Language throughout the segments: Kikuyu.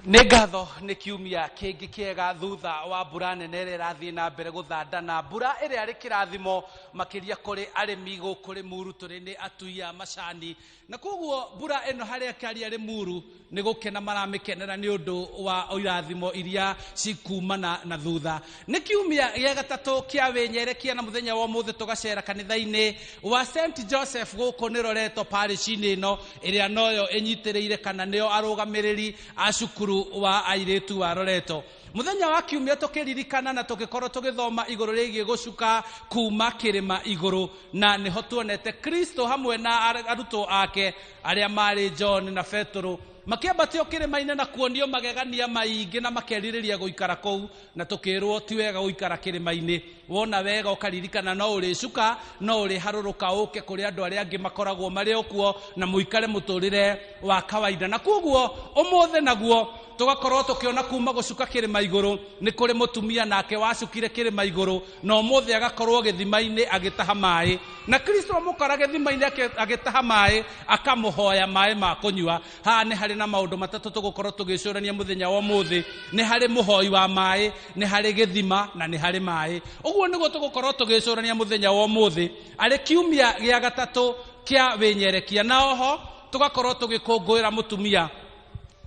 Nĩ ngatho nĩ kiumia kĩngĩ kĩega thutha wa mbura nene ĩrĩa ĩrathiĩ na mbere gũthandana, mbura ĩrĩa ĩrĩ kĩrathimo makĩria kũrĩ arĩmi gũkũ Rĩmuru tũrĩ nĩ atui a macani, na koguo mbura ĩno harĩa akari a Rĩmuru nĩ gũkena maramĩkenera nĩ ũndũ wa irathimo iria cikumana na thutha. Nĩ kiumia gĩa gatatũ kĩa wĩnyerekia na mũthenya wa ũmũthĩ tũgacera kanitha-inĩ wa St Joseph gũkũ nĩ Loreto parish-inĩ ĩno ĩrĩa noyo ĩnyitĩrĩire kana nĩo arũgamĩrĩri a cukuru wa airĩtu wa Loreto. Mũthenya wa kiumia tũkĩririkana na tũgĩkorwo tũgĩthoma igũrũ rĩgiĩ gũcuka kuma kĩrĩma igũrũ, na nĩho tuonete Kristo hamwe na arutwo ake arĩa marĩ John na Petero makĩambatio kĩrĩma-inĩ na kuonio magegania maingĩ na makerirĩria gũikara kũu, na tũkĩrwo ti wega gũikara kĩrĩma-inĩ. Wona wega ũkaririkana no ũrĩcuka, no ũrĩharũrũka ũke kũrĩ andũ arĩa angĩ makoragwo marĩ o kuo na mũikare mũtũrĩre wa kawaida. Na koguo ũmũthĩ naguo tũgakorwo tũkĩona kuma gũcuka kĩrĩma igũrũ nĩ kũrĩ mũtumia nake wacukire kĩrĩma igũrũ na ũmũthĩ agakorwo gĩthima-inĩ agĩtaha maĩ, na Kristo amũkora gĩthima-inĩ agĩtaha maĩ akamũhoya maĩ ma kũnyua. Haha nĩ harĩ na maũndũ matatũ tũgũkorwo tũgĩcũrania mũthenya wa ũmũthĩ. Nĩ harĩ mũhoi wa maĩ, nĩ harĩ gĩthima na nĩ harĩ maĩ. Ũguo nĩguo tũgũkorwo tũgĩcũrania mũthenya wa ũmũthĩ arĩ kiumia gĩa gatatũ kĩa wĩnyerekia, na oho tũgakorwo tũgĩkũngũĩra mũtumia.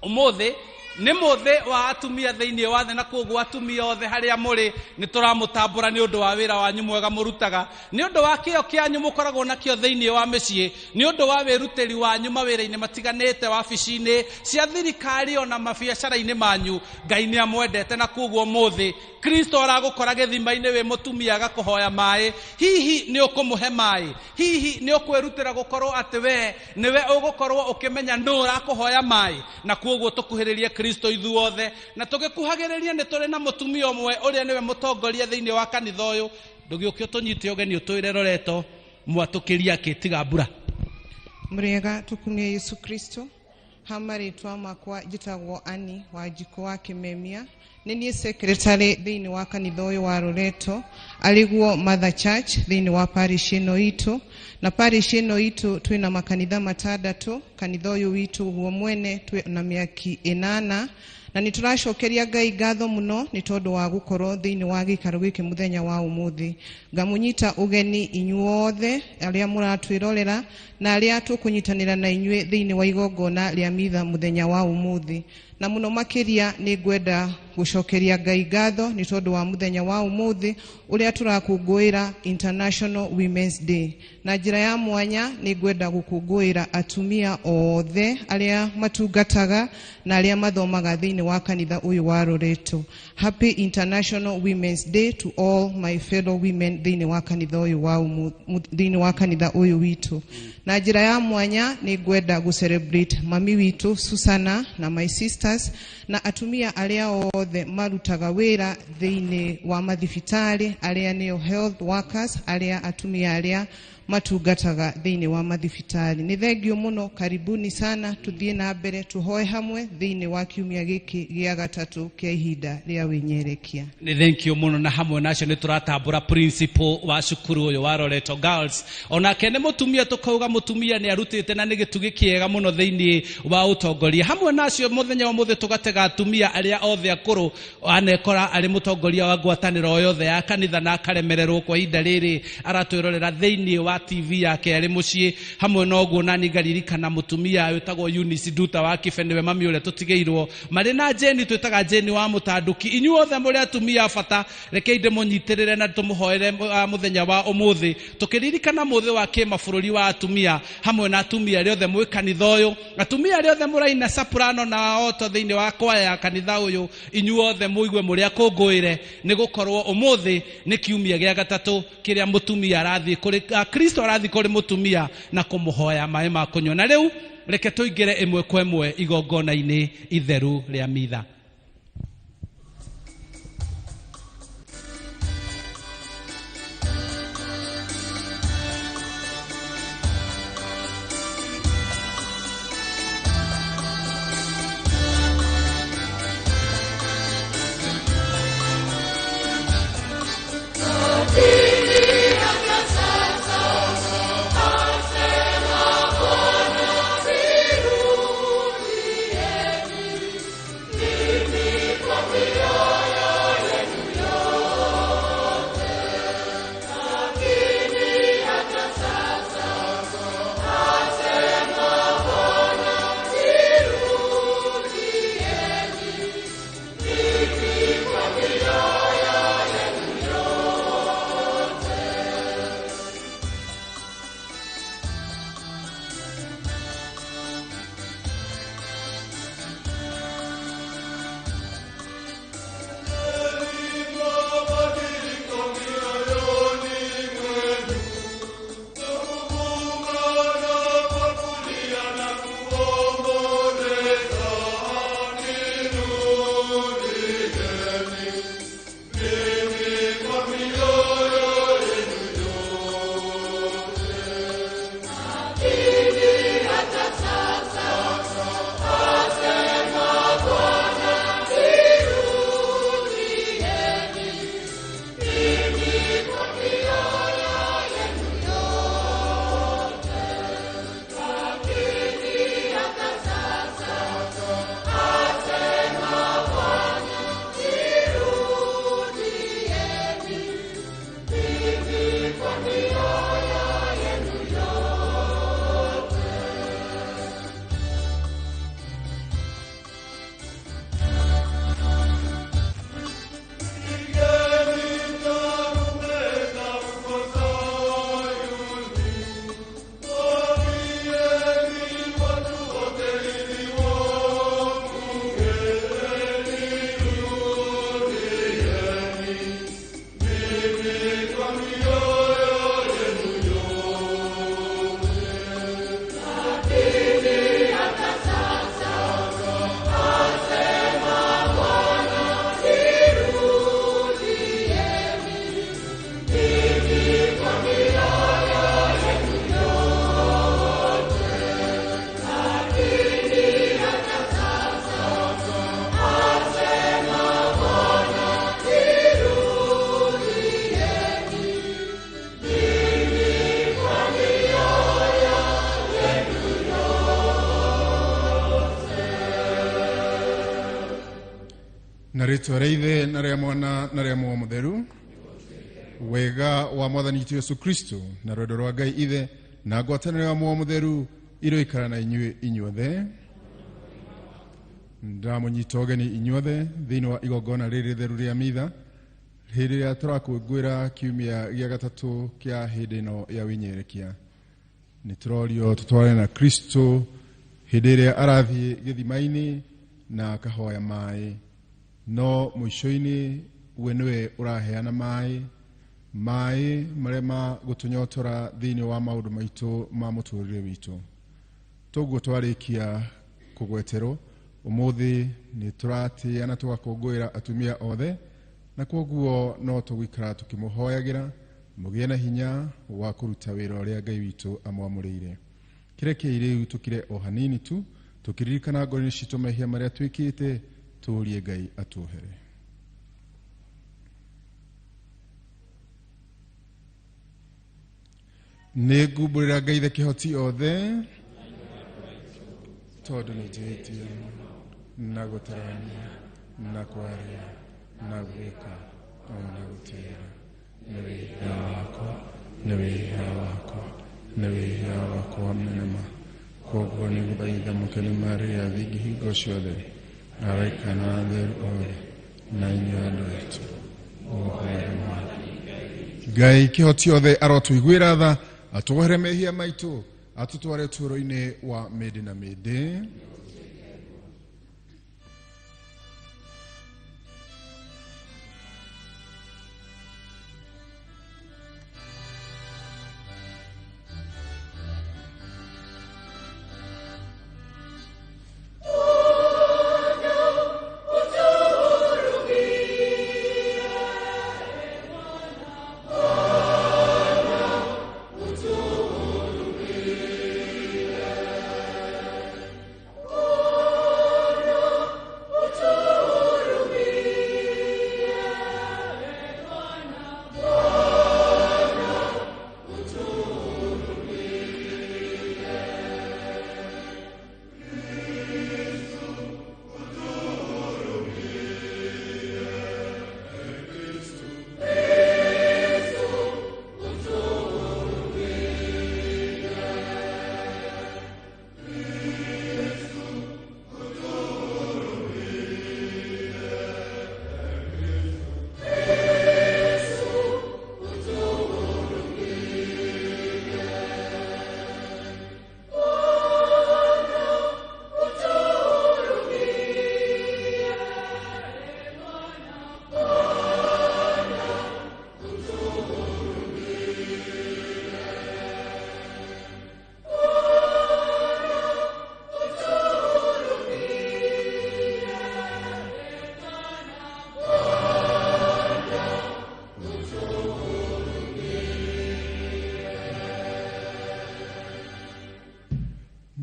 Ũmũthĩ nĩ mũthĩ wa atumia thĩinĩ wa thĩ, na koguo atumia othe harĩa mũrĩ nĩ tũramũtambũra nĩ ũndũ wa wĩra wanyu mwega mũrutaga, nĩ ũndũ wa kĩo kĩanyu mũkoragwo nakĩo thĩinĩ wa mĩciĩ, nĩ ũndũ wa wĩrutĩri wanyu mawĩra-inĩ matiganĩte, wabici-inĩ cia thirikari ona mabiacara-inĩ manyu. Ngai nĩ amwendete, na koguo ũmũthĩ Kristo aragũkora gĩthima-inĩ wĩ mũtumia agakũhoya maĩ. Hihi nĩ ũkũmũhe maĩ? Hihi nĩ ũkwĩrutĩra gũkorwo atĩ we nĩwe ũgũkorwo ũkĩmenya nũ ũrakũhoya maĩ? Na koguo tũkuhĩrĩrie Kristo ithuothe, na tũgĩkuhagĩrĩria nĩ tũrĩ na mũtumia ũmwe ũrĩa nĩwe mũtongoria thĩinĩ wa kanitha ũyũ. Ndũgĩũke ũtũnyite ũgeni ũtwĩre Loreto mwatũkĩria kĩ tiga mbura. Mũrĩega, tũkumie Yesu Kristo. Ha marĩtwa makwa njĩtagwo Annie Wanjikũ wa Kĩmemia. Nĩ niĩ secretary thĩinĩ wa kanitha ũyũ wa Loreto, arĩguo Mother Church thĩinĩ wa parish ĩno itũ. Na parish ĩno itũ twĩna makanitha matandatũ. Kanitha ũyũ witũ guo mwene twĩ na mĩaki 8, na nĩ tũracokeria Ngai ngatho mũno nĩ tondũ wa gũkorwo thĩinĩ wa gĩikaro gĩkĩ mũthenya wa ũmũthĩ. Ngamũnyita ũgeni inyuothe arĩa mũratwĩrorera na arĩa tũkũnyitanĩra na inyuĩ thĩinĩ wa igongona rĩa mitha mũthenya wa ũmũthĩ. Na mũno makĩria nĩ ngwenda gũcokeria Ngai ngatho nĩ tondũ wa mũthenya wa ũmũthĩ ũrĩa tũrakũngũĩra International Women's Day. Na njĩra ya mwanya nĩ ngwenda gũkũngũĩra atumia othe arĩa matungataga na arĩa mathomaga thĩinĩ wa kanitha ũyũ wa Loreto. Happy International Women's Day to all my fellow women thĩinĩ wa kanitha ũyũ wa thĩinĩ wa kanitha ũyũ witũ. Na njĩra ya mwanya nĩ ngwenda gũ celebrate mami witũ Susana na my sisters na atumia arĩa othe marutaga wĩra thĩinĩ wa mathibitarĩ, arĩa nĩo health workers, arĩa atumia arĩa matungataga thĩinĩ wa mathibitarĩ. Nĩ thengio mũno, karibuni sana, tuthiĩ na mbere tũhoe hamwe thĩinĩ wa kiumia gĩkĩ gĩa gatatũ kĩa ihinda rĩa wĩnyerekia. Nĩ thengio mũno, na hamwe nacio nĩ tũratambũra principal wa cukuru ũyũ wa Loreto Girls. Onake nĩ mũtumia, tũkauga mũtumia nĩ arutĩte na nĩ gĩtugĩ kĩega mũno thĩinĩ wa ũtongoria. Hamwe nacio mũthenya wa ũmũthĩ tũgatega atumia arĩa othe akũrũ, anekora arĩ mũtongoria wa ngwatanĩro yothe ya kanitha na akaremererwo kwa ihinda rĩrĩ aratwĩrorera thĩinĩ wa TV yake arĩ mũciĩ. Hamwe na ũguo nani ngaririkana mũtumia wĩtagwo Eunice Nduta wa Kibe, nĩwe mami ũrĩa tũtigĩirwo marĩ na Jane, twĩtaga Jane wa Mũtanduki. Inyuothe mũrĩ atumia a bata, rekei ndĩmũnyitĩrĩre na tũmũhoere mũthenya wa ũmũthĩ tũkĩririkana mũthĩ wa kĩmabũrũri wa atumia, hamwe na atumia arĩa othe mwĩ kanitha ũyũ, atumia arĩa othe mũraina soprano na alto thĩinĩ wa kwaya ya kanitha ũyũ. Inyuothe mũigue mũrĩ akũngũĩre, nĩ gũkorwo ũmũthĩ nĩ kiumia gĩa gatatũ kĩrĩa mũtumia arathiĩ kũrĩ, Kristo arathiĩ kũrĩ mũtumia na kũmũhoya maĩ ma kũnyua. Na rĩu reke tũingĩre ĩmwe kwa ĩmwe igongona-inĩ itheru rĩa mitha. Thank you. Rĩtwa rĩa Ithe na rĩa Mwana na rĩa Muoyo Mũtheru, wega wa Mwathani witũ Yesu Kristo na rwendo rwa Ngai Ithe na ngwatanĩro ya Muoyo Mũtheru iroikara na inyuĩ inyuothe. Ndamũnyita ũgeni inyuothe thĩinĩ wa igongona rĩrĩ rĩtheru rĩa mitha hĩndĩ ĩrĩa tũrakũngũĩra kiumia gĩa gatatũ kĩa hĩndĩ ĩno ya wĩnyerekia. Nĩ tũrorio tũtwarane na Kristo hĩndĩ ĩrĩa arathiĩ gĩthima-inĩ na akahoya maĩ, no mũico-inĩ we nĩwe ũraheana maĩ, maĩ marĩa ma gũtũnyotora thĩinĩ wa maũndũ maitũ ma mũtũrĩre witũ. Toguo twarĩkia kũgweterwo ũmũthĩ nĩ tũratĩĩa na tũgakũngũĩra atumia othe, na kwoguo no tũgũikara tũkĩmũhoyagĩra mũgĩe na hinya wa kũruta wĩra ũrĩa Ngai witũ amwamũrĩire. Kĩrekei rĩu tũkire o hanini tu tũkĩririkana ngoro-inĩ citũ mehia marĩa twĩkĩte, tũũrie Ngai atuohere. Nĩ ngumbũrĩra Ngai the kĩhoti othe tondũ nĩ njĩhĩtie na gũtarania na kwaria na gwĩka ona gũtĩĩra. Nĩ wĩhia wakwa, nĩ wĩhia wakwa, nĩ wĩhia wakwa mũnene ma. Kwoguo nĩ gũthaitha mũkeni Maria thingi hingo ciothe, araika na atheru othe, na inyuĩ andũ aitũ, mũhoere Mwathani. Ngai kĩhoti othe arotũiguĩra tha, atwohere mehia maitũ, atũtware ũtũũro-inĩ wa mĩndĩ na mĩndĩ.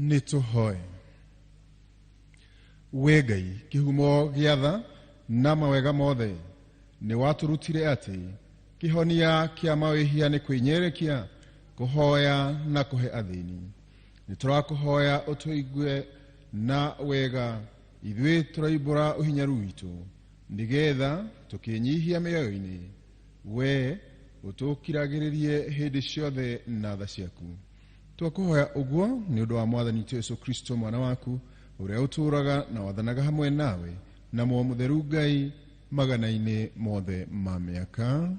Nĩ tũhoe. We Ngai kĩhumo gĩa tha na mawega mothe, nĩ watũrutire atĩ kĩhonia kĩa mawĩhia nĩ kwĩnyerekia, kũhoya na kũhe athĩni. Nĩ tũrakũhoya ũtũigue na wega ithuĩ tũraimbũra ũhinyaru witũ, nĩgetha tũkĩnyihia mĩoyo-inĩ, we ũtũkiragĩrĩrie hĩndĩ ciothe na tha ciaku. Twakũhoya ũguo nĩ ũndũ wa Mwathani witũ Yesu Kristo mwana waku, ũrĩa ũtũũraga na wathanaga hamwe nawe na Muoyo Mũtheru Ngai magana-inĩ mothe ma mĩaka.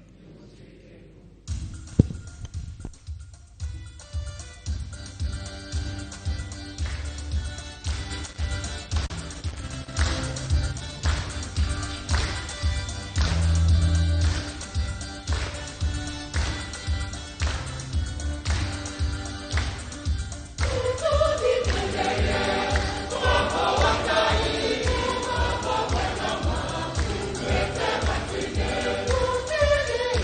Thank you.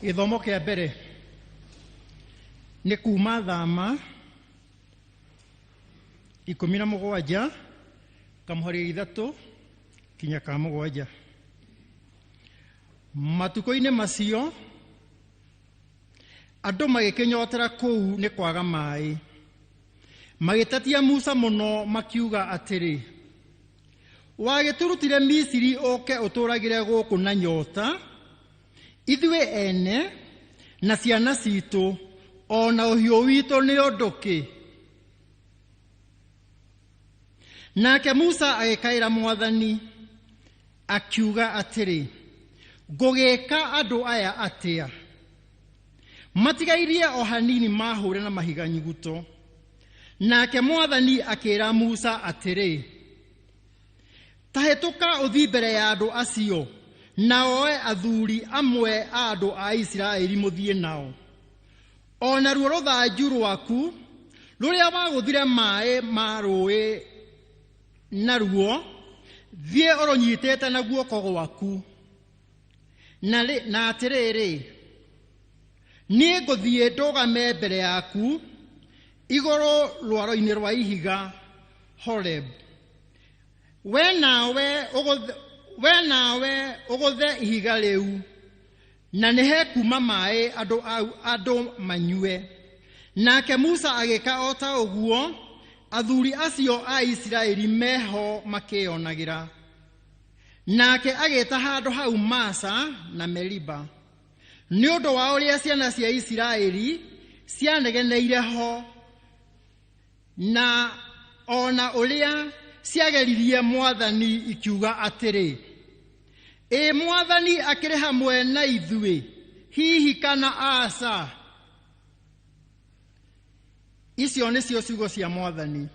Gĩthomo kĩa mbere nĩ kuma Thama 17 kamũhari 3 kinya ka 7. Matukũ-inĩ macio andũ magĩkĩnyotera kũu nĩ kwaga maĩ, magĩtetia Musa mũno makiuga atĩrĩ, wagĩtũrutire Misiri ũke ũtũragĩre gũkũ na nyota, ithuĩ ene na ciana citũ o na ũhiũ witũ nĩ ũndũ kĩ? Nake Musa agĩkaĩra Mwathani akiuga atĩrĩ, ngũgĩka andũ aya atĩa? Matigairie o hanini mahũre na mahiga nyuguto. Nake Mwathani akĩra Musa atĩrĩ, ta hĩtũka ũthiĩ mbere ya andũ acio, na oe athuri amwe a andũ a Isiraeli mũthiĩ nao. O naruo rũthanju rwaku rũrĩa wagũthire maĩ ma rũĩ naruo, thiĩ ũrũnyitĩte na guoko gwaku. Na atĩrĩrĩ, niĩ ngũthiĩ ndũgame mbere yaku igũrũ rwaro-inĩ rwa ihiga Horeb. We nawe ũgũthe ihiga rĩu, na nĩ hekuma maĩ andũ manyue. Nake Musa agĩka o ta ũguo, athuri acio a Isiraeli meho makĩonagĩra. Nake agĩta handũ hau Masa na Meriba, nĩ ũndũ wa ũrĩa ciana cia Isiraeli cianegeneire ho, na ona ũrĩa ciageririe Mwathani ikiuga atĩrĩ, ĩ Mwathani akĩrĩ hamwe na ithuĩ, hihi kana aca? Icio nĩcio ciugo cia Mwathani.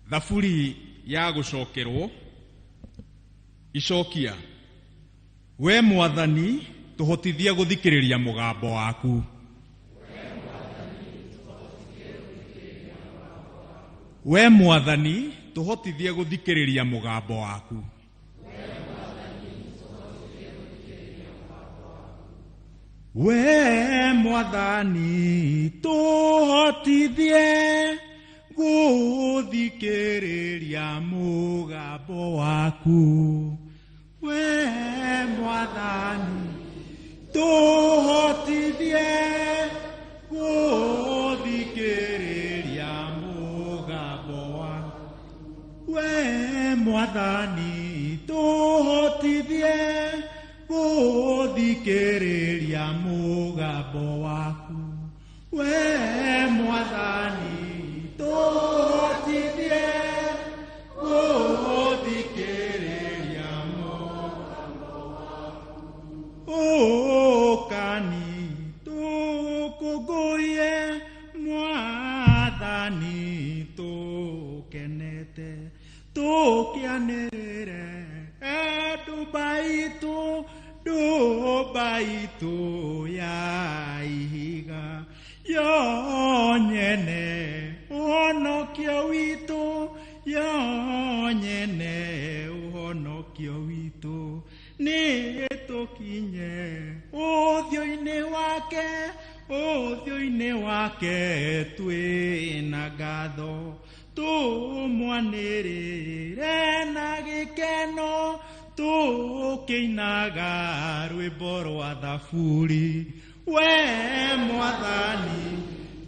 Thaburi ya gũcokerwo. Icokia. We Mwathani, tũhotithie gũthikĩrĩria mũgambo waku. We Mwathani, tũhotithie gũthikĩrĩria mũgambo waku. We Mwathani, tũhotithie gũthikĩrĩria mũgambo waku. We Mwathani, tũhotithie gũthikĩrĩria mũgambo waku. We Mwathani, tũhotithie gũthikĩrĩria mũgambo waku. We Mwathani, tũhotithie gũthikĩrĩria mũgambo waku. Ũkani tũkũngũiye Mwathani tũkenete, tũkĩanĩrĩre ndũmba itũ ya ihiga, yo nyene ũhonokio witũ, yo nyene ũhonokio witũ. Nĩ tũkinye ũthiũ-inĩ wake, twĩna ngatho, tũmwanĩrĩre na gĩkeno, tũkĩinaga rwĩmbo rwa thaburi. We Mwathani,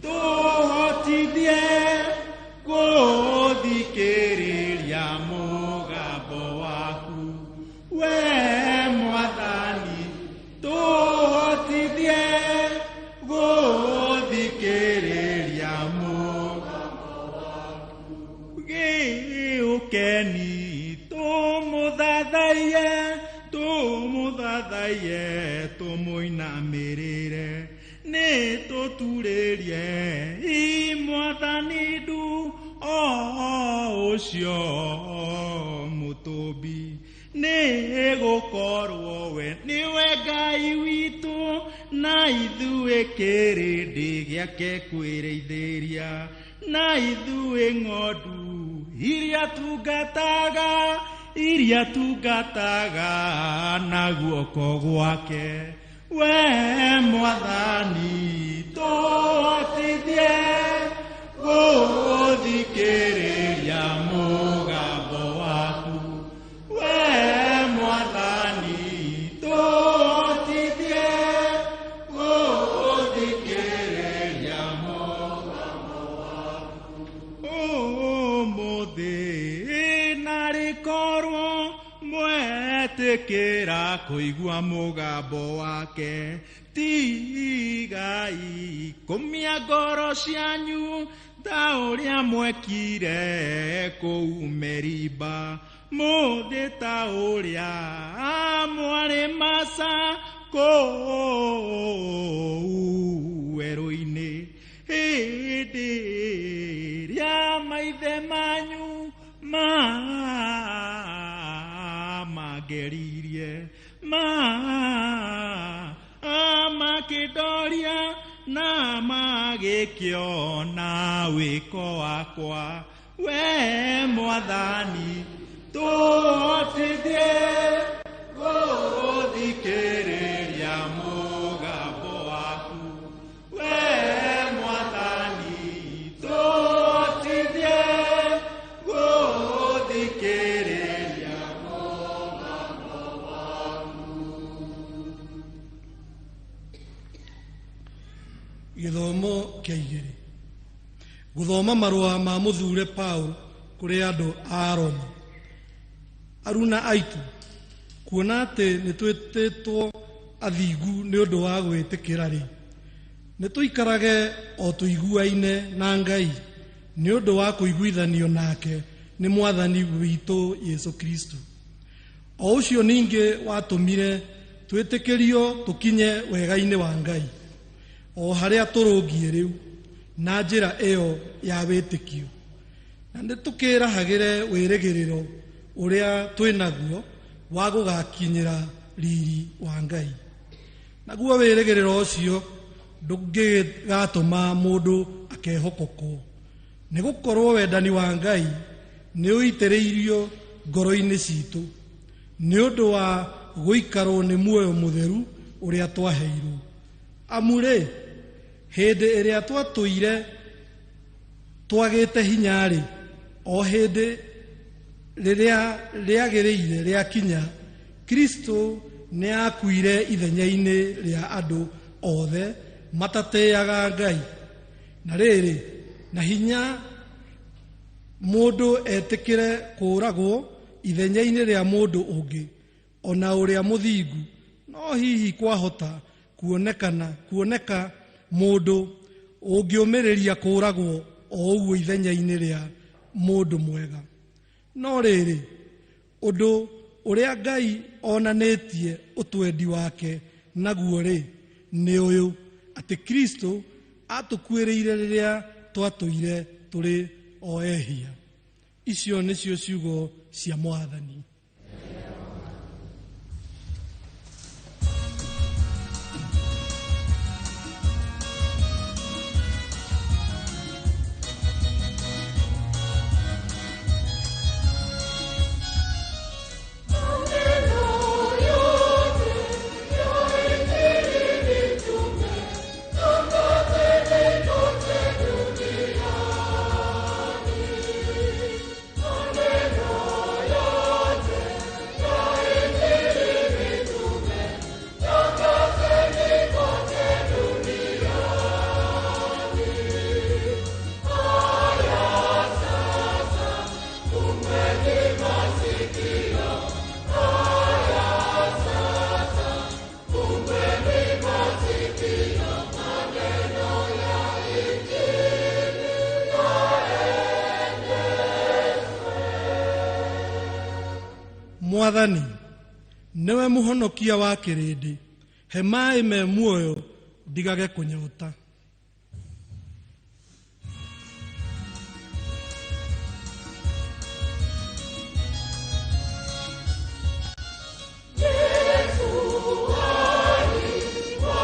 tũhotithie gũthikĩrĩria mũgambo waku. We Mwathani, tũhotithie gũthikĩrĩria mũgambo waku. Gĩũkeni tũmũthathaiye, tũmũthathaiye, tũmũinamĩrĩre, nĩ tũturĩrie Mwathani ndu o ũcio mũtũmbi. Nĩ gũkorwo we nĩwe Ngai witũ, Na ithuĩ kĩrĩndĩ gĩake kwĩrĩithĩria, na ithuĩ ng'ondu iria tungataga, iria tungataga na guoko gwake. We Mwathani tũhotithie gũthikĩrĩria mũgambo waku. We Mwathani tũhotithie gũthikĩrĩria mũgambo waku. Ũmũthĩ narĩ korwo mwetĩkĩra kũigua mũgambo wake, tigai kũmia ngoro cianyu ta ũrĩa mwekire kũu Meriba, mũthĩ ta ũrĩa mwarĩ Masa kũu werũ-inĩ, hĩndĩ ĩrĩa maithe manyu mangeririe, makĩndoria na magĩkĩona wĩko wakwa. We Mwathani tũhotithie gũthikĩrĩria mũgambo waku. We Mwathani tũhotithie gũthikĩrĩria mũgambo waku. Gĩthomo kĩa igĩrĩ. Gũthoma marũa ma mũthure Paul kũrĩ andũ a Roma. Aruna aitu, kuona atĩ nĩ twĩtĩtwo athingu nĩ ũndũ wa gwĩtĩkĩra rĩ, nĩ tũikarage o tũiguaine na Ngai nĩ ũndũ wa kũiguithanio nake nĩ Mwathani witũ Yesu Kristo, o ũcio ningĩ watũmire twĩtĩkĩrio tũkinye wega-inĩ wa Ngai, o harĩa tũrũngiĩ rĩu na njĩra ĩyo ya wĩtĩkio. Na nĩ tũkĩrahagĩre wĩrĩgĩrĩro ũrĩa twĩnaguo wa gũgakinyĩra riri wa Ngai. Naguo wĩrĩgĩrĩro ũcio ndũngĩgatũma mũndũ akehokokwo, nĩ gũkorwo wendani wa Ngai nĩ ũitĩrĩirio ngoro-inĩ citũ nĩ ũndũ wa gũikarwo nĩ muoyo mũtheru ũrĩa twaheirwo. Amu rĩ, hĩndĩ ĩrĩa twatũire twagĩte hinya-rĩ, o hĩndĩ rĩrĩa rĩagĩrĩire rĩakinya, Kristo nĩ aakuire ithenya-inĩ rĩa andũ othe matatĩaga Ngai. Na rĩrĩ, na hinya mũndũ etĩkĩre kũũragwo ithenya-inĩ rĩa mũndũ ũngĩ, ona ũrĩa mũthingu, no hihi kwahota kuoneka mũndũ ũngĩũmĩrĩria kũũragwo o ũguo ithenya-inĩ rĩa mũndũ mwega. No rĩrĩ, ũndũ ũrĩa Ngai onanĩtie ũtwendi wake naguo rĩ, nĩ ũyũ, atĩ Kristo atũkuĩrĩire rĩrĩa twatũire tũrĩ o ehia. Icio nĩcio ciugo cia Mwathani. Mwathani nĩwe mũhonokia wa kĩrĩndĩ, he maaĩ me muoyo ndigage kũnyota. Yesu ali wa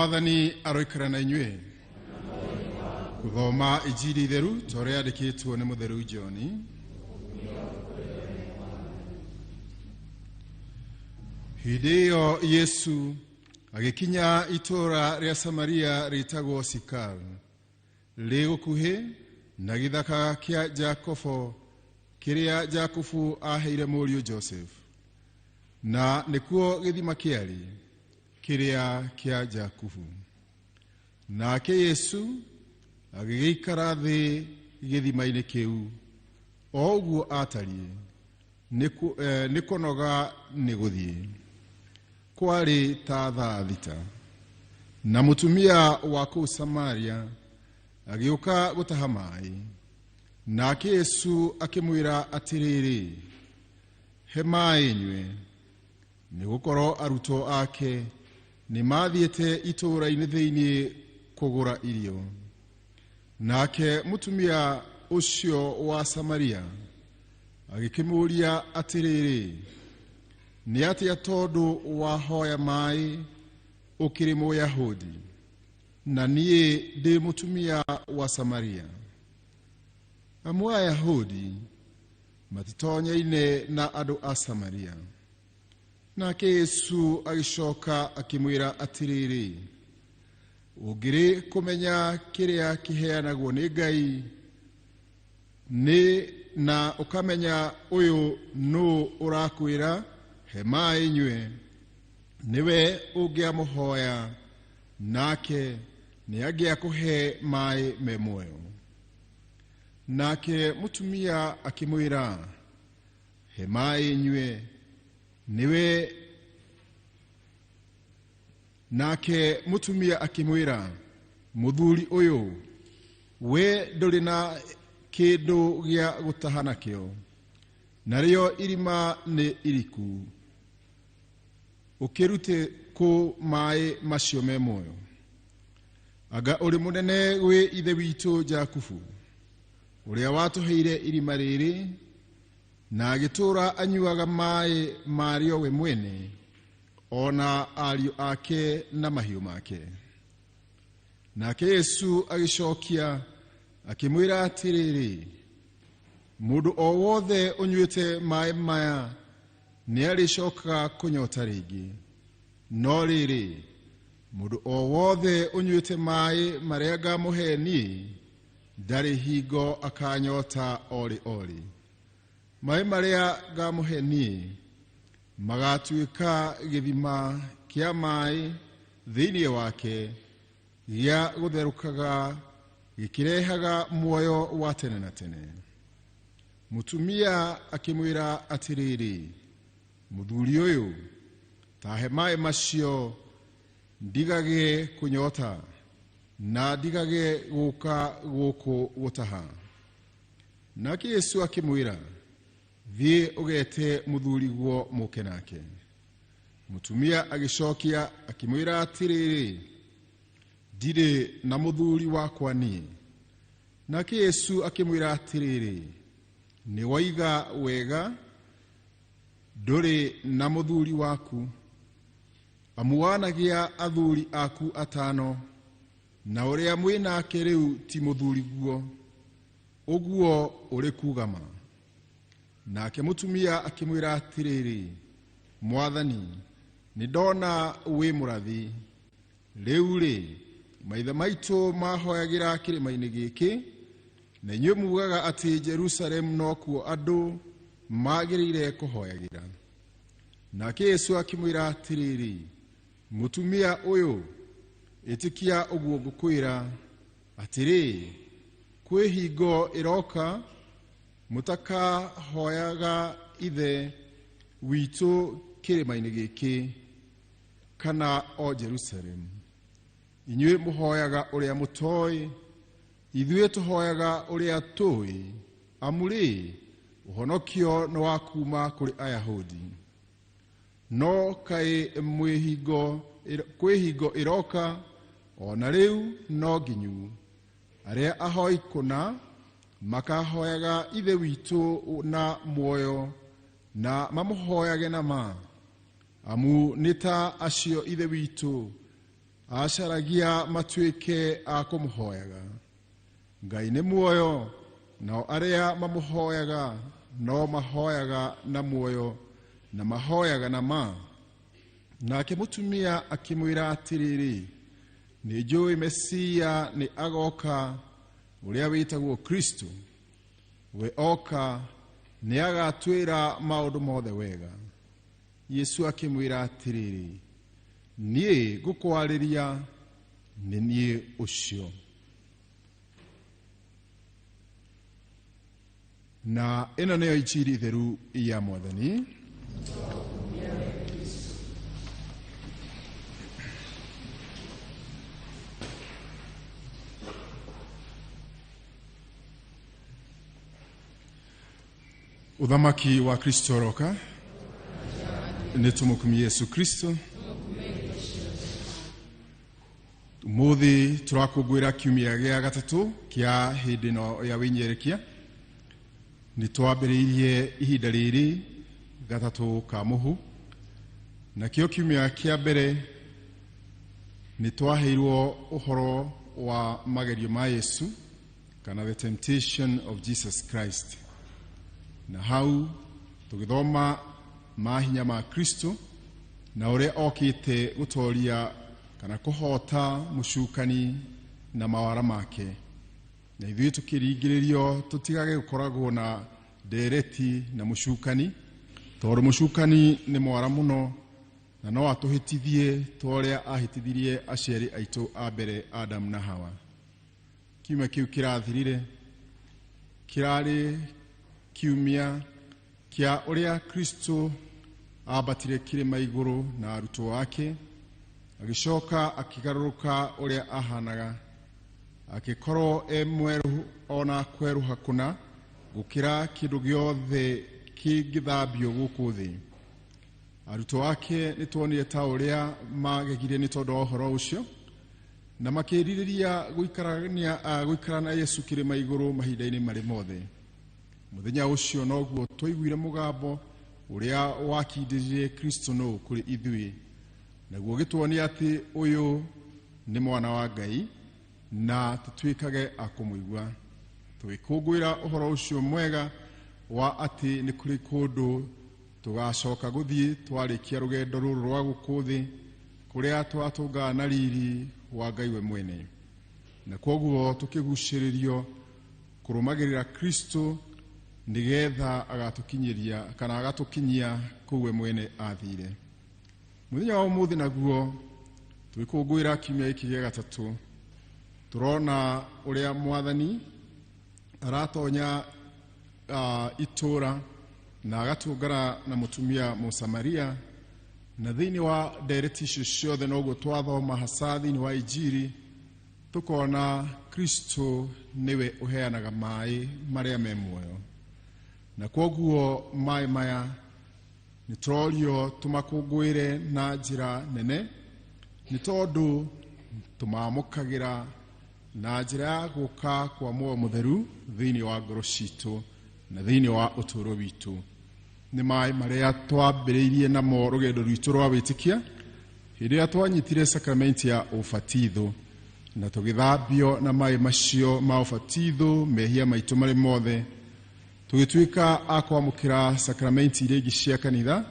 Mwathani aroikara na inyuĩ. Gũthoma injiri itheru ta ũrĩa yandĩkĩtwo nĩ mũtheru John. Hĩndĩ ĩyo Yesu agĩkinya itũũra rĩa Samaria rĩtagwo Sikar, rĩ gũkuhĩ na gĩthaka kĩa Jakobo kĩrĩa Jakubu aheire mũriũ Joseph, na nĩkuo gĩthima kĩarĩ kĩrĩa kĩa Jakubu. Nake Yesu agĩgĩikara thĩ gĩthima-inĩ kĩu o ũguo atariĩ, nĩ kũnoga nĩ gũthiĩ. Kwarĩ ta thaa 6, na mũtumia wa kũu Samaria agĩũka gũtaha maĩ. Nake Yesu akĩmwĩra atĩrĩrĩ, he maĩ nyue, nĩgũkorwo arutwo ake nĩ mathiĩte itũũra-inĩ thĩinĩ kũgũra irio. Nake mũtumia ũcio wa Samaria agĩkĩmũũria atĩrĩrĩ, nĩ atĩa tondũ wahoya maĩ ũkĩrĩ Mũyahudi, na niĩ ndĩ mũtumia wa Samaria? Amu Ayahudi matitonyaine na andũ a Samaria. Nake Yesu agĩcoka akĩmwĩra atĩrĩrĩ, ũngĩrĩ kũmenya kĩrĩa kĩheanagwo nĩ Ngai, nĩ na ũkamenya ũyũ nũ ũrakwĩra he maĩ nyue, nĩwe ũngĩamũhoya, nake nĩ angĩakũhe maĩ me muoyo. Nake mũtumia akĩmwĩra, he maĩ nyue, nĩwe. Nake mũtumia akĩmwĩra, mũthuri ũyũ, we ndũrĩ na kĩndũ gĩa gũtaha nakĩo, narĩo irima nĩ iriku, ũkĩrute kũ maĩ macio me muoyo? Anga ũrĩ mũnene gwĩ ithe witũ Jakubu, ũrĩa watũheire irima rĩrĩ, na agĩtũũra anyuaga maĩ marĩo we mwene, ona ariũ ake na mahiũ make. Nake Yesu agĩcokia akĩmwĩra atĩrĩrĩ, mũndũ o wothe ũnyuĩte maĩ maya nĩ arĩcokaga kũnyota rĩngĩ, no rĩrĩ, mũndũ o wothe ũnyuĩte maĩ marĩa ngamũhe niĩ ndarĩ hingo akanyota orĩ orĩ. Maĩ marĩa ngamũhe niĩ magatuĩka gĩthima kĩa maĩ thĩinĩ wake, gĩa gũtherũkaga gĩkĩrehaga muoyo wa tene na tene. Mũtumia akĩmwĩra atĩrĩrĩ, mũthuri ũyũ, tahe maĩ macio ndigage kũnyota na ndigage gũka gũkũ gũtaha. Nake Yesu akĩmwĩra, thiĩ ũgete mũthuriguo mũke nake. Mũtumia agĩcokia akĩmwĩra atĩrĩrĩ, ndirĩ na mũthuri wakwa niĩ. Nake Yesu akĩmwĩra atĩrĩrĩ, nĩ waiga wega, ndũrĩ na mũthuri waku, amu wanagĩa athuri aku 5, na ũrĩa mwĩ nake rĩu ti mũthuriguo, ũguo ũrĩ kuga ma. Nake mũtumia akĩmwĩra atĩrĩrĩ, Mwathani, nĩ ndona wĩ mũrathi. Rĩu rĩ, maithe maitũ mahoyagĩra kĩrĩma-inĩ gĩkĩ, na inyuĩ mugaga atĩ Jerusalemu nokuo andũ magĩrĩire kũhoyagĩra. Nake Yesu akĩmwĩra atĩrĩrĩ, mũtumia ũyũ, ĩtĩkia ũguo ngũkwĩra, atĩrĩ, kwĩ hingo ĩroka mũtakahoyaga ithe witũ kĩrĩma-inĩ gĩkĩ kana o Jerusalemu. Inyuĩ mũhoyaga ũrĩa mũtoĩ, ithuĩ tũhoyaga ũrĩa tũĩ, amu rĩ, ũhonokio nĩ wa kuma kũrĩ Ayahudi. No kaĩ kwĩ hingo ĩroka, o na rĩu no nginyu, arĩa ahoi kũna makahoyaga ithe witũ na muoyo na mamũhoyage na ma, amu nĩ ta acio ithe witũ Acaragia matuĩke a kũmũhoyaga. Ngai nĩ muoyo, nao arĩa mamũhoyaga no mahoyaga na muoyo na mahoyaga na ma. Nake mũtumia akĩmwĩra atĩrĩrĩ, nĩ njũĩ Mesia nĩ agoka, ũrĩa wĩtagwo Kristo. We oka nĩ agatwĩra maũndũ mothe wega. Yesu akĩmwĩra atĩrĩrĩ, niĩ ngũkwarĩria nĩ niĩ ũcio. Na ĩno nĩyo injiri theru ya Mwathani. Uthamaki wa Kristo roka nĩ tũmũkumie Yesu Kristo. Umuthi tũrakũngũĩra kiumia gĩa gatatũ kĩa hĩndĩ ĩno ya wĩnyerekia. Nĩ twambĩrĩirie ihinda rĩrĩ gatatũ ka mũhu, nakĩo kiumia kĩa mbere nĩ twaheirwo ũhoro wa magerio ma Yesu kana the temptation of Jesus Christ, na hau tũgĩthoma mahinya ma Kristo na ũrĩa okĩte gũtoria kana kũhota mũcukani na mawara make. Na ithuĩ tũkĩringĩrĩrio tũtigage gũkoragwo na ndereti na mũcukani, tondũ mũcukani nĩ mwara mũno na no atũhĩtithie ta ũrĩa ahĩtithirie aciari aitũ a mbere Adam na Hawa. Kiumia kĩu kĩrathirire kĩrarĩ kiumia kĩa ũrĩa Kristo ambatire kĩrĩma igũrũ na arutwo ake, agĩcoka akĩgarũrũka ũrĩa ahanaga, akĩkorwo e mwerũ ona kwerũha kũna gũkĩra kĩndũ gĩothe kĩngĩthambio gũkũ thĩ. Arutwo ake nĩ tuonire ta ũrĩa magegire nĩ tondũ wa ũhoro ũcio, na makĩrirĩria gũikara na Yesu kĩrĩma igũrũ mahinda-inĩ marĩ mothe. Mũthenya ũcio noguo twaiguire mũgambo ũrĩa wakindĩrire Kristo nũ kũrĩ ithuĩ, naguo gĩtuonia atĩ ũyũ nĩ mwana wa Ngai na tũtuĩkage a kũmũigua. Tũgĩkũngũĩra ũhoro ũcio mwega wa atĩ nĩ kũrĩ kũndũ tũgacoka gũthiĩ twarĩkia rũgendo rũrũ rwa gũkũ thĩ, kũrĩa twatũngana na riri wa Ngai we mwene. Na kwoguo tũkĩgucĩrĩrio kũrũmagĩrĩra Kristo nĩgetha agatũkinyĩria kana agatũkinyia kũu we mwene athire. Mũthenya wa ũmũthĩ naguo tũgĩkũngũĩra kiumia gĩkĩ gĩa gatatũ, tũrona ũrĩa Mwathani aratonya itũra na agatũngana na mũtumia Mũsamaria, na thĩinĩ wa ndereti icio ciothe noguo twathoma hasa thĩinĩ wa Injiri, tũkona Kristo nĩwe ũheanaga maĩ marĩa me muoyo. Na kwoguo maĩ maya nĩ tũrorio tũmakũngũĩre na njĩra nene, nĩ tondũ tũmamũkagĩra na njĩra ya gũka kwa muoyo mũtheru thĩinĩ wa ngoro citũ na thĩinĩ wa ũtũũro witũ. Nĩ maĩ marĩa twambĩrĩirie namo rũgendo rwitũ rwa wĩtĩkia hĩndĩ ĩrĩa twanyitire sakramenti ya ũbatitho na tũgĩthambio na maĩ macio ma ũbatitho mehia maitũ marĩ mothe, tũgĩtuĩka a kwamũkĩra sakramenti iria ingĩ cia kanitha,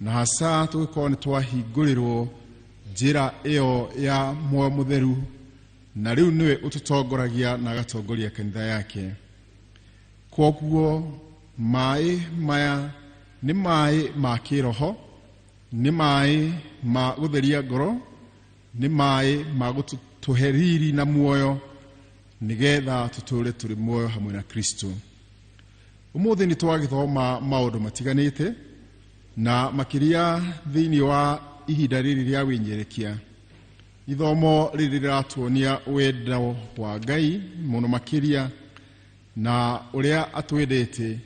na hasa tũgĩkorwo nĩ twahingũrĩrwo njĩra ĩyo ya muoyo mũtheru, na rĩu nĩwe ũtũtongoragia na agatongoria kanitha yake. Kwoguo maĩ maya nĩ maĩ ma kĩroho, nĩ maĩ ma gũtheria ngoro, nĩ maĩ ma gũtũhe riri na muoyo nĩgetha tũtũũre tũrĩ muoyo hamwe na Kristo. Ũmũthĩ nĩ twagĩthoma maũndũ matiganĩte na makĩria thĩinĩ wa ihinda rĩrĩ rĩa wĩnyerekia. Ithomo rĩrĩ rĩratuonia wendo wa Ngai mũno makĩria na ũrĩa atwendete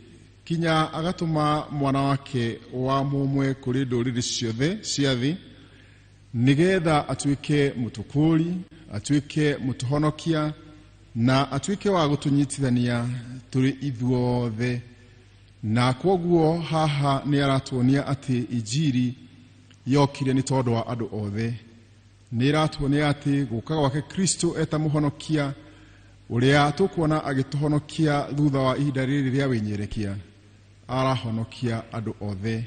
kinya agatũma mwana wake wa mũmwe kũrĩ ndũrĩrĩ ciothe cia thĩ nĩgetha atuĩke mũtũkũri, atuĩke mũtũhonokia na atuĩke wa gũtũnyitithania tũrĩ ithuothe. Na kwoguo haha nĩ aratuonia atĩ injiri yokire nĩ tondũ wa andũ othe, Nĩ ĩratuonia atĩ gũka gwake Kristo eta mũhonokia ũrĩa tũkuona agĩtũhonokia thutha wa ihinda rĩrĩ rĩa wĩnyerekia, arahonokia andũ othe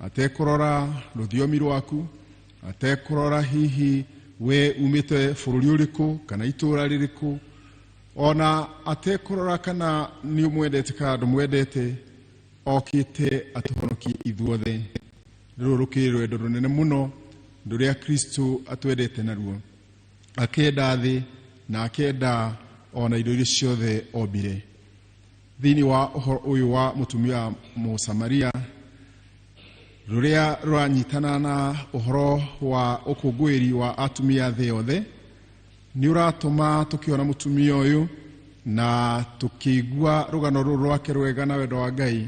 atekũrora rũthiomi rwaku, atekũrora hihi we umĩte bũrũri ũrĩkũ kana itũũra rĩrĩkũ, ona atekũrora kana nĩ ũmwendete kana ndũmwendete, okĩte atũhonokie ithuothe. Rũrũ rũkĩrĩ rwendo rũnene mũno rũrĩa Kristo atwendete naruo, akenda thĩ na akenda ona indo iria ciothe ombire. Thĩinĩ wa ũhoro ũyũ wa mũtumia Mũsamaria rũrĩa rũranyitana na ũhoro wa ũkũngũĩri wa atumia thĩ yothe, nĩ ũratũma tũkĩona mũtumia ũyũ na tũkĩigua rũgano rũrũ rwake rwega na wendo wa Ngai,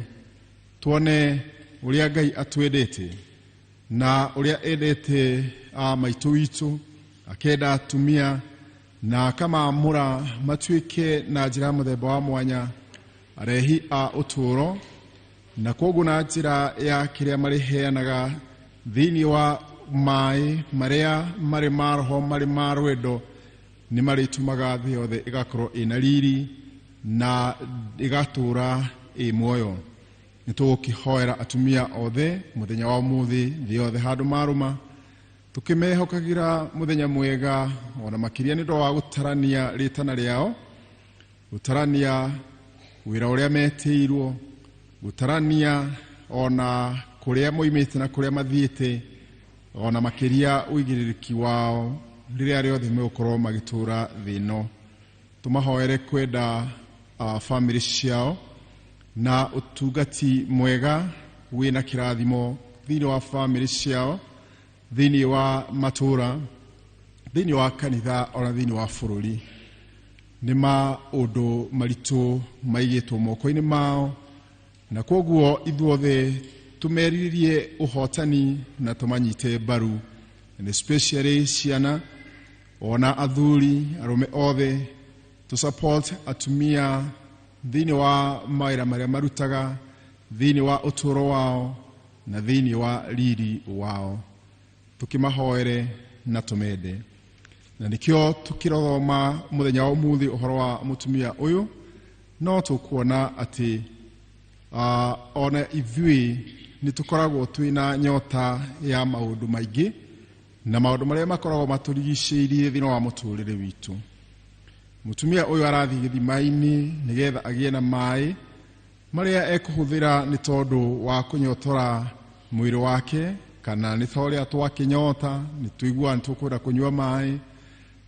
tuone ũrĩa Ngai atwendete na ũrĩa endete maitũ witũ, akenda atumia na akamamũra matuĩke na njĩra ya mũthemba wa mwanya arehi a ũtũũro, na kwoguo na njĩra ya kĩrĩa marĩheanaga thĩinĩ wa maĩ marĩa marĩ ma roho marĩ ma rwendo, nĩ marĩtũmaga thĩ yothe ĩgakorwo ĩna riri na ĩgatũũra ĩ muoyo. Nĩ tũgũkĩhoera atumia othe mũthenya wa ũmũthĩ thĩ yothe handũ marũma, tũkĩmehokagĩra mũthenya mwega, ona makĩria nĩ ũndũ wa gũtarania rĩtana rĩao, gũtarania wĩra ũrĩa metĩirwo, gũtarania ona kũrĩa moimĩte na kũrĩa mathiĩte, ona makĩria ũigĩrĩrĩki wao rĩrĩa rĩothe megũkorwo magĩtũũra thĩ ĩno. Tũmahoere kwenda bamĩrĩ ciao na ũtungati mwega wĩna kĩrathimo thĩinĩ wa bamĩrĩ ciao, thĩinĩ wa matũũra, thĩinĩ wa kanitha, ona thĩinĩ wa bũrũri. Nĩ maũndũ maritũ maigĩtwo moko-inĩ mao, na kwoguo ithuothe tũmerirĩrie ũhotani na tũmanyite mbaru, and especially ciana ona athuri arũme othe, to support atumia thĩinĩ wa mawĩra marĩa marutaga, thĩinĩ wa ũtũũro wao na thĩinĩ wa riri wao, tũkĩmahoere na tũmende. Na nĩkĩo tũkĩrothoma mũthenya wa ũmũthĩ ũhoro wa mũtumia ũyũ, no tũkuona atĩ ona ithuĩ nĩ tũkoragwo twĩna nyota ya maũndũ maingĩ na maũndũ marĩa makoragwo matũrigicĩirie thĩinĩ wa mũtũrĩre witũ. Mũtumia ũyũ arathiĩ gĩthima-inĩ nĩgetha agĩe na maĩ marĩa ekũhũthĩra nĩ tondũ wa kũnyotora mwĩrĩ wake, kana nĩ ta ũrĩa twakĩnyota nĩ tũiguaga nĩ tũkwenda kũnyua maĩ,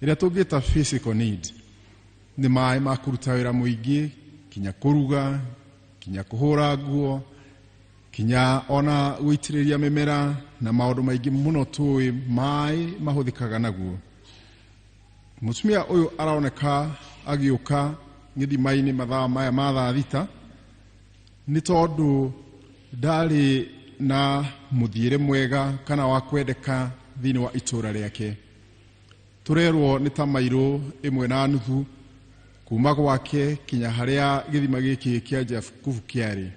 ĩrĩa tũngĩta physical need. Nĩ maĩ ma kũruta wĩra mũingĩ, kinya kũruga, kinya kũhũra nguo, kinya ona gũitĩrĩria mĩmera na maũndũ maingĩ mũno tũĩ maĩ mahũthĩkaga naguo. Mũtumia ũyũ aroneka agĩũka gĩthima-inĩ mathaa maya ma thaa thita nĩ tondũ ndarĩ na mũthiĩre mwega kana wa kwendeka thĩinĩ wa itũũra rĩake. Tũrerwo nĩ ta mairũ 1.5 kuma gwake kinya harĩa gĩthima gĩkĩ kĩa Jakubu kĩarĩ.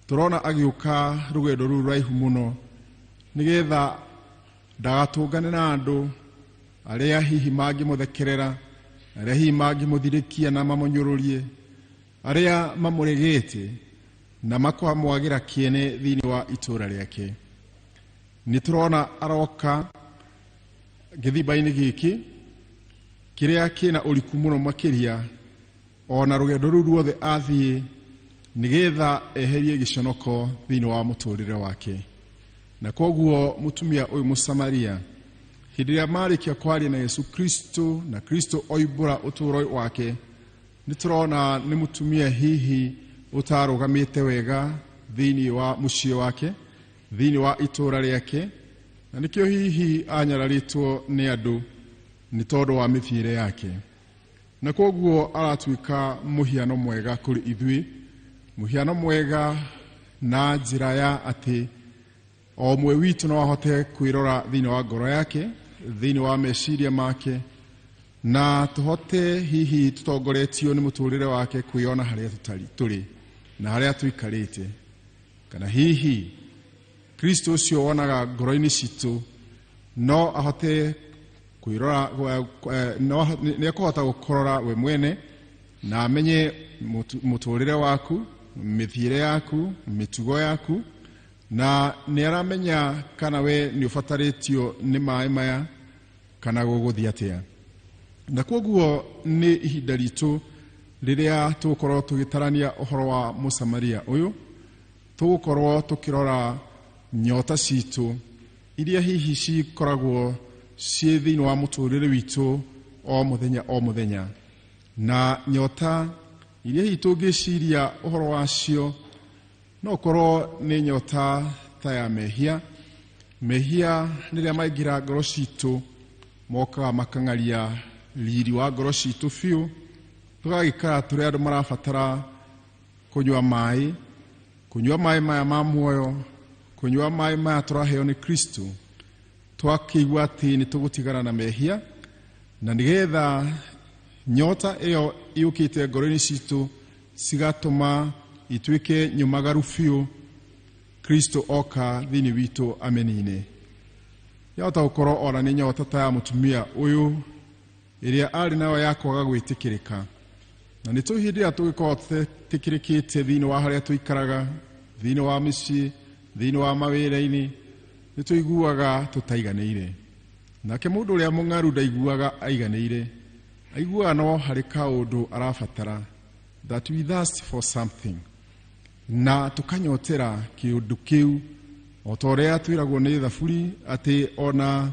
Tũrona agĩũka rũgendo rũu rũraihu mũno nĩgetha ndagatũngane na andũ arĩa hihi mangĩmũthekerera, arĩa hihi mangĩmũthirĩkia na mamũnyũrũrie, arĩa mamũregete na makamwagĩra kĩene thĩinĩ wa itũũra rĩake. Nĩ tũrona aroka gĩthima-inĩ gĩkĩ kĩrĩa kĩna ũriku mũno makĩria, ona rũgendo rũu ruothe athiĩ nĩgetha eherie gĩconoko thĩinĩ wa mũtũrĩre wake. Na kwoguo mũtumia ũyũ Mũsamaria hĩndĩ ĩrĩa marĩkia kwaria na Yesu Kristo na Kristo oimbũra ũtũũro wake, nĩ tũrona nĩ mũtumia hihi ũtarũgamĩte wega thĩinĩ wa mũciĩ wake, thĩinĩ wa itũũra rĩake, na nĩkĩo hihi anyararĩtwo nĩ andũ nĩ tondũ wa mĩthiĩre yake. Na kwoguo aratuĩka mũhiano mwega kũrĩ ithuĩ, mũhiano mwega na njĩra ya atĩ o ũmwe witũ no ahote kwĩrora thĩinĩ wa ngoro yake, thĩinĩ wa meciria make, na tũhote hihi tũtongoretio nĩ mũtũrĩre wake kwĩona harĩa tũrĩ na harĩa tũikarĩte, kana hihi Kristo ũcio wonaga ngoro-inĩ citũ No ahote kwirora, no nĩ ekũhota gũkũrora we mwene na amenye mũtũrĩre waku, mĩthiĩre yaku, mĩtugo yaku, na nĩ aramenya kana we nĩ ũbatarĩtio nĩ maĩ maya kana gũgũthiĩ atĩa. Na kwoguo nĩ ihinda ritũ rĩrĩa tũgũkorwo tũgĩtarania ũhoro wa Mũsamaria ũyũ, tũgũkorwo tũkĩrora nyota citũ iria hihi cikoragwo ciĩ thĩinĩ wa mũtũrĩre witũ o mũthenya o mũthenya, na nyota iria hihi tũngĩciria ũhoro wacio no ũkorwo nĩ nyota ta ya mehia. Mehia rĩrĩa maingĩra ngoro citũ mokaga makang'aria riri wa ngoro citũ biũ, tũgagĩikara tũrĩ andũ marabatara kũnyua maĩ, kũnyua maĩ maya ma muoyo, kũnyua maĩ maya tũraheo nĩ Kristo, twakĩigua atĩ nĩ tũgũtigana na mehia, na nĩgetha nyota ĩyo yũkĩte ngoro-inĩ citũ cigatũma ituĩke nyũmagaru biũ, Kristo oka thĩinĩ witũ amenine. Yahota gũkorwo ona nĩ nyota ta ya mũtumia ũyũ ĩrĩa arĩ nayo ya kwaga gwĩtĩkĩrĩka. Na nĩ tũĩ hĩndĩ ĩrĩa tũgĩkorwo tũtetĩkĩrĩkĩte thĩinĩ wa harĩa tũikaraga, thĩinĩ wa mĩciĩ, thĩinĩ wa mawĩra-inĩ, nĩ tũiguaga tũtaiganĩire. Nake mũndũ ũrĩa mũng'aru ndaiguaga aiganĩire, aiguaga no harĩ kaũndũ arabatara, that we thirst for something, na tũkanyotera kĩũndũ kĩu, o ta ũrĩa twĩragwo nĩ Thaburi atĩ ona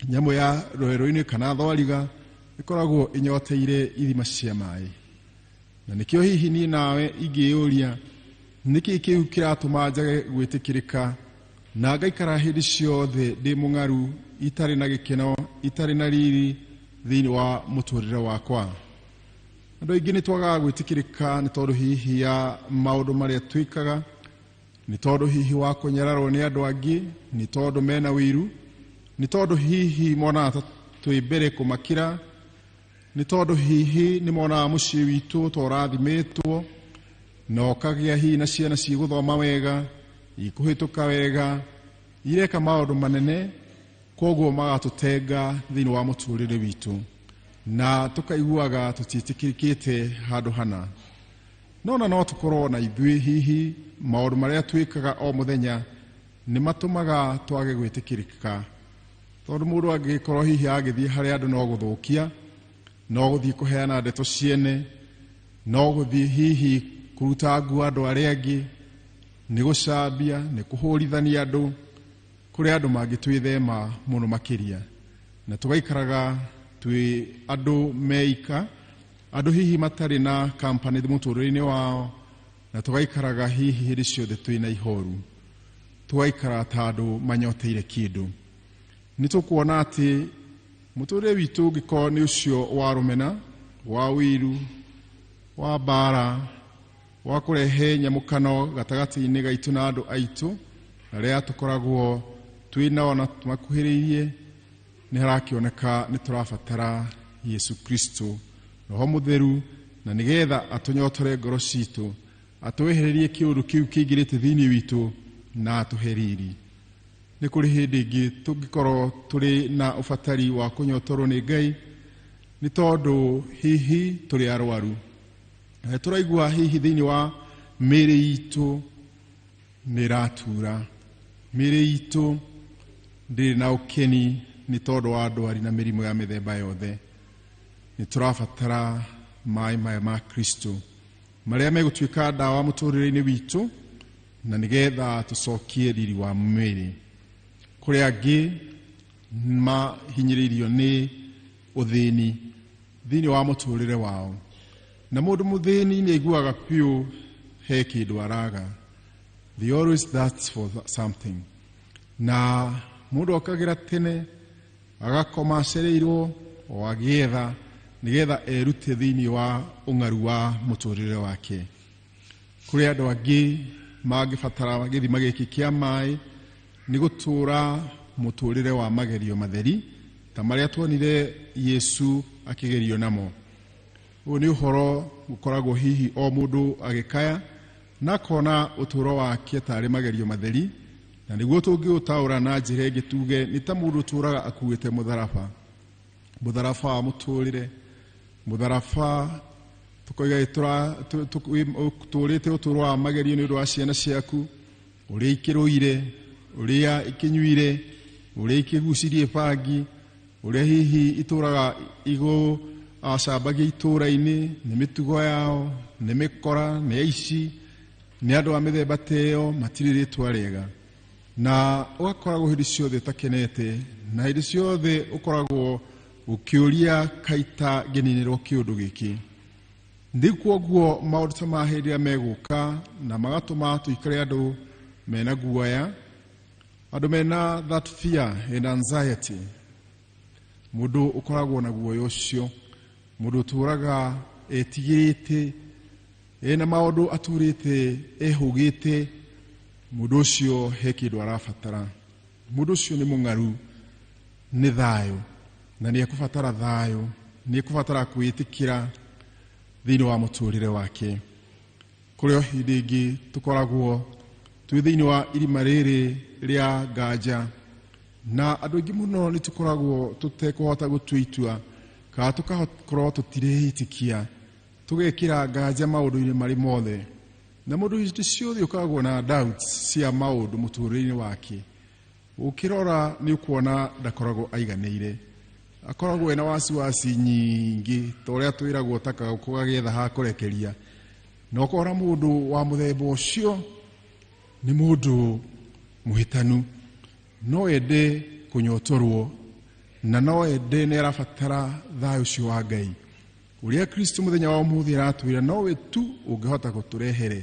nyamũ ya rwerũ-inĩ kana thwariga ĩkoragwo ĩnyoteire ithima cia maĩ. Na nĩkĩo hihi niĩ nawe ingĩyũria nĩkĩ kĩu kĩratũma njage gwĩtĩkĩrĩka na ngaikara hĩndĩ ciothe ndĩ mũng'aru, itarĩ na gĩkeno, itarĩ na riri thĩinĩ wa mũtũrĩre wakwa. Andũ aingĩ nĩ twagaga gwĩtĩkĩrĩka nĩ tondũ hihi ya maũndũ marĩa twĩkaga, nĩ tondũ hihi wa kũnyararwo nĩ andũ angĩ, nĩ tondũ mena ũiru, nĩ tondũ hihi monaga ta twĩ mbere kũmakĩra, nĩ tondũ hihi nĩ monaga mũciĩ witũ ta ũrathimĩtwo na ũkagĩa hihi na ciana cigũthoma wega, ikũhĩtũka wega, ireka maũndũ manene, koguo magatũtenga thĩinĩ wa mũtũrĩre witũ na tũkaiguaga tũtiĩtĩkĩrĩkĩte handũ hana. No na no tũkorwo na ithuĩ hihi maũndũ marĩa twĩkaga o mũthenya nĩ matũmaga twage gwĩtĩkĩrĩka, tondũ mũndũ angĩkorwo hihi agĩthiĩ harĩa andũ no gũthũkia, no gũthiĩ kũheana ndeto ciene, no gũthiĩ hihi kũruta nguo andũ arĩa angĩ, nĩ gũcambia, nĩ kũhũrithania andũ, kũrĩ andũ mangĩtwĩthema mũno makĩria, na tũgaikaraga twĩ andũ meika, andũ hihi matarĩ na company mũtũrĩre-inĩ wao, na tũgaikaraga hihi hĩndĩ ciothe twĩ na ihoru, tũgaikara ta andũ manyoteire kĩndũ. Nĩ tũkuona atĩ mũtũrĩre witũ ũngĩkorwo nĩ ũcio wa rũmena, wa ũiru, wa mbara, wa kũrehe nyamũkano gatagatĩ-inĩ gaitũ na andũ aitũ arĩa tũkoragwo twĩ nao na tũmakuhĩrĩirie, nĩ harakĩoneka nĩ tũrabatara Yesu Kristo, Roho Mũtheru, na nĩgetha atũnyotore ngoro citũ, atwehererie kĩũndũ kĩu kĩingĩrĩte thĩinĩ witũ na atũhe riri. Nĩ kũrĩ hĩndĩ ĩngĩ tũngĩkorwo tũrĩ na ũbatari wa kũnyotorwo nĩ Ngai, nĩ tondũ hihi tũrĩ arwaru. Na tũraigua hihi thĩinĩ wa mĩĩrĩ itũ nĩ ĩratura, mĩĩrĩ itũ ndĩrĩ na ũkeni nĩ tondũ wa ndwari na mĩrimũ ya mĩthemba yothe. Nĩ tũrabatara maĩ maya ma Kristo marĩa megũtuĩka ndawa mũtũrĩre-inĩ witũ, na nĩgetha tũcokie riri wa mwĩrĩ. Kũrĩ angĩ mahinyĩrĩirio nĩ ũthĩni thĩinĩ wa mũtũrĩre wao, na mũndũ mũthĩni nĩ aiguaga biũ he kĩndũ araga. They always thirst for something. Na mũndũ okagĩra tene agakoma acereirwo o agĩetha nĩgetha erute thĩinĩ wa ũng'aru wa mũtũrĩre wake. Kũrĩ andũ angĩ mangĩbatara gĩthima gĩkĩ kĩa maĩ nĩ gũtũra mũtũrĩre wa magerio matheri ta marĩa tuonire Yesu akĩgerio namo. Ũyũ nĩ ũhoro ũkoragwo hihi o mũndũ agĩkaya na akona ũtũũro wake tarĩ magerio matheri, Na nĩguo tũngĩũtaũra na njĩra ĩngĩ tuge nĩ ta mũndũ ũtũraga akuĩte mũtharaba, mũtharaba wa mũtũrĩre, mũtharaba tũkoiga tũrĩte ũtũũro wa magerio nĩ ũndũ wa ciana ciaku, ũrĩa ikĩrũire, ũrĩa ikĩnyuire, ũrĩa ikĩgucirie bangi, ũrĩa hihi itũraga igũcambagia itũra-inĩ, nĩ mĩtugo yao, nĩ mĩkora, nĩ aici, nĩ andũ a mĩthemba ta ĩyo, matirĩ rĩtwa rĩega. Na ũgakoragwo hĩndĩ ciothe ũtakenete, na hĩndĩ ciothe ũkoragwo ũkĩũria kaita ngĩninĩrwo kĩũndũ gĩkĩ. Nĩ kwoguo maũndũ ta ma hĩndĩ ĩrĩa megũka na magatũma tũikare andũ mena guoya, andũ mena that fear and anxiety. Mũndũ ũkoragwo na guoya ũcio, mũndũ ũtũraga etigĩrĩte, ena maũndũ atũrĩte ehũgĩte, mũndũ ũcio he kĩndũ arabatara. Mũndũ ũcio nĩ mũng'aru nĩ thayũ, na nĩ ekũbatara thayũ, nĩ ekũbatara kwĩĩtĩkĩra thĩinĩ wa mũtũrĩre wake. Kũrĩ o hĩndĩ ĩngĩ tũkoragwo twĩ thĩinĩ wa irima rĩrĩ rĩa nganja, na andũ aingĩ mũno nĩ tũkoragwo tũtekũhota gũtua itua, kana tũgakorwo tũtirĩĩtĩkia, tũgekĩra nganja maũndũ-inĩ marĩ mothe. Na mũndũ hĩndĩ ciothe ũkoragwo na doubts cia maũndũ mũtũrĩre-inĩ wake, ũkĩrora nĩ ũkuona ndakoragwo aiganĩire, akoragwo ena wasiwasi nyingĩ ta ũrĩa twĩragwo ta kagũkũ gagĩetha ha kũrekeria. Na ũkora mũndũ wa mũthemba ũcio nĩ mũndũ mũhĩtanu, no ende kũnyotorwo, na no ende nĩ arabatara thayũ ũcio wa Ngai ũrĩa Kristo mũthenya wa ũmũthĩ aratwĩra nowe tu ũngĩhota gũtũrehere.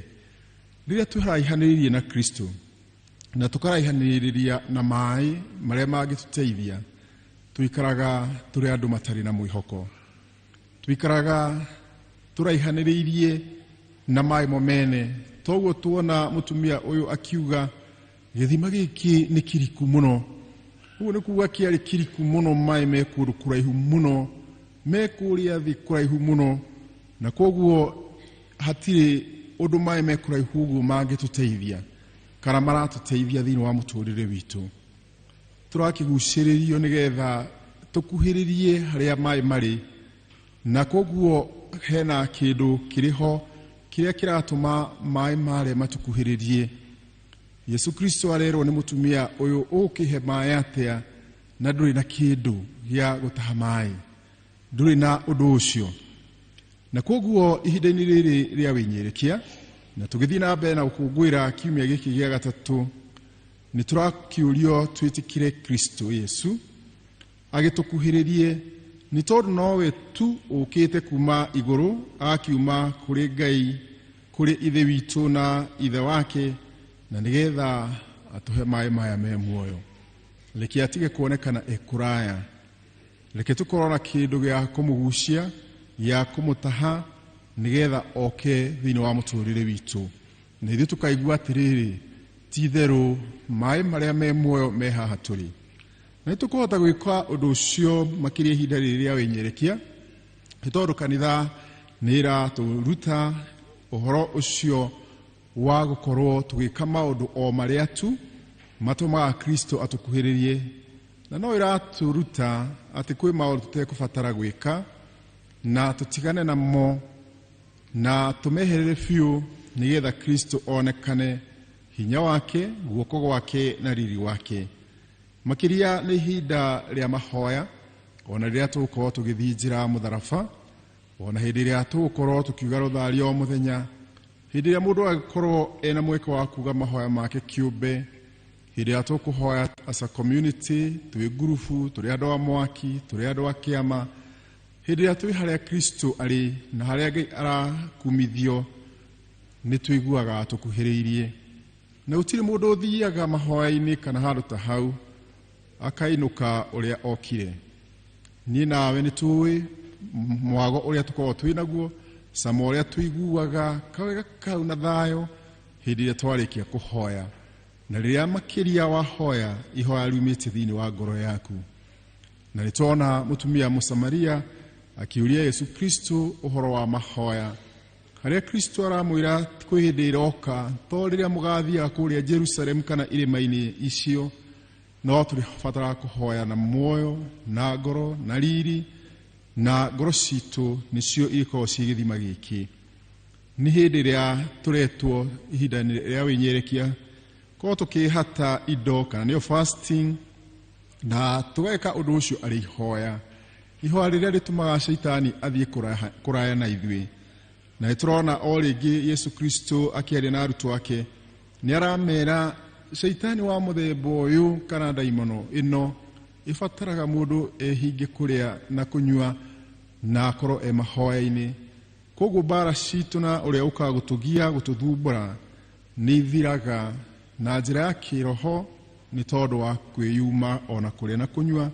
Rĩrĩa tũraihanĩrĩirie na Kristo na tũkaraihanĩrĩria na maĩ marĩa mangĩtũteithia, tũikaraga tũrĩ andũ matarĩ na mwĩhoko, tũikaraga tũraihanĩrĩirie na maĩ mo mene. Toguo tuona mũtumia ũyũ akiuga gĩthima gĩkĩ nĩ kiriku mũno. Ũguo nĩ kuga kĩarĩ kiriku mũno, maĩ me kũndũ kũraihu mũno, me kũrĩa thĩ kũraihu mũno, na koguo hatirĩ ũndũ maĩ me kũraihu ũguo mangĩtũteithia kana maratũteithia thĩinĩ wa mũtũrĩre witũ. Tũrakĩgucĩrĩrio nĩgetha tũkuhĩrĩrie harĩa maĩ marĩ, na koguo hena kĩndũ kĩrĩ ho kĩrĩa kĩratũma maĩ marĩa matũkuhĩrĩrie. Yesu Kristo arerwo nĩ mũtumia ũyũ, ũkĩhe maĩ atĩa na ndũrĩ na kĩndũ gĩa gũtaha maĩ, ndũrĩ na ũndũ ũcio. Na koguo ihinda-inĩ rĩrĩ rĩa wĩnyerekia, na tũgĩthiĩ na mbere na gũkũngũĩra kiumia gĩkĩ gĩa gatatũ, nĩ tũrakĩũrio twĩtĩkĩre Kristo Yesu agĩtũkuhĩrĩrie, nĩ tondũ nowe tu ũkĩte kuma igũrũ, agakiuma kũrĩ Ngai, kũrĩ Ithe witũ na Ithe wake, na nĩgetha atũhe maĩ maya me muoyo. Reke atige kuonekana e kũraya, reke tũkorwo na kĩndũ gĩa kũmũgucia, gĩa kũmũtaha, nĩgetha oke thĩinĩ wa mũtũrĩre witũ, na ithuĩ tũkaigua atĩrĩrĩ, ti itherũ maĩ marĩa me muoyo me haha tũrĩ. Na nĩ tũkũhota gwĩka ũndũ ũcio makĩria ihinda rĩrĩ rĩa wĩnyerekia, nĩ tondũ kanitha nĩ ĩratũruta ũhoro ũcio wa gũkorwo tũgĩka maũndũ o marĩa tu matũmaga Kristo atũkuhĩrĩrie, na no ĩratũruta atĩ kwĩ maũndũ tũtekũbatara gwĩka na tũtigane namo na tũmeherere biũ, nĩgetha Kristo onekane hinya wake, guoko gwake na riri wake. Makĩria nĩ ihinda rĩa mahoya, ona rĩrĩa tũgũkorwo tũgĩthiĩ njĩra mũtharaba, ona hĩndĩ ĩrĩa tũgũkorwo tũkiuga rũthario o mũthenya, hĩndĩ ĩrĩa mũndũ agĩkorwo ena mweke wa kuga mahoya make kĩũmbe, hĩndĩ ĩrĩa tũkũhoya as a community, twĩ ngurubu, tũrĩ andũ a mwaki, tũrĩ andũ a kĩama, hĩndĩ ĩrĩa twĩ harĩa Kristo arĩ na harĩa Ngai arakumithio, nĩ tũiguaga tũkuhĩrĩirie. Na gũtirĩ mũndũ ũthiaga mahoya-inĩ kana handũ ta hau akainũka ũrĩa okire. Niĩ nawe nĩ tũĩ mwago ũrĩa tũkoragwo twĩ naguo, cama ũrĩa tũiguaga, kawega kau na thayũ hĩndĩ ĩrĩa twarĩkia kũhoya. Na rĩrĩa makĩria wahoya, ihoya riumĩte thĩinĩ wa ngoro yaku. Na nĩ tuona mũtumia Mũsamaria akĩũria Yesu Kristo ũhoro wa mahoya, Harĩa Kristo aramwĩra kwĩ hĩndĩ ĩroka, to rĩrĩa mũgathiaga kũrĩa Jerusalemu kana irĩma-inĩ icio, no tũrĩbataraga kũhoya na muoyo na ngoro na riri, na ngoro citũ nĩcio irĩkoragwo ciĩ gĩthima gĩkĩ. Nĩ hĩndĩ ĩrĩa tũretwo ihinda-inĩ rĩa wĩnyerekia, korwo tũkĩhata indo kana nĩyo fasting, na tũgeka ũndũ ũcio arĩ ihoya, ihoya rĩrĩa rĩtũmaga caitani athiĩ kũraya na ithuĩ. Na nĩ tũrona o rĩngĩ Yesu Kristo akĩaria na arutwo ake, nĩ aramera caitani wa mũthemba ũyũ kana ndaimono ĩno ĩbataraga mũndũ ehinge kũrĩa na kũnyua na akorwo e mahoya-inĩ. Koguo mbara citũ na ũrĩa ũkaga gũtũgia gũtũthumbũra nĩ ithiraga na njĩra ya kĩroho, nĩ tondũ wa kwĩyuma ona kũrĩa na kũnyua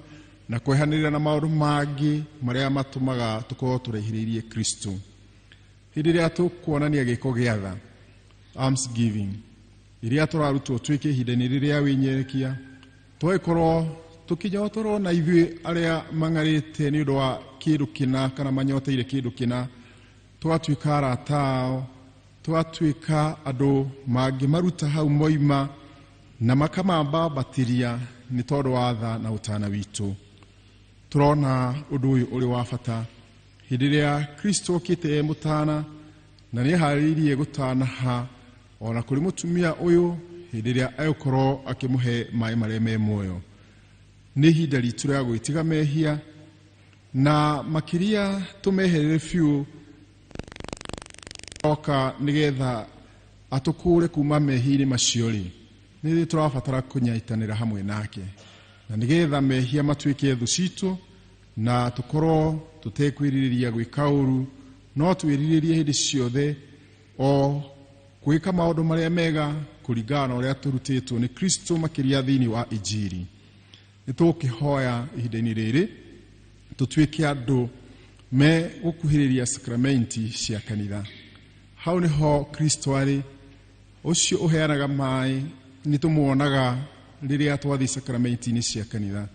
na kwehanĩrĩra na maũndũ mangĩ marĩa matũmaga tũkorwo tũraihĩrĩirie Kristo. Hĩndĩ ĩrĩa tũkuonania gĩko gĩa tha, alms giving, iria tũrarutwo twĩke ihinda-inĩ rĩrĩa wĩnyerekia, tũgagĩkorwo tũkĩnyotorwo na ithuĩ arĩa mang'arĩte nĩ ũndũ wa kĩndũ kĩna kana manyoteire kĩndũ kĩna, tũgatuĩka arata ao, tũgatuĩka andũ mangĩmaruta hau moima na makamambambatĩria nĩ tondũ wa tha na ũtana witũ. Tũrona ũndũ ũyũ ũrĩ wa bata hĩndĩ ĩrĩa Kristo okĩte e mũtana na nĩeharĩirie gũtanaha ona kũrĩ mũtumia ũyũ hĩndĩ ĩrĩa egũkorwo akĩmũhe maĩ marĩa me muoyo. Nĩ ihinda ritũ rĩa gwĩtiga mehia na makĩria tũmeherere biũ oka nĩgetha atũkũre kuma mehia-inĩ macio rĩ, nĩ tũrabatara kũnyitanĩra hamwe nake na nĩgetha mehia matuĩke thũ citũ na tũkorwo tũtekwĩrirĩria gwĩka ũru, no twĩrirĩrie hĩndĩ ciothe o gwĩka maũndũ marĩa mega kũringana na ũrĩa tũrutĩtwo nĩ Kristo makĩria thĩinĩ wa Injiri. Nĩ tũgũkĩhoya ihinda-inĩ rĩrĩ tũtuĩke andũ me gũkuhĩrĩria sakramenti cia kanitha. Hau nĩho Kristo arĩ, ũcio ũheanaga maĩ nĩ tũmuonaga rĩrĩa twathiĩ sakramenti-inĩ cia kanitha.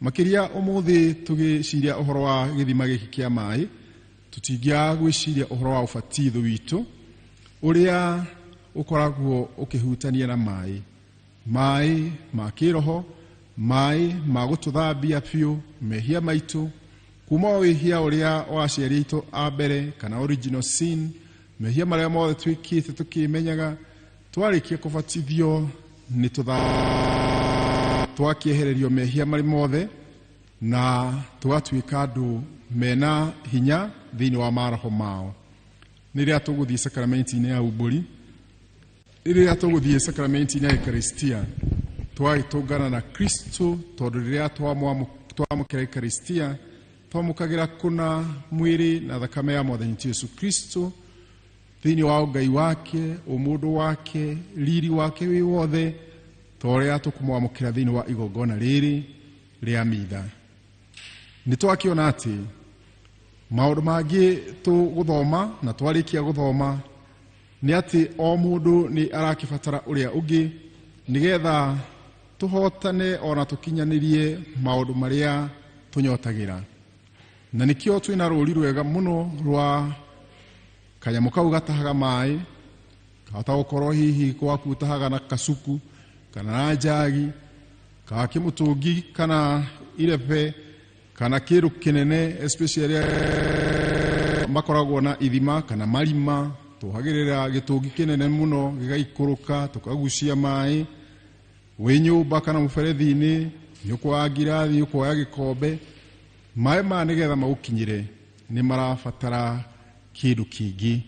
Makĩria ũmũthĩ tũgĩciria ũhoro wa gĩthima gĩkĩ kĩa maĩ, tũtingĩaga gwĩciria ũhoro wa ũbatitho witũ ũrĩa ũkoragwo ũkĩhutania na maĩ, maĩ ma kĩroho, maĩ ma gũtũthambia biũ mehia maitũ kuma wĩhia ũrĩa wa aciari aitũ a mbere kana original sin, mehia marĩa mothe twĩkĩte tũkĩmenyaga. Twarĩkia kũbatithio nĩ twakĩehererio mehia marĩ mothe na tũgatuĩka andũ mena hinya thĩinĩ wa maroho mao. Rĩrĩa tũgũthiĩ sakramenti-inĩ ya umbũri, rĩrĩa tũgũthiĩ sakramenti-inĩ ya Eucharistia, twagĩtũngana na Kristo, tondũ rĩrĩa twamũkĩra Eucharistia twamũkagĩra kũna mwĩrĩ na thakame ya Mwathani Yesu Kristo thĩinĩ wa ũngai wake, ũmũndũ wake, riri wake wĩ wothe, ta ũrĩa tũkũmwamũkĩra thĩinĩ wa igongona rĩrĩ rĩa mitha. Nĩ twakĩona atĩ maũndũ mangĩ tũgũthoma na twarĩkia gũthoma nĩ atĩ o mũndũ nĩ arakĩbatara ũrĩa ũngĩ nĩgetha tũhotane ona tũkinyanĩrie maũndũ marĩa tũnyotagĩra. Na nĩkĩo twĩna rũri rwega mũno rwa kanyamũ kau gatahaga maĩ, kahota gũkorwo hihi gwaku ũtahaga na kasuku kana na njagi kana kĩmũtũngi kana irebe kana kĩndũ kĩnene, especially makoragwo na ithima kana marima, tũhagĩrĩra gĩtũngi kĩnene mũno gĩgaikũrũka tũkagucia maĩ. Wĩ nyũmba kana mũberethi-inĩ nĩ ũkuoya ngirathi, ũkuoya gĩkombe, maĩ maya nĩgetha magũkinyĩre nĩ marabatara kĩndũ kĩngĩ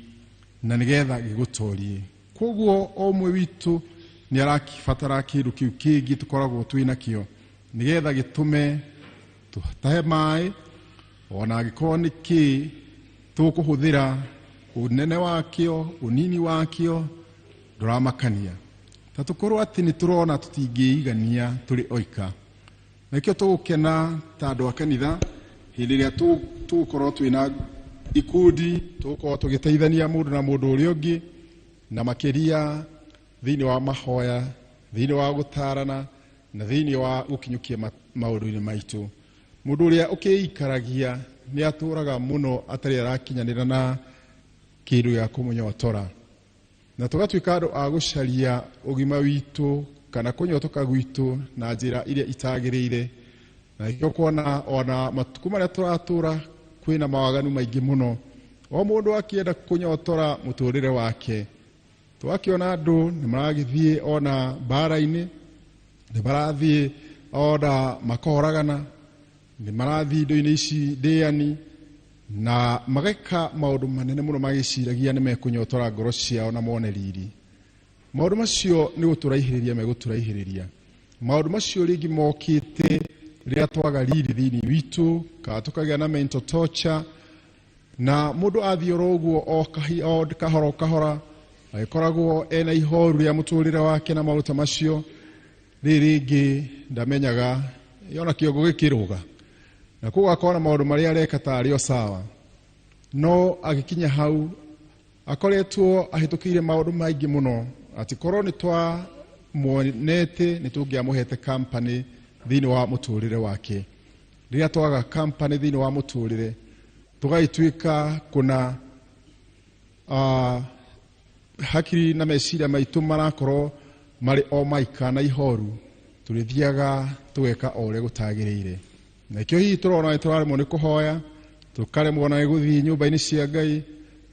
na nĩgetha gĩgũtorie. Koguo o ũmwe witũ nĩ arabatara kĩndũ kĩu kĩngĩ tũkoragwo twĩ nakĩo nĩgetha gĩtũme tũtahe maĩ, ona angĩkorwo nĩ kĩ tũkũhũthĩra, ũnene wakĩo, ũnini wakĩo ndũramakania. Ta tũkorwo atĩ nĩ tũrona tũtingĩigania tũrĩ oika. Nakĩo tũgũkena ta andũ a kanitha hĩndĩ ĩrĩa tũgũkorwo twĩna ikundi, tũgũkorwo tũgĩteithania mũndũ na mũndũ ũrĩa ũngĩ, na makĩria thĩinĩ wa mahoya, thĩinĩ wa gũtarana, na thĩinĩ wa gũkinyũkia maũndũ-inĩ maitũ. Mũndũ ũrĩa ũkĩikaragia nĩ atũraga mũno atarĩ arakinyanĩra na kĩndũ gĩa kũmũnyotora. Na tũgatuĩka andũ a gũcaria ũgima witũ kana kũnyotoka gwitũ na njĩra iria itagĩrĩire. Na nĩkĩo kuona ona matukũ marĩa tũratũra kwĩna mawaganu maingĩ mũno, o mũndũ akĩenda kũnyotora mũtũrĩre wake. Tũgakĩona andũ nĩ maragĩthiĩ ona mbara-inĩ, nĩ marathiĩ ona makohoragana, nĩ marathiĩ indo-inĩ ici ndĩani, na mageka maũndũ manene mũno magĩciragia nĩ mekũnyotora ngoro ciao na mone riri. Maũndũ macio nĩ gũtũraihĩrĩria megũtũraihĩrĩria. Maũndũ macio rĩngĩ mokĩte rĩrĩa twaga riri thĩinĩ witũ, kana tũkagĩa na mental torture, na mũndũ athiĩ oro ũguo o kahora o kahora agĩkoragwo ena ihoru rĩa mũtũrĩre wake na maũndũ ta macio. Rĩrĩ rĩngĩ ndamenyaga ona kĩongo gĩkĩrũga, na koguo akona maũndũ marĩa areka tarĩ o sawa, no agĩkinya hau akoretwo ahĩtũkĩire maũndũ maingĩ mũno, atĩ korwo nĩ twamuonete nĩ tũngĩamũhete company thĩinĩ wa mũtũrĩre wake. Rĩrĩa twaga company thĩinĩ wa mũtũrĩre, tũgagĩtuĩka kũna hakiri na meciria maitũ marakorwo marĩ o maika na ihoru, tũrĩthiaga tũgeka o ũrĩa gũtagĩrĩire. Na nĩkĩo hihi tũrona nĩ tũraremwo nĩ kũhoya, tũkaremwo ona nĩ gũthiĩ nyũmba-inĩ cia Ngai,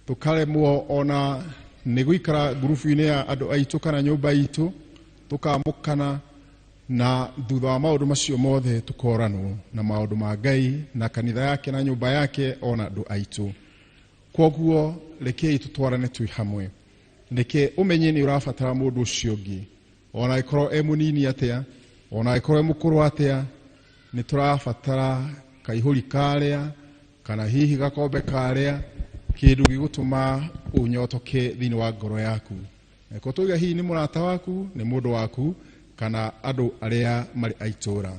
tũkaremwo ona nĩ gũikara ngurubu-inĩ ya andũ aitũ kana nyũmba itũ, tũkamũkana, na thutha wa maũndũ macio mothe tũkoranwo na maũndũ ma Ngai na kanitha yake na nyũmba yake ona andũ aitũ. Kwoguo rekei tũtwarane twĩ hamwe. Reke ũmenye nĩ ũrabatara mũndũ ũcio ũngĩ, ona angĩkorwo e mũnini atĩa, ona angĩkorwo e mũkũrũ atĩa, nĩ tũrabatara kaihũri karĩa kana hihi gakombe karĩa, kĩndũ gĩgũtũma ũnyotoke thĩinĩ wa ngoro yaku. Angĩkorwo tuge hihi nĩ mũrata waku, nĩ mũndũ waku, kana andũ arĩa marĩ a itũũra.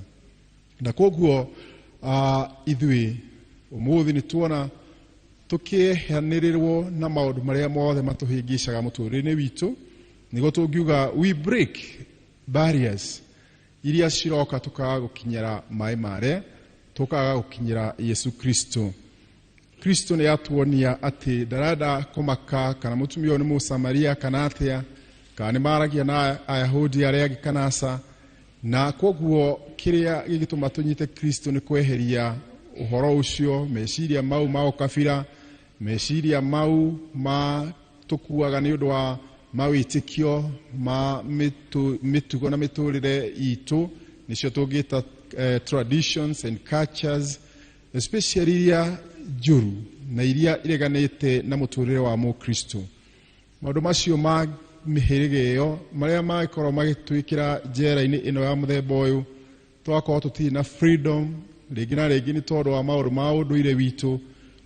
Na kwoguo ithuĩ ũmũthĩ nĩ tuona tũkĩehanĩrĩrwo na maũndũ marĩa mothe matũhĩngĩcaga mũtũrĩre-inĩ witũ, nĩguo tũngiuga we break barriers iria ciroka tũkaga gũkinyĩra maĩ marĩa, tũkaga gũkinyĩra Yesu Kristo. Kristo nĩ atuonia atĩ ndarenda kũmaka kana mũtumia ũyũ nĩ Mũsamaria kana atĩa, kana nĩ maragia na Ayahudi arĩa angĩ kana aca. Na kwoguo kĩrĩa gĩgĩtũma tũnyite Kristo nĩ kweheria ũhoro ũcio, meciria mau ma ũkabira, meciria mau ma tũkuaga nĩ ũndũ wa mawĩtĩkio ma mĩtugo na mĩtũrĩre itũ, nĩcio tũngĩta traditions and cultures, especially iria njũru na iria ireganĩte na mũtũrĩre wa Mũkristo. Maũndũ macio ma mĩhĩrĩga ĩyo marĩa magĩkorwo magĩtwĩkĩra njera-inĩ ĩno ya mũthemba ũyũ, tũgakorwo tũtirĩ na freedom rĩngĩ na rĩngĩ nĩ tondũ wa maũndũ ma ũndũire witũ,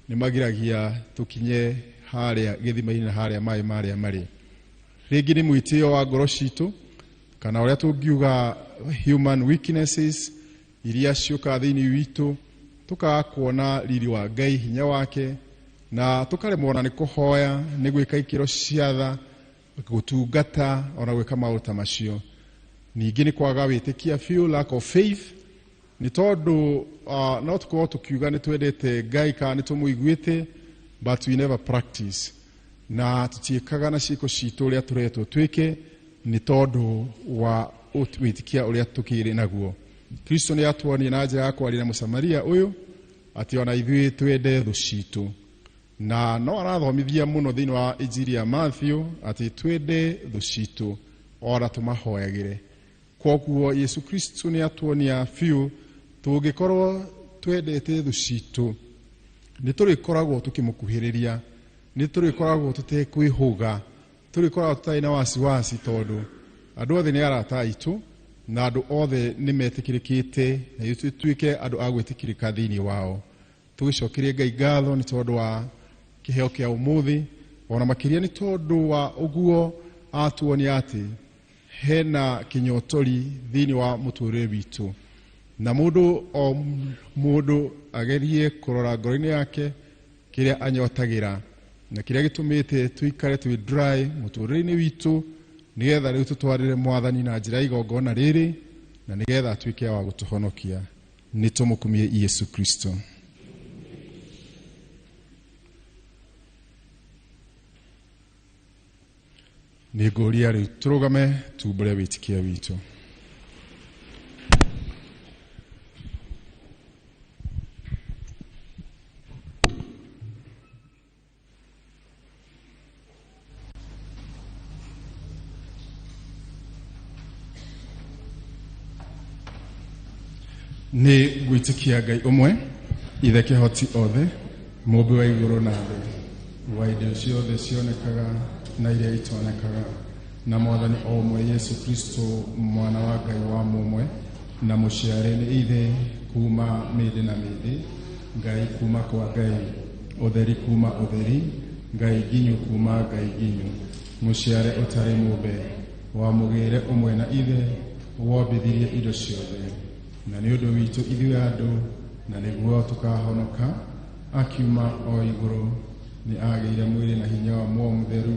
nĩ magiragia tũkinye harĩa gĩthima-inĩ na harĩa maĩ marĩa marĩ. Rĩngĩ nĩ mwĩtĩo wa ngoro citũ, kana ũrĩa tũngiuga human weaknesses iria ciũkaga thĩinĩ witũ, tũkaga kuona riri wa Ngai, hinya wake, na tũkaremwo ona nĩ kũhoya, nĩ gwĩka ikĩro cia tha, gũtungata, ona gwĩka maũndũ ta macio. Ningĩ nĩ kwaga wĩtĩkia biũ, lack of faith, nĩ tondũ no tũkorwo tũkiuga nĩ twendete Ngai kana nĩ tũmũiguĩte, but we never practice, na tũtiĩkaga na ciĩko citũ ũrĩa tũretwo twĩke, nĩ tondũ wa wĩtĩkia ũrĩa tũkĩrĩ naguo. Kristo nĩ atuonia na njĩra ya kwaria na Mũsamaria ũyũ atĩ ona ithuĩ twende thũ citũ, na no arathomithia mũno thĩinĩ wa Injiri ya Matthew atĩ twende thũ citũ ona tũmahoyagĩre. Kwoguo Yesu Kristo nĩ atuonia biũ tũngĩkorwo twendete thũ citũ nĩ tũrĩkoragwo tũkĩmũkuhĩrĩria, nĩ tũrĩkoragwo tũtekwĩhũga, tũrĩkoragwo tũtarĩ na wasiwasi, tondũ andũ othe nĩ arata aitũ na andũ othe nĩ metĩkĩrĩkĩte, na ithuĩ tũtuĩke andũ a gwĩtĩkĩrĩka thĩinĩ wao. Tũgĩcokerie Ngai ngatho nĩ tondũ wa kĩheo kĩa ũmũthĩ, ona makĩria nĩ tondũ wa ũguo atuonia atĩ hena kĩnyotori thĩinĩ wa mũtũrĩre witũ, na mũndũ o mũndũ agerie kũrora ngoro-inĩ yake kĩrĩa anyotagĩra na kĩrĩa gĩtũmĩte tũikare twĩ dry mũtũrĩre-inĩ witũ, nĩgetha rĩu tũtwarĩre Mwathani na njĩra ya igongona rĩrĩ, na nĩgetha atuĩke wa gũtũhonokia. Nĩ tũmũkumie Yesu Kristo. Nĩ ngũria rĩu tũrũgame tumbũre wĩtĩkia witũ. Nĩ gwĩtĩkia Ngai ũmwe, Ithe kĩhoti othe, mũmbi wa igũrũ na thĩ, wa indo ciothe cionekaga na iria itonekaga, na Mwathani o ũmwe Yesu Kristo, mwana wa Ngai wa mũmwe, na mũciare nĩ Ithe kuma mĩndĩ na mĩndĩ, Ngai kuma kwa Ngai, ũtheri kuma ũtheri, Ngai nginyu kuma Ngai nginyu, mũciare ũtarĩ mũmbe, wa mũgĩre ũmwe na Ithe, wombithirie indo ciothe, na nĩ ũndũ witũ ithuĩ andũ, na nĩguo tũkahonoka, akiuma o igũrũ, nĩ agĩire mwĩrĩ na hinya wa Muoyo Mũtheru,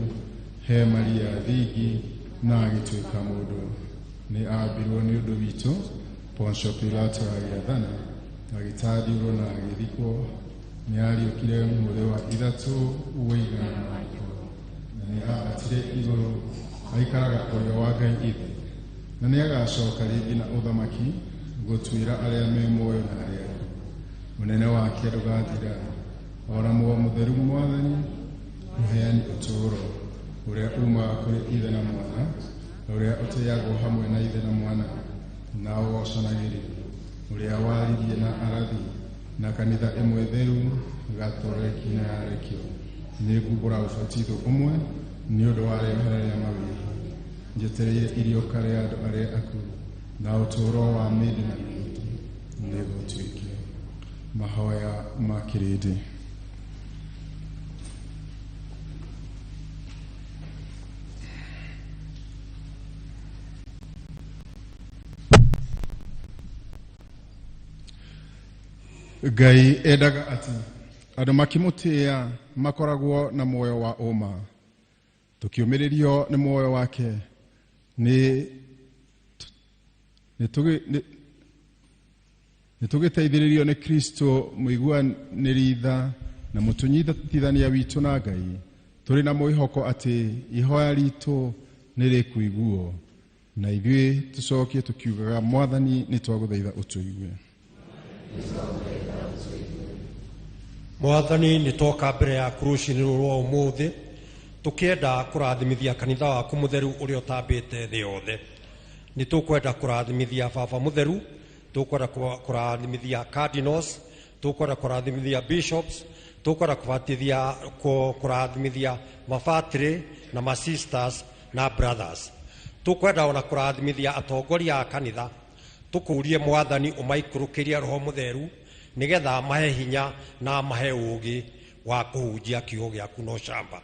he Maria thingi, na agĩtuĩka mũndũ. Nĩ aambirwo nĩ ũndũ witũ, Pontio Pilato agĩathana, agĩtandiũrwo na agĩthikwo, nĩ ariũkire mũthĩ wa ithatũ ũigana na nĩ aambatire igũrũ, aikaraga ũrĩo wa Ngai Ithe, na nĩ agacoka rĩngĩ na ũthamaki gũtuĩra arĩa me muoyo na arĩa akuũ. Mũnene wake ndũgathira, ona Muoyo Mũtheru Mwathani mũheani ũtũũro, ũrĩa umaga kũrĩ Ithe na Mwana, ũrĩa ũtĩagwo hamwe na Ithe na Mwana, na ũgocanagĩrio, ũrĩa waririe na arathi, na kanitha ĩmwe theru gatoreki na yarekio. Nĩ ngumbũra ũbatitho ũmwe nĩ ũndũ wa rĩohera rĩa mawĩhia, njetereire iriũka rĩa andũ arĩa akuũ, na ũtũũro wa mĩndĩ na mĩndĩ nĩgũtuĩke. Mahoya ma kĩrĩndĩ. Ngai endaga atĩ andũ makĩmũtĩĩa makoragwo na muoyo wa ũma, tũkĩũmĩrĩrio nĩ muoyo wake, nĩ tũgĩteithĩrĩrio nĩ Kristo mũiguanĩri tha na mũtũnyitithania witũ na Ngai, tũrĩ na mwĩhoko atĩ ihoya ritũ nĩ rĩkũiguo, na ithuĩ tũcokie tũkiugaga, Mwathani nĩ twagũthaitha ũtũigue. Mwathani nĩ twoka mbere yaku rũcinĩ rũrũ rwa ũmũthĩ, tũkĩenda kũrathimithia kanitha waku mũtheru ũrĩa ũtambĩte thĩ yothe. Nĩ tũkwenda kũrathimithia baba mũtheru, tũkwenda kũrathimithia cardinals, tũkwenda kũrathimithia bishops, tũkwenda kũrathimithia mabatĩrĩ na masisters na brothers. Tũkwenda ona kũrathimithia atongoria a kanitha, tũkũrie Mwathani ũmaikũrũkĩrie Roho Mũtheru nĩgetha mahe hinya na mahe ũũgĩ wa kũhunjia kiugo gĩaku na ũcamba.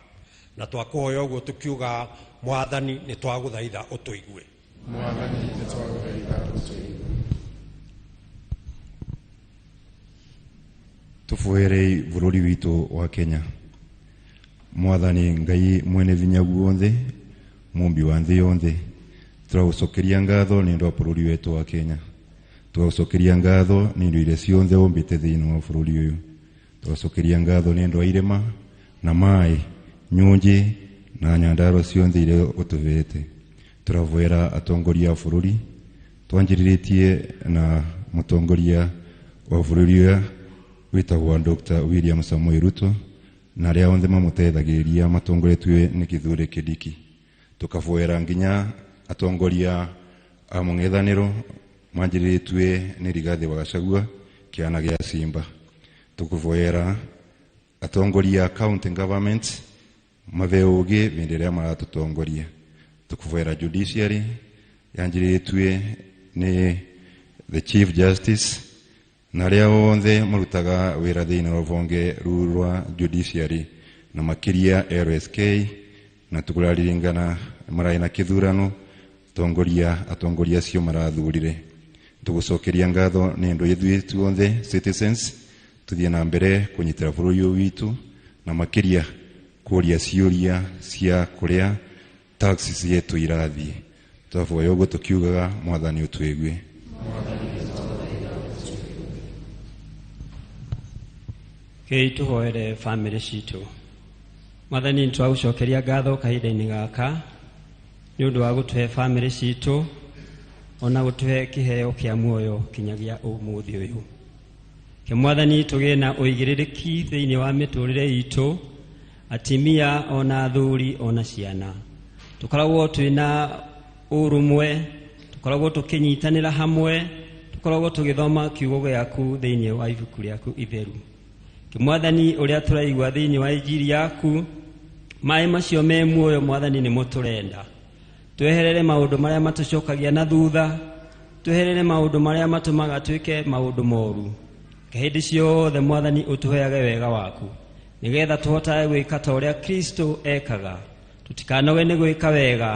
Na twakũhoya ũguo tũkiuga, Mwathani nĩ twagũthaitha ũtũigue. Mwathani nĩ twagũthaitha ũtũigue. Tũboerei bũrũri witũ wa Kenya. Mwathani Ngai mwene vinya guonthe, mũmbi wa nthĩ yonthe, tũragũcokeria ngatho nĩ ũndũ wa bũrũri wetu wa Kenya. Tũragũcokeria ngatho nĩ indo iria ciothe ũmbĩte thĩinĩ wa bũrũri ũyũ. Tũragũcokeria ngatho nĩ ũndũ wa irĩma na maĩ, nyũnjĩ na nyandarũa ciothe iria ũtũhete. Tũravoera atongoria a bũrũri, twanjĩrĩrĩtie na mũtongoria wa bũrũri ũyũ wĩtagwo Dr. William Samoei Ruto, na arĩa othe mamũteithagĩrĩria matongoretio nĩ Kithure Kindiki. Tũkavoera nginya atongoria a mũng'ethanĩro manjĩrĩrĩtue nĩ Rigathĩ wa Gachagua kĩana gĩa Simba. Tũkũvoera atongoria a county government mabe ũũgĩ hĩndĩ ĩrĩa maratũtongoria. Tũkũvoera judiciary yanjĩrĩrĩtue nĩ the Chief Justice na arĩa othe marutaga wĩra thĩinĩ wa rũhonge rũu rwa judiciary na makĩria LSK, na tũkũraririkana mararĩ na kĩthurano atongoria acio marathurire. Tũgũcokeria ngatho nĩ ũndũ ithuĩ tuothe citizens tũthiĩ na mbere kũnyitĩra bũrũri ũyũ witũ na makĩria kũria ciũria cia kũrĩa tax cietũ irathiĩ. Twaboya ũguo tũkiugaga, Mwathani ũtũigue. Kei tũhoere bamĩrĩ citũ. Mwathani nĩ twagũcokeria ngatho kahinda-inĩ gaka Nĩ ũndũ wa gũtũhe bamĩrĩ citũ ona gũtũhe kĩheo kĩa muoyo kinyagia ũmũthĩ ũyũ. Ke Mwathani tũgĩe na ũigĩrĩrĩki thĩinĩ wa mĩtũrĩre itũ, atimia ona athuri ona ciana. Tũkoragwo twĩna ũrũmwe, tũkoragwo tũkĩnyitanĩra hamwe, tũkoragwo tũgĩthoma kiugo gĩaku thĩinĩ wa ibuku rĩaku itheru. Ke Mwathani ũrĩa tũraigua thĩinĩ wa injiri yaku, maĩ macio me muoyo Mwathani nĩmo tũrenda. Tweherere maũndũ marĩa matũcokagia na thutha, tweherere maũndũ marĩa matũmaga twĩke maũndũ moru. Hĩndĩ ciothe Mwathani ũtũheage wega waku nĩgetha tũhotage gwĩka ta ũrĩa Kristo ekaga. Tũtikanoge nĩ gwĩka wega,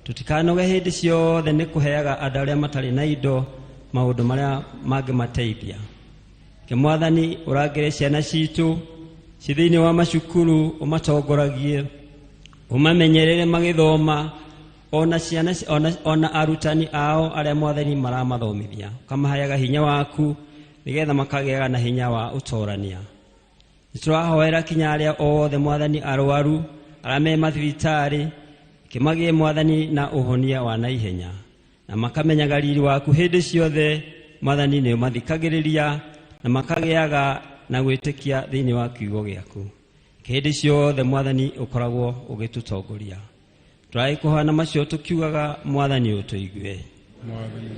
tũtikanoge hĩndĩ ciothe nĩ kũheaga andũ arĩa matarĩ na indo maũndũ marĩa mangĩmateithia. Ke Mwathani ũrangĩre ciana citũ ci thĩinĩ wa macukuru, ũmatongoragie, ũmamenyerere magĩthoma, ona ciana ona arutani ao arĩa Mwathani maramathomithia, ũkamaheaga hinya waku nĩgetha makagĩaga na hinya wa ũtorania. Nĩtũrahoera kinya arĩa othe Mwathani arwaru, arĩa me mathibitarĩ, kĩmagĩe Mwathani na ũhonia wa naihenya, na makamenyaga riri waku hĩndĩ ciothe. Mwathani nĩ ũmathikagĩrĩria na makagĩaga na gwĩtĩkia thĩinĩ wa kiugo gĩaku. Hĩndĩ ciothe Mwathani ũkoragwo ũgĩtũtongoria. Tũragĩkũhoya na macio tũkiugaga Mwathani ũtũigue. Mwathani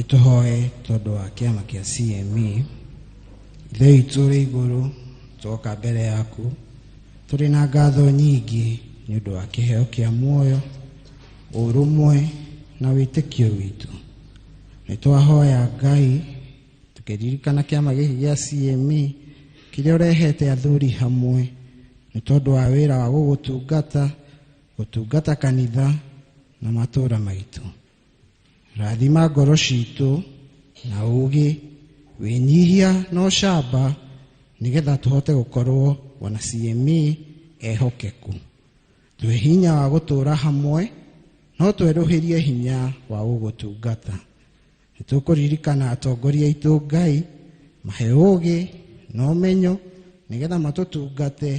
nĩtũhoe tondũ wa kĩama kĩa CME. Ithe witũ ũrĩ igũrũ, twoka mbere yaku tũrĩ na ngatho nyingĩ nĩ ũndũ wa kĩheo kĩa muoyo, ũrũmwe na wĩtĩkio witũ. Nĩtwahoya Ngai tũkĩririkana kĩama gĩkĩ gĩa CME kĩrĩa ũrehete athuri hamwe nĩ tondũ wa wĩra wa gũgũtungata, gũtungata kanitha na matũũra maitũ. Rathima ngoro citũ na ũũgĩ, wĩnyihia na ũcamba nĩgetha tũhote gũkorwo wana CME ehokeku. Twĩ hinya wa gũtũũra hamwe, no twerũhĩrie hinya wa gũgũtungata. Nĩtũkũririkana atongoria aitũ Ngai, mahe ũũgĩ na ũmenyo nĩgetha matũtungate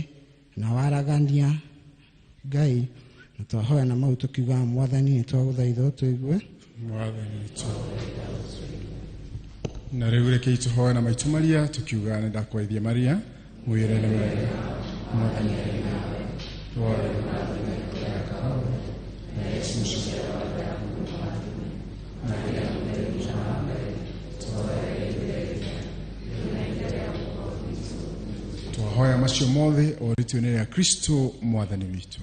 na waragania Ngai. Na twahoya na mau tũkiugaga Mwathani nĩtwagũthaitha ũtũigue. Mwathani na rĩu rekei tũhoe na maitũ Maria tũkiuga nĩ ndakwaithia Maria mwĩre nĩ wega Mwathani twahoya macio mothe o rĩtwa-inĩ rĩa Kristo Mwathani witũ.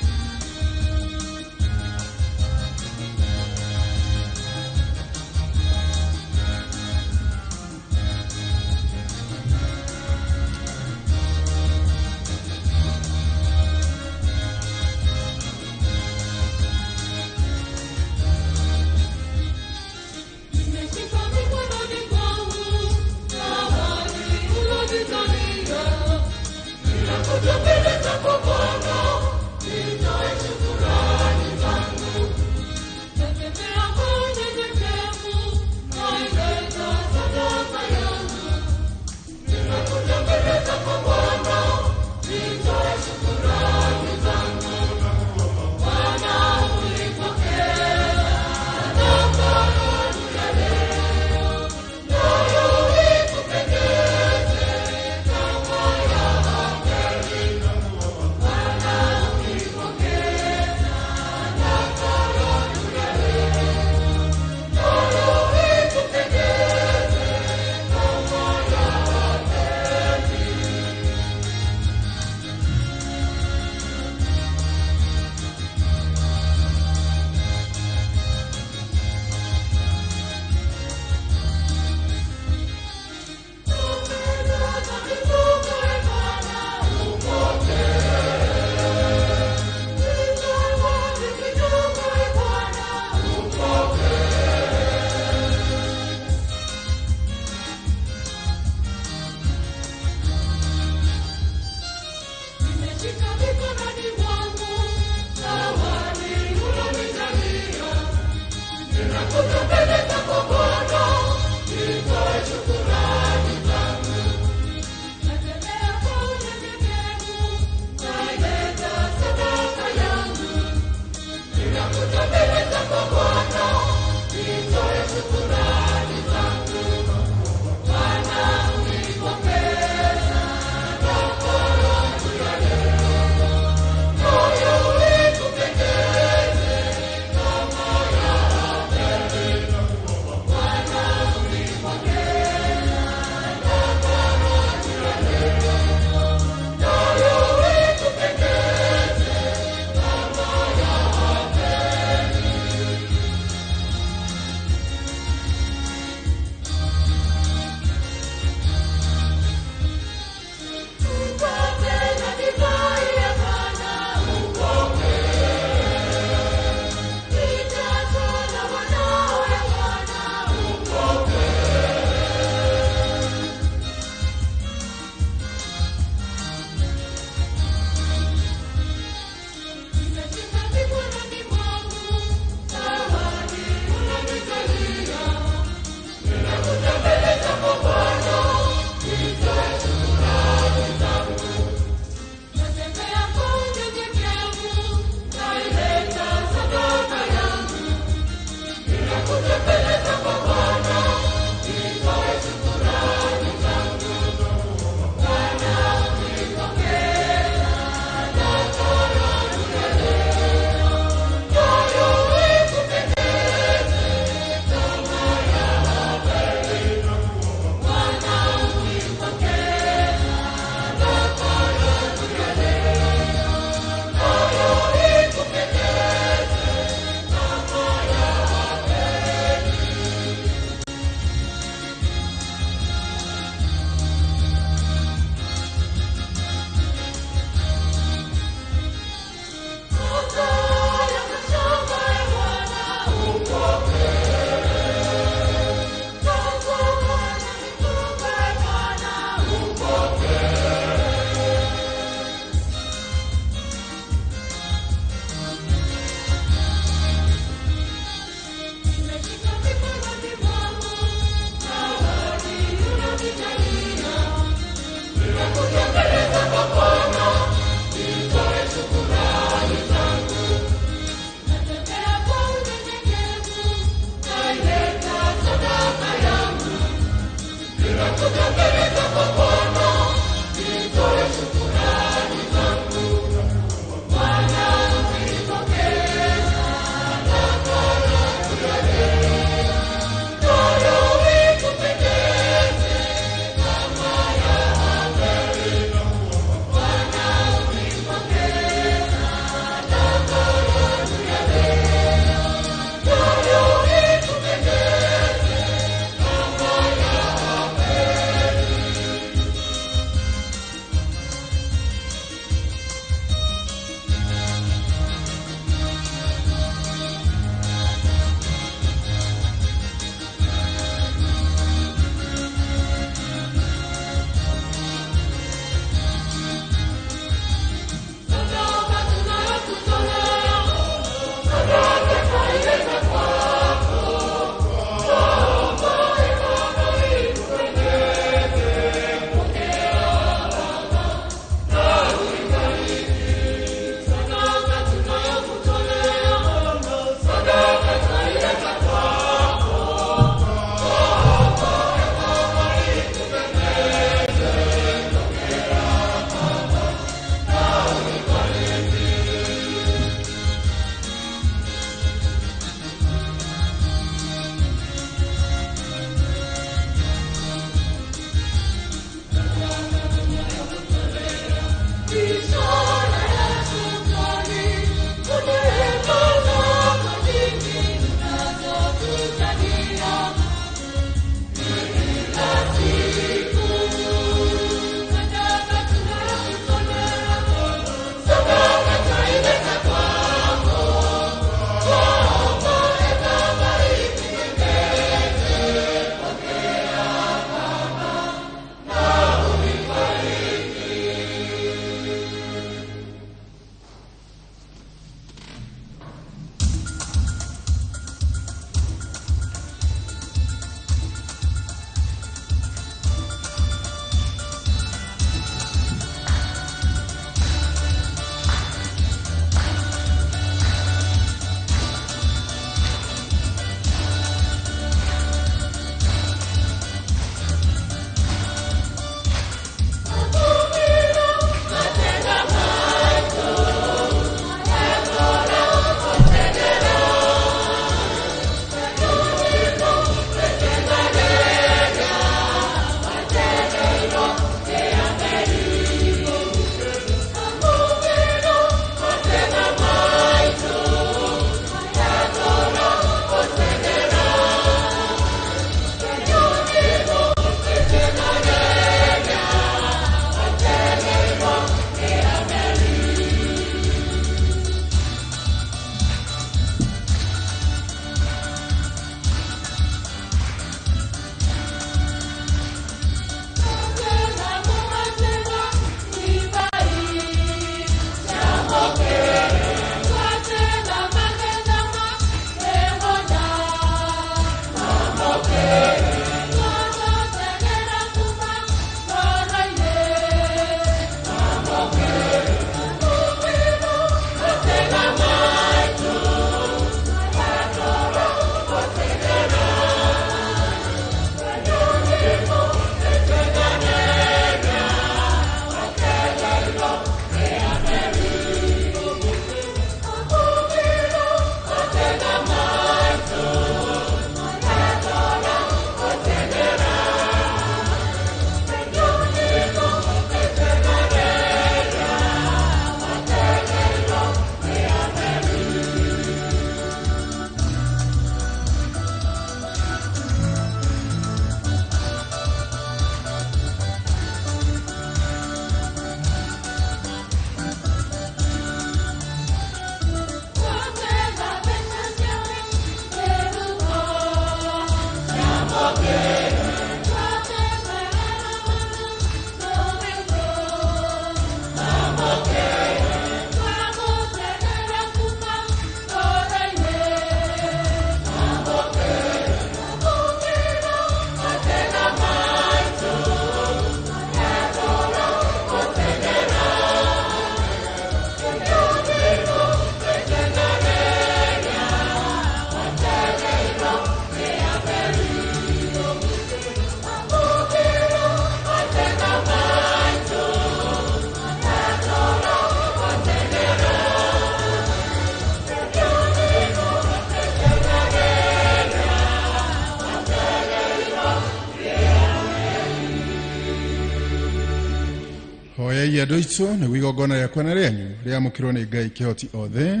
Hoyai andũ aitũ nĩguo igongona rĩakwa na rĩanyu rĩamũkĩrwo nĩ Ngai kĩhoti othe.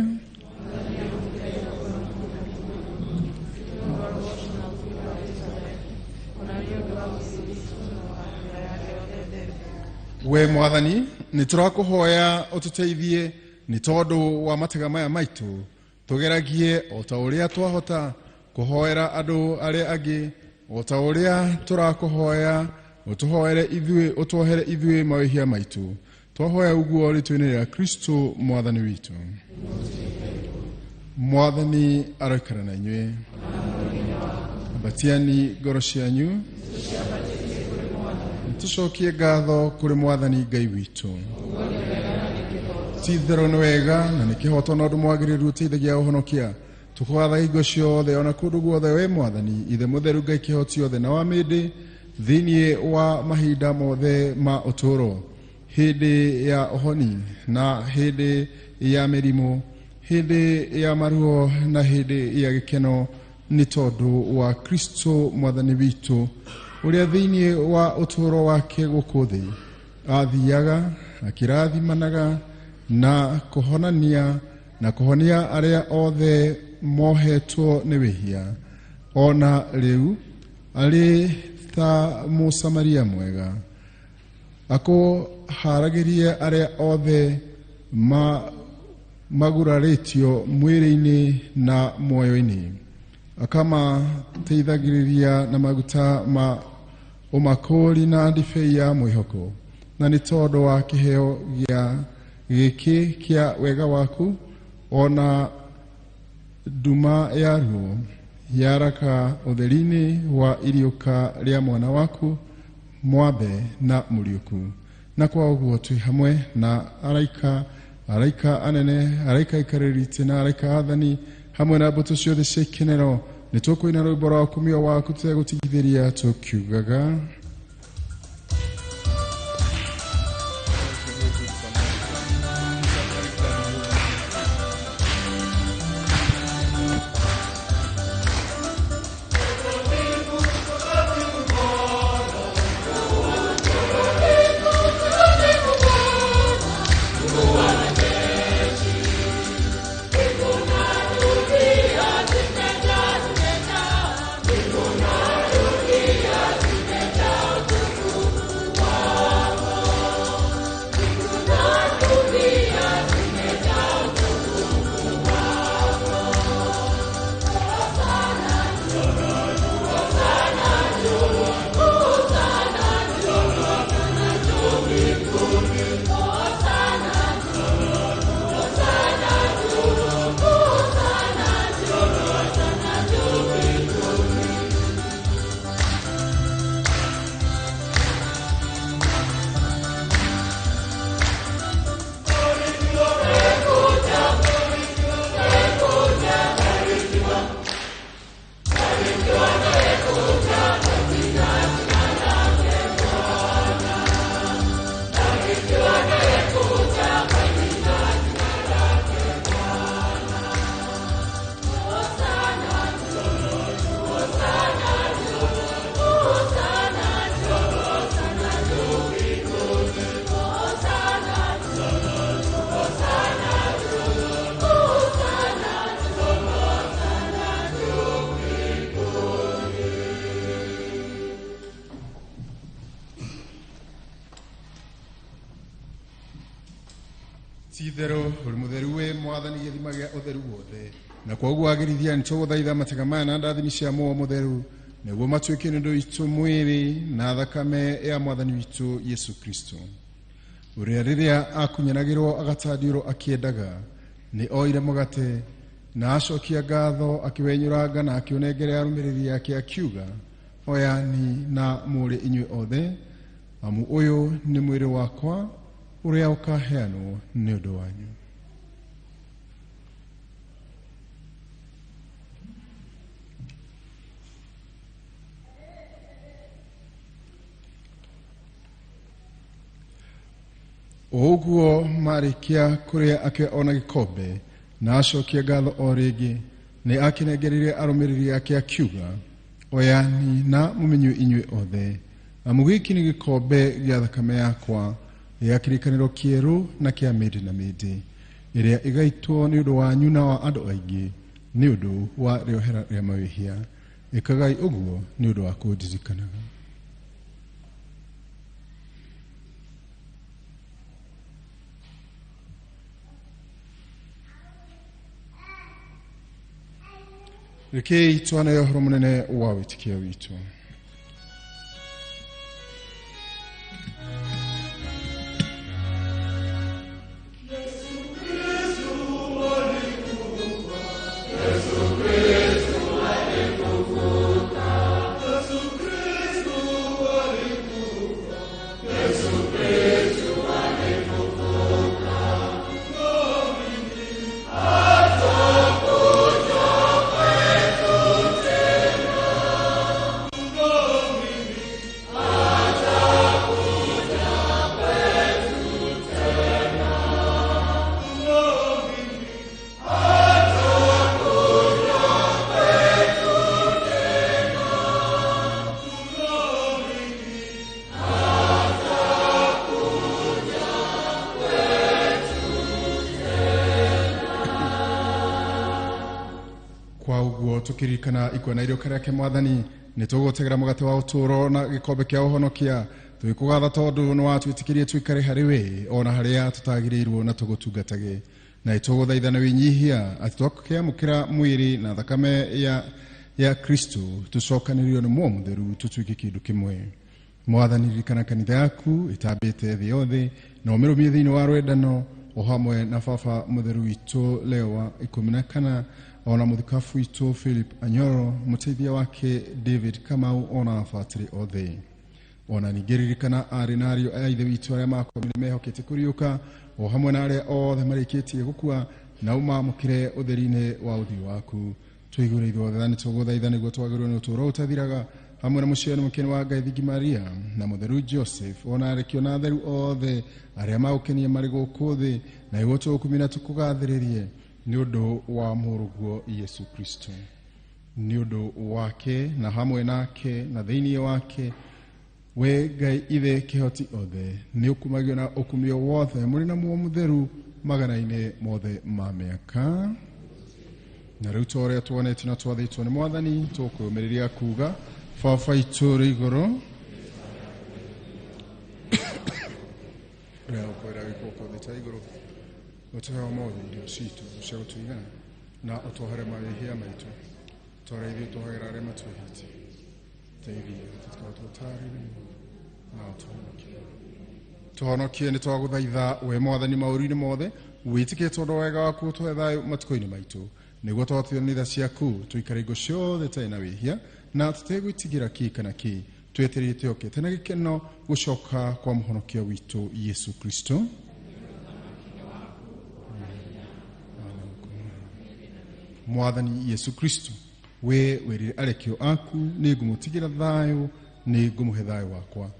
We Mwathani, nĩ tũrakũhoya ũtũteithie nĩ tondũ wa matega maya maitũ, tũgeragie o ta ũrĩa twahota kũhoera andũ arĩa angĩ, o ta ũrĩa tũrakũhoya ũtũhoere ithuĩ, ũtwohere ithuĩ mawĩhia maitũ. Twahoya ũguo rĩtwa-inĩ rĩa Kristo Mwathani witũ. Mwathani aroikara na inyuĩ. Ambatiani ngoro cianyu. Tũcokie ngatho kũrĩ Mwathani Ngai witũ. Ti itherũ nĩ wega na nĩ kĩhoto na ũndũ mwagĩrĩru ũteithagia ũhonokia. Tũkũgatha hingo ciothe ona kũndũ guothe we Mwathani, Ithe mũtheru Ngai kĩhoti othe na wa mĩndĩ, thĩinĩ wa mahinda mothe ma ũtũũro, hĩndĩ ya ũhoni na hĩndĩ ya mĩrimũ, hĩndĩ ya maruo na hĩndĩ ya gĩkeno, nĩ tondũ wa Kristo Mwathani witũ, ũrĩa thĩinĩ wa ũtũũro wake gũkũ thĩ athiaga akĩrathimanaga na kũhonania na kũhonia arĩa othe mohetwo nĩ wĩhia. Ona rĩu arĩ ta Mũsamaria mwega, akũharagĩria arĩa othe magurarĩtio mwĩrĩ-inĩ na muoyo-inĩ, akamateithagĩrĩria na maguta ma ũmakũũri na ndibei ya mwĩhoko. Na nĩ tondũ wa kĩheo gĩa gĩkĩ kĩa wega waku, ona nduma ya ruo yaraka ũtheri-inĩ wa iriũka rĩa mwana waku mwambe na mũriũku. Na kwa ũguo twĩ hamwe na araika, araika anene, araika aikarĩri itĩ na araika athani, hamwe na mbũtũ ciothe cia ikenero, nĩ tũkũina rwĩmbo rwa ũkumio waku tũtegũtigithĩria tũkiugaga: Ti-itherũ ũrĩ mũtheru wĩ Mwathani gĩthima gĩa ũtheru wothe, na kwoguo agĩrithia nĩ tũgũthaitha matega maya na ndathimi cia muoyo mũtheru, nĩguo matuĩke nĩ ũndũ witũ mwĩrĩ na thakame ya Mwathani witũ Yesu Kristo, ũrĩa rĩrĩa akunyanagĩrwo agatandiũrwo akĩendaga, nĩ oire mũgate na acokia ngatho akĩwenyũranga na akĩũnengere arũmĩrĩri ake akiuga: oyani na mũrĩ inyuĩ othe, amu ũyũ nĩ mwĩrĩ wakwa ũrĩa ũkaheanwo nĩ ũndũ wanyu. O ũguo marĩkia kũrĩa akĩoya ona gĩkombe na acokia ngatho o rĩngĩ, nĩ akĩnengereire arũmĩrĩri ake akiuga: oyani na mũmenyue inyuĩ othe, amu gĩkĩ nĩ gĩkombe gĩa thakame yakwa, Ya kĩrĩkanĩro kĩerũ na kĩa mĩndĩ na mĩndĩ ĩrĩa ĩgaitwo nĩ ũndũ wanyu na wa andũ aingĩ nĩ ũndũ wa rĩohera rĩa mawĩhia. Ĩkagai ũguo nĩ ũndũ wa kũndirikanaga. Rekei twane ũhoro mũnene wa wĩtĩkio witũ. Tukirikana ikua irio karĩa mwathani nĩ tũgũtegera mũgate wa ũtũũro na gĩkombe kĩa ũhonokia twĩkũgatha tondũ nĩ watwĩtĩkĩrie tũikare harĩ we ona harĩa tũtagĩrĩirwo na tũgũtungatage na tũgũthaitha na wĩnyihia atĩ twakĩamũkĩra mwĩrĩ na thakame ya Kristo tũcokanĩrio nĩ muoyo mũtheru tũtuĩke kĩndũ kĩmwe. Mwathani ririkana kanitha yaku ĩtambĩte thĩ yothe na ũmĩrũmie thĩinĩ wa rwendano o hamwe na baba mũtheru witũ Leo wa 14 ona mũthikabu witũ Philip Anyoro mũteithia wake David Kamau ona abatĩrĩ othe. Ona ningĩ ririkana aarĩ na ariũ a ithe witũ arĩa makomire mehokete kũriũka o hamwe na arĩa othe marĩkĩtie gũkua na ũmamũkĩre ũtheri-inĩ wa ũthiũ waku. Tũigũre ithuothe nĩ tũgũthaitha nĩguo twagĩrĩirwo nĩ ũtũũro ũtathiraga hamwe na mũciari mũkeni wa Ngai Thingi Maria na mũtheru Joseph ona arekio na atheru othe arĩa magũkenie marĩ gũkũ thĩ na nĩguo tũgũkumia na tũkũgathĩrĩrie nĩ ũndũ wa mũrũguo Yesu Kristo. Nĩ ũndũ wake na hamwe nake na thĩinĩ wake we Ngai ithe kĩhoti othe nĩ ũkumagio na ũkumio wothe mũrĩ na muoyo mũtheru magana-inĩ mothe ma mĩaka. Na rĩu ta ũrĩa tuonete na twathĩtwo nĩ mwathani tũkwĩyũmĩrĩria kuga Baba witũ ũrĩ igũrũ ũrĩa ũkwĩra wĩkwo gũkũ thĩ ta igũrũ ũtũhe ũmũthĩ irio citũ cia gũtũigana na ũtwohere mawĩhia maitũ ta ũrĩa ithuĩ tuohagĩra arĩa matwĩhĩtie teithia tũtigatũtaarĩrie na ũtũhonokie. Tũhonokie nĩ twagũthaitha we mwathani maũru-inĩ mothe wĩtĩkĩre tondũ wega waku ũtũhe thayũ matukũ-inĩ maitũ nĩguo twahotithio nĩ tha ciaku tũikare hingo ciothe tũtarĩ na wĩhia na tũtegwĩtigĩra kĩ kana kĩ twetereire twĩhokete na gĩkeno gũcoka kwa mũhonokia witũ Yesu Kristo. Mwathani Yesu Kristo we wĩrire arekio aku nĩ ngũmũtigĩra thayũ nĩ ngũmũhe thayũ wakwa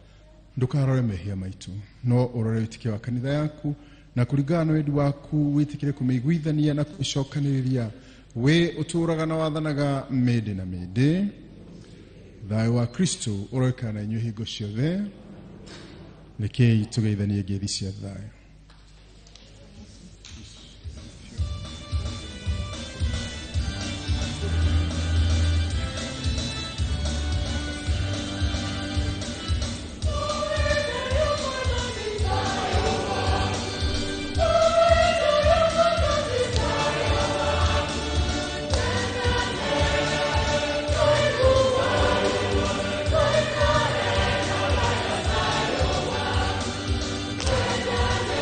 ndũkarore mehia maitũ no ũrore wĩtĩkio wa kanitha yaku na kũringana na wendi waku wĩtĩkĩre kũmĩiguithania na kũmĩcokanĩrĩria we ũtũũraga na wathanaga mĩndĩ na mĩndĩ. Thayũ wa Kristo ũroikara na inyuĩ hingo ciothe. Rekei tũgeithanie ngeithi cia thayũ. Yeah.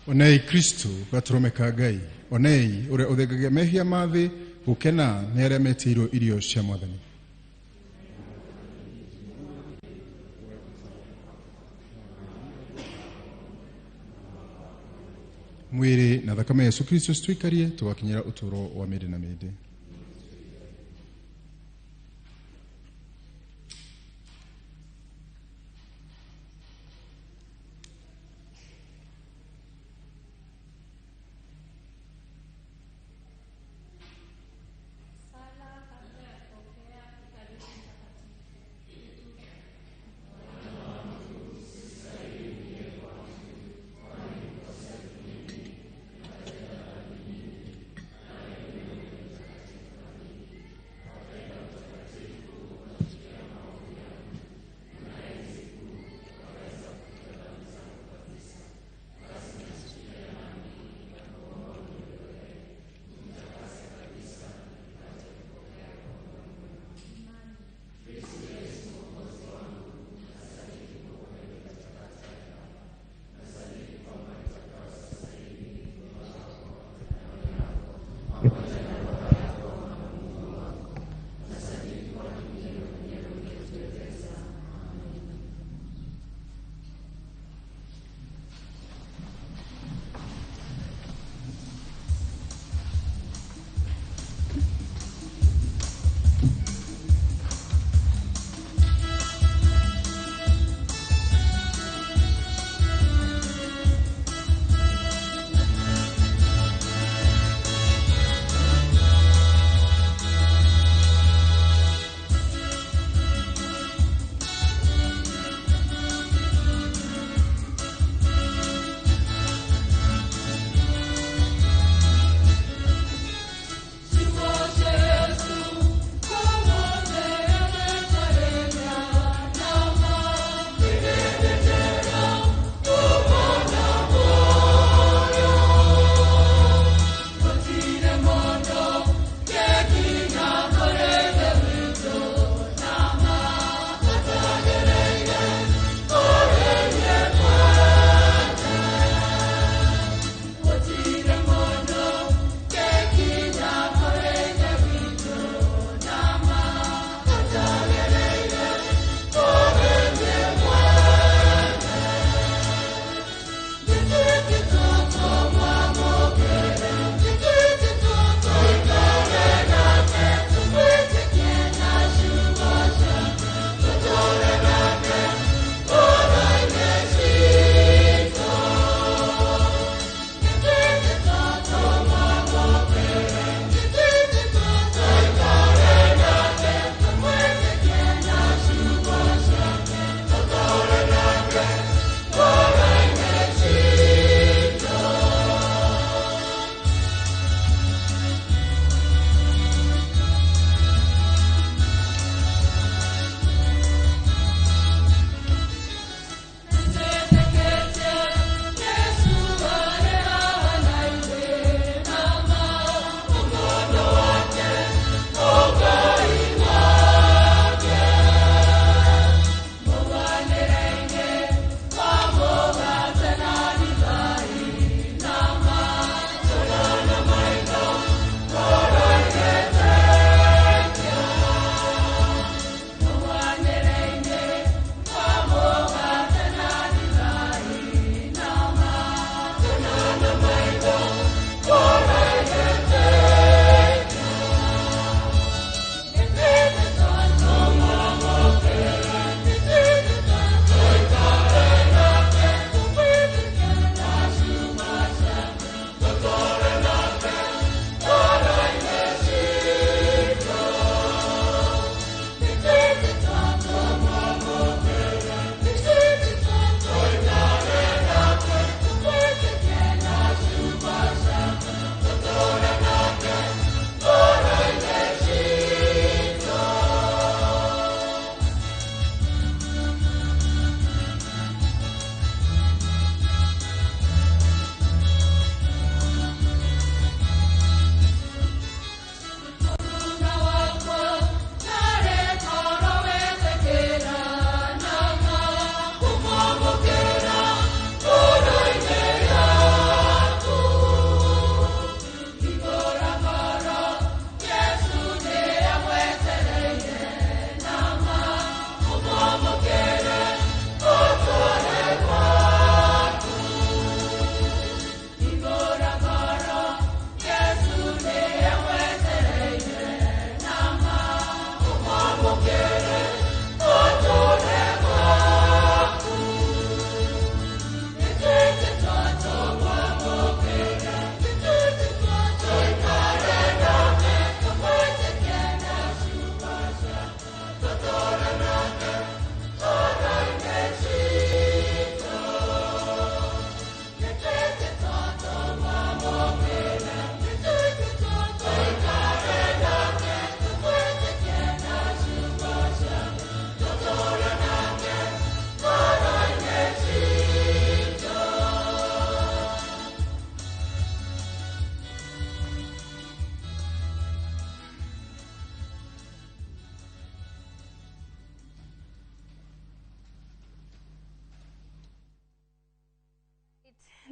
Onei Kristo gatũrũme ka Ngai, onei ũrĩa ũthengagia mehia ma thĩ, gũkena nĩ arĩa metĩirwo irio cia Mwathani. Mwĩrĩ na thakame ya Yesu Kristo citũikarie tũgakinyĩra ũtũũro wa mĩndĩ na mĩndĩ.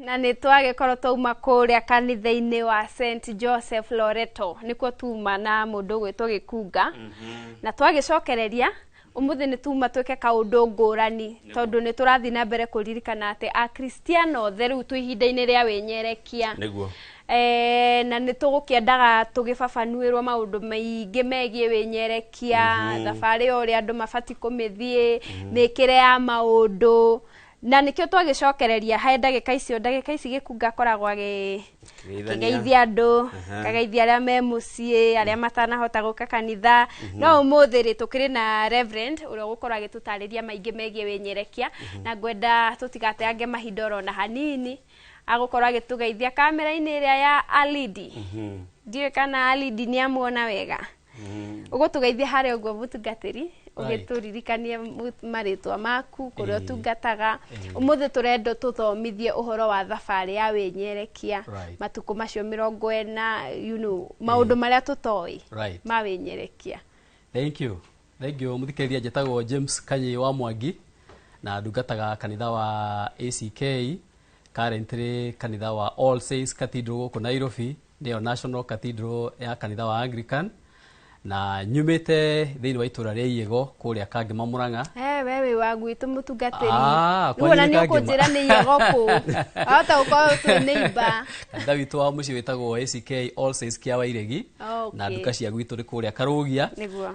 Na nĩ twagĩkorwo twauma kũrĩa kanitha-inĩ wa St Joseph Loreto, nĩkuo tuma na mũndũ ũgwĩtwo Gĩkunga. Na twagĩcokereria ũmũthĩ nĩ tuma twĩke kaũndũ ngũrani, tondũ nĩ tũrathiĩ na mbere kũririkana atĩ Akristiano othe rĩu twĩ ihinda-inĩ rĩa wĩnyerekia. Nĩguo. Na nĩ tũgũkĩendaga tũgĩbabanuĩrwo maũndũ maingĩ megiĩ wĩnyerekia, thabarĩ ya ũrĩa andũ mabatiĩ kũmĩthiĩ, mĩkĩre ya maũndũ, na nĩkĩo twagĩcokereria he ndagĩka icio. Ndagĩka ici Gĩkunga akoragwo akĩgeithia andũ, akageithia arĩa me mũciĩ, arĩa matanahota gũka kanitha. No ũmũthĩ rĩ, tũkĩrĩ na Reverend ũrĩa ũgũkorwo agĩtũtarĩria maingĩ megiĩ wĩnyerekia, na ngwenda tũtigateange mahinda oro na hanini. Agũkorwo agĩtũgeithia kamera-inĩ ĩrĩa ya Alidi. Ndiũĩ kana Alidi nĩ amuona wega. Ũgũtũgeithia harĩa ũguo, mũtungatĩri, ũgĩtũririkanie marĩtwa maku, kũrĩa ũtungataga. Ũmũthĩ tũrenda tũthomithie ũhoro wa thabarĩ ya wĩnyerekia, matukũ macio 40, maũndũ marĩa tũtoĩ ma wĩnyerekia. Thank you, thank you. Mũthikĩrĩria, njĩtagwo James Kanyi wa Mwangi na ndungataga kanitha wa ACK, currently kanitha wa All Saints Cathedral gũkũ Nairobi, nĩyo National Cathedral ya kanitha wa Anglican, na nyumĩte thĩinĩ wa itũra rĩa Iĩgo kũrĩa Kangema, Mũrang'a. We wĩ wa gwitũ, mũtungatĩri. Ah, Rĩu ona kwanyu nĩ nĩ ũkũnjĩra nĩ Iĩgo kũ, wahota gũkorwo twĩ neighbor. Kanitha witũ wa mũciĩ wĩtagwo ACK All Saints kĩa Wairegi, na nduka cia gwitũ nĩ kũrĩa Karũgia.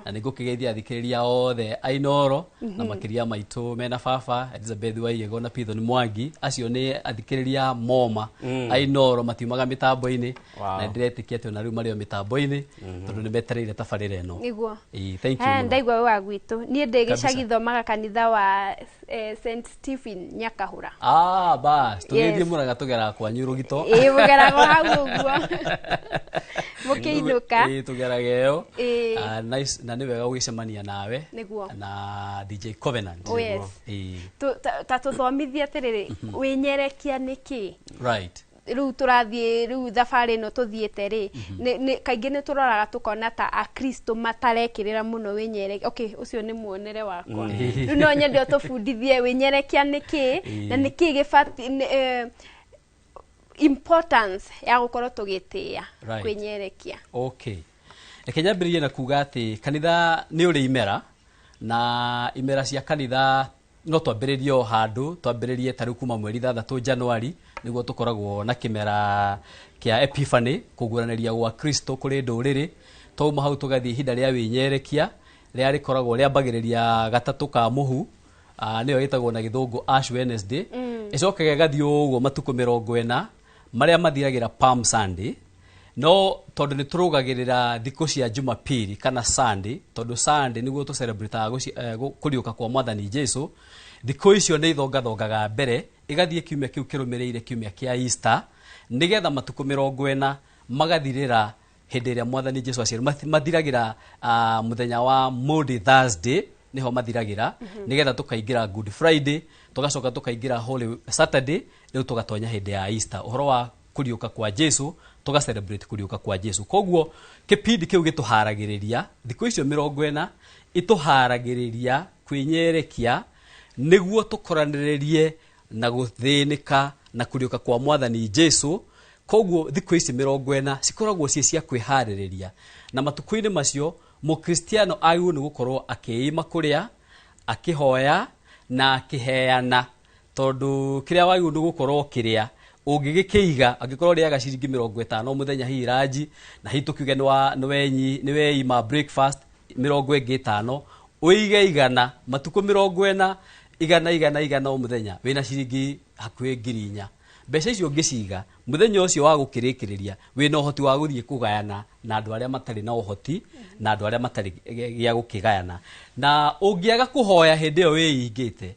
Na nĩ ngũkĩgeithia athikĩrĩria othe a Inooro, na makĩria maitũ mena baba Elizabeth Waiyego na Pithon Mwangi. Acio nĩ athikĩrĩria moma a Inooro, matiumaga mĩtambo-inĩ. Na ndĩretĩkia atĩ ona rĩu marĩ o mĩtambo-inĩ, tondũ nĩ metereire tabarĩra ĩno. Ĩĩ, thank you mũno. Ndaigua wĩ wa gwitũ. Niĩ ndĩ Kabisa. gĩcagi, thomaga kanitha wa St Stephen Nyakahũra. Ah, bas tũgĩthiĩ Mũrang'a tũgeraga kwanyu Rũgito. Ĩĩ, mũgeragwo hau ũguo mũkĩinũka. Ĩĩ, tũgeraga ĩyo. Ĩĩ. Ah, nice, na nĩ wega gũgĩcemania nawe na DJ Covenant. Oh, yes. Ĩĩ. Ta tũthomithie atĩrĩrĩ, wĩnyerekia nĩ kĩ? Rĩu tũrathiĩ, rĩu thabarĩ ĩno tũthiĩte rĩ, kaingĩ nĩ tũroraga tũkona ta Akristo matarekĩrĩra mũno wĩnyerekia. Okay, ũcio nĩ muonere wakwa. Rĩu no nyende ũtũbundithie wĩnyerekia nĩ kĩ, na nĩ kĩ gĩbatiĩ importance ya gũkorwo tũgĩtĩĩa kwĩnyerekia. Okay, reke nyambĩrĩrie na kuga atĩ kanitha nĩ ũrĩ imera, na imera cia kanitha no twambĩrĩrie o handũ, twambĩrĩrie ta rĩu kuma mweri 6 Januari, nĩguo tũkoragwo na kĩmera kĩa Epiphany, kũguũranĩria gwa Kristo kũrĩ ndũrĩrĩ. Twauma hau tũgathiĩ ihinda rĩa wĩnyerekia rĩrĩa rĩkoragwo rĩambagĩrĩria gatatũ ka mũhu, nĩyo ĩtagwo na gĩthũngũ Ash Wednesday. Ĩcokaga ĩgathiĩ ũguo matukũ 40 marĩa mathiragĩra Palm Sunday. No tondũ nĩ tũrũgagĩrĩra thikũ cia Jumapili kana Sunday, tondũ Sunday nĩguo tũcelebrataga kũriũka kwa Mwathani Jesu, thikũ icio nĩ ithongathongaga mbere, igathiĩ kiumia kĩu kĩrũmĩrĩire, kiumia kĩa Easter, nĩgetha matukũ 40 magathirĩra hĩndĩ ĩrĩa Mwathani Jesu aciarirwo. Mathiragĩra mũthenya wa Maundy Thursday, nĩho mathiragĩra, nĩgetha tũkaingĩra Good Friday, tũgacoka tũkaingĩra Holy Saturday, rĩu tũgatonya hĩndĩ ya Easter, ũhoro wa kũriũka kwa Jesu, tũga celebrate kũriũka kwa Jesu. Koguo kĩpindi kĩu gĩtũharagĩrĩria, thikũ icio 40 itũharagĩrĩria kwĩnyerekia nĩguo tũkoranĩrĩrie na gũthĩnĩka na kũriũka kwa Mwathani Jesu. Koguo thikũ ici 40 cikoragwo ciĩ cia kwĩharĩrĩria, na matukũ-inĩ macio mũkristiano agĩrĩirwo nĩ gũkorwo akĩima kũrĩa, akĩhoya na akĩheana, tondũ kĩrĩa wagĩrĩirwo nĩ gũkorwo ũkĩrĩa ũngĩgĩkĩiga, angĩkorwo ũrĩaga ciringi 50 mũthenya hihi ranji, na hihi tũkiuge nĩ weima breakfast 50, ũige 100 matukũ 40, 100 100 100 o mũthenya, wĩna ciringi hakuhĩ 4,000. Mbeca icio ũngĩciga, mũthenya ũcio wa gũkĩrĩkĩrĩria wĩna ũhoti wa gũthiĩ kũgayana na andũ arĩa matarĩ na ũhoti na andũ arĩa matarĩ gĩa gũkĩgayana. Na ũngĩaga kũhoya hĩndĩ ĩyo wĩingĩte,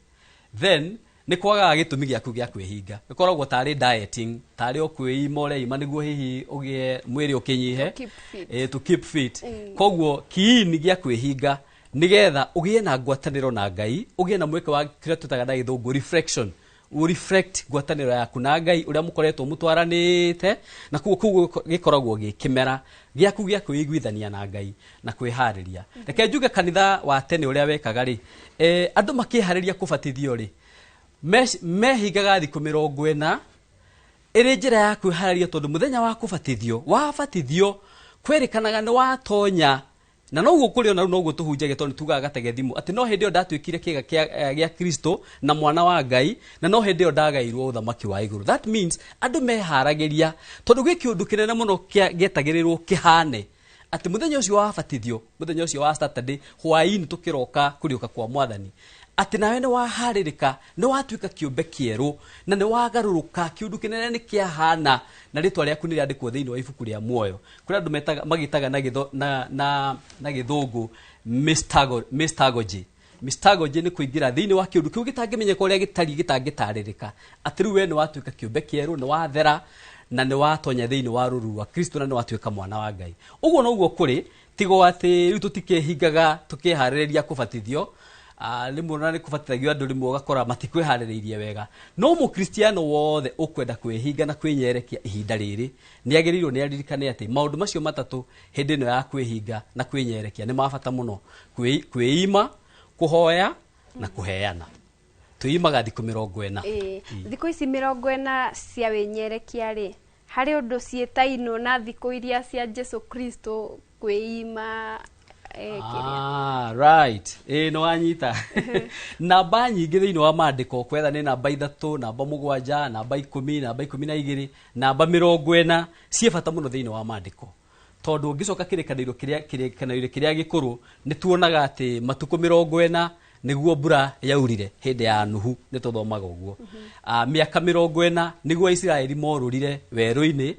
then nĩ kwagaga gĩtũmi gĩaku gĩa kwĩhinga. Gĩkoragwo tarĩ dieting, tarĩ o kwĩima ũreima nĩguo hihi ũgĩe mwĩrĩ ũkĩnyihe. To keep fit. To keep fit. Koguo kiini gĩa kwĩhinga nĩgetha ũgĩe na ngwatanĩro na Ngai, ũgĩe na mweke wa kĩrĩa twĩtaga na gĩthũngũ reflection, reflect ngwatanĩro yaku na Ngai ũrĩa mũkoretwo mũtwaranĩte, na koguo kũu gĩkoragwo gĩ kĩmera gĩaku gĩa kwĩiguithania na Ngai na kwĩharĩria. Reke njuge kanitha wa tene ũrĩa wekaga rĩ, andũ makĩharĩria kũbatithio rĩ, mehingaga thikũ 40. Ĩrĩ njĩra ya kwĩharĩria tondũ mũthenya wa kũbatithio wabatithio kwerĩkanaga nĩ watonya na noguo kũrĩ ona rĩu noguo tũhunjagia tondũ nĩ tugaga gategethimũ atĩ no hĩndĩ ĩyo ndatuĩkire kĩga gĩa Kristo na mwana wa Ngai na no hĩndĩ ĩyo ndagairwo ũthamaki wa igũrũ. That means andũ meharagĩria tondũ gwĩ kĩũndũ kĩnene mũno gĩetagĩrĩrwo kĩhane atĩ mũthenya ũcio wa batithio, mũthenya ũcio wa Saturday hwaĩ-inĩ tũkĩroka kũriũka kwa mwathani, atĩ nawe nĩ waharĩrĩka, nĩ watuĩka kĩũmbe kĩerũ na nĩ wagarũrũka, kĩũndũ kĩnene nĩ kĩahana na rĩtwa rĩaku nĩ rĩandĩkwo thĩinĩ wa ibuku rĩa muoyo. Kũrĩ andũ magĩtaga na gĩthũngũ mystagogy. Mystagogy nĩ kũingĩra thĩinĩ wa kĩũndũ kĩu gĩtangĩmenyeka ũrĩa gĩtariĩ, gĩtangĩtarĩrĩka, atĩ rĩu we nĩ watuĩka kĩũmbe kĩerũ, nĩ wathera na nĩ watonya thĩinĩ wa rũruru rwa Kristo na nĩ watuĩka mwana wa Ngai. Ũguo noguo kũrĩ, tigo atĩ rĩu tũtikĩhingaga tũkĩharĩrĩria kũbatithio. Rĩmwe ona nĩ kũbatithagio andũ rĩmwe ũgakora matikwĩharĩrĩirie wega. No mũkristiano wothe ũkwenda kwĩhinga na kwĩnyerekia ihinda rĩrĩ nĩ agĩrĩirwo nĩ aririkane atĩ maũndũ macio matatũ hĩndĩ ĩno ya kwĩhinga na kwĩnyerekia nĩ ma bata mũno: kwĩima, kũhoya na kũheana. Twĩimaga thikũ 40. Thikũ ici 40 cia wĩnyerekia rĩ, harĩ ũndũ ciĩtainwo na thikũ iria cia Jesu Kristo kwĩima? Right. Nĩ wanyita. Namba nyingĩ thĩinĩ wa maandĩko kwetha nĩ namba 3, namba 7, namba 10, namba 12, namba 40 ciĩ bata mũno thĩinĩ wa maandĩko. Tondũ ũngĩcoka kĩrĩkanĩro kĩrĩa gĩkũrũ nĩ tuonaga atĩ matukũ 40 nĩguo mbura yaurire hĩndĩ ya Nuhu, nĩ tũthomaga ũguo. Mĩaka 40 nĩguo Isiraeli morũrire werũ-inĩ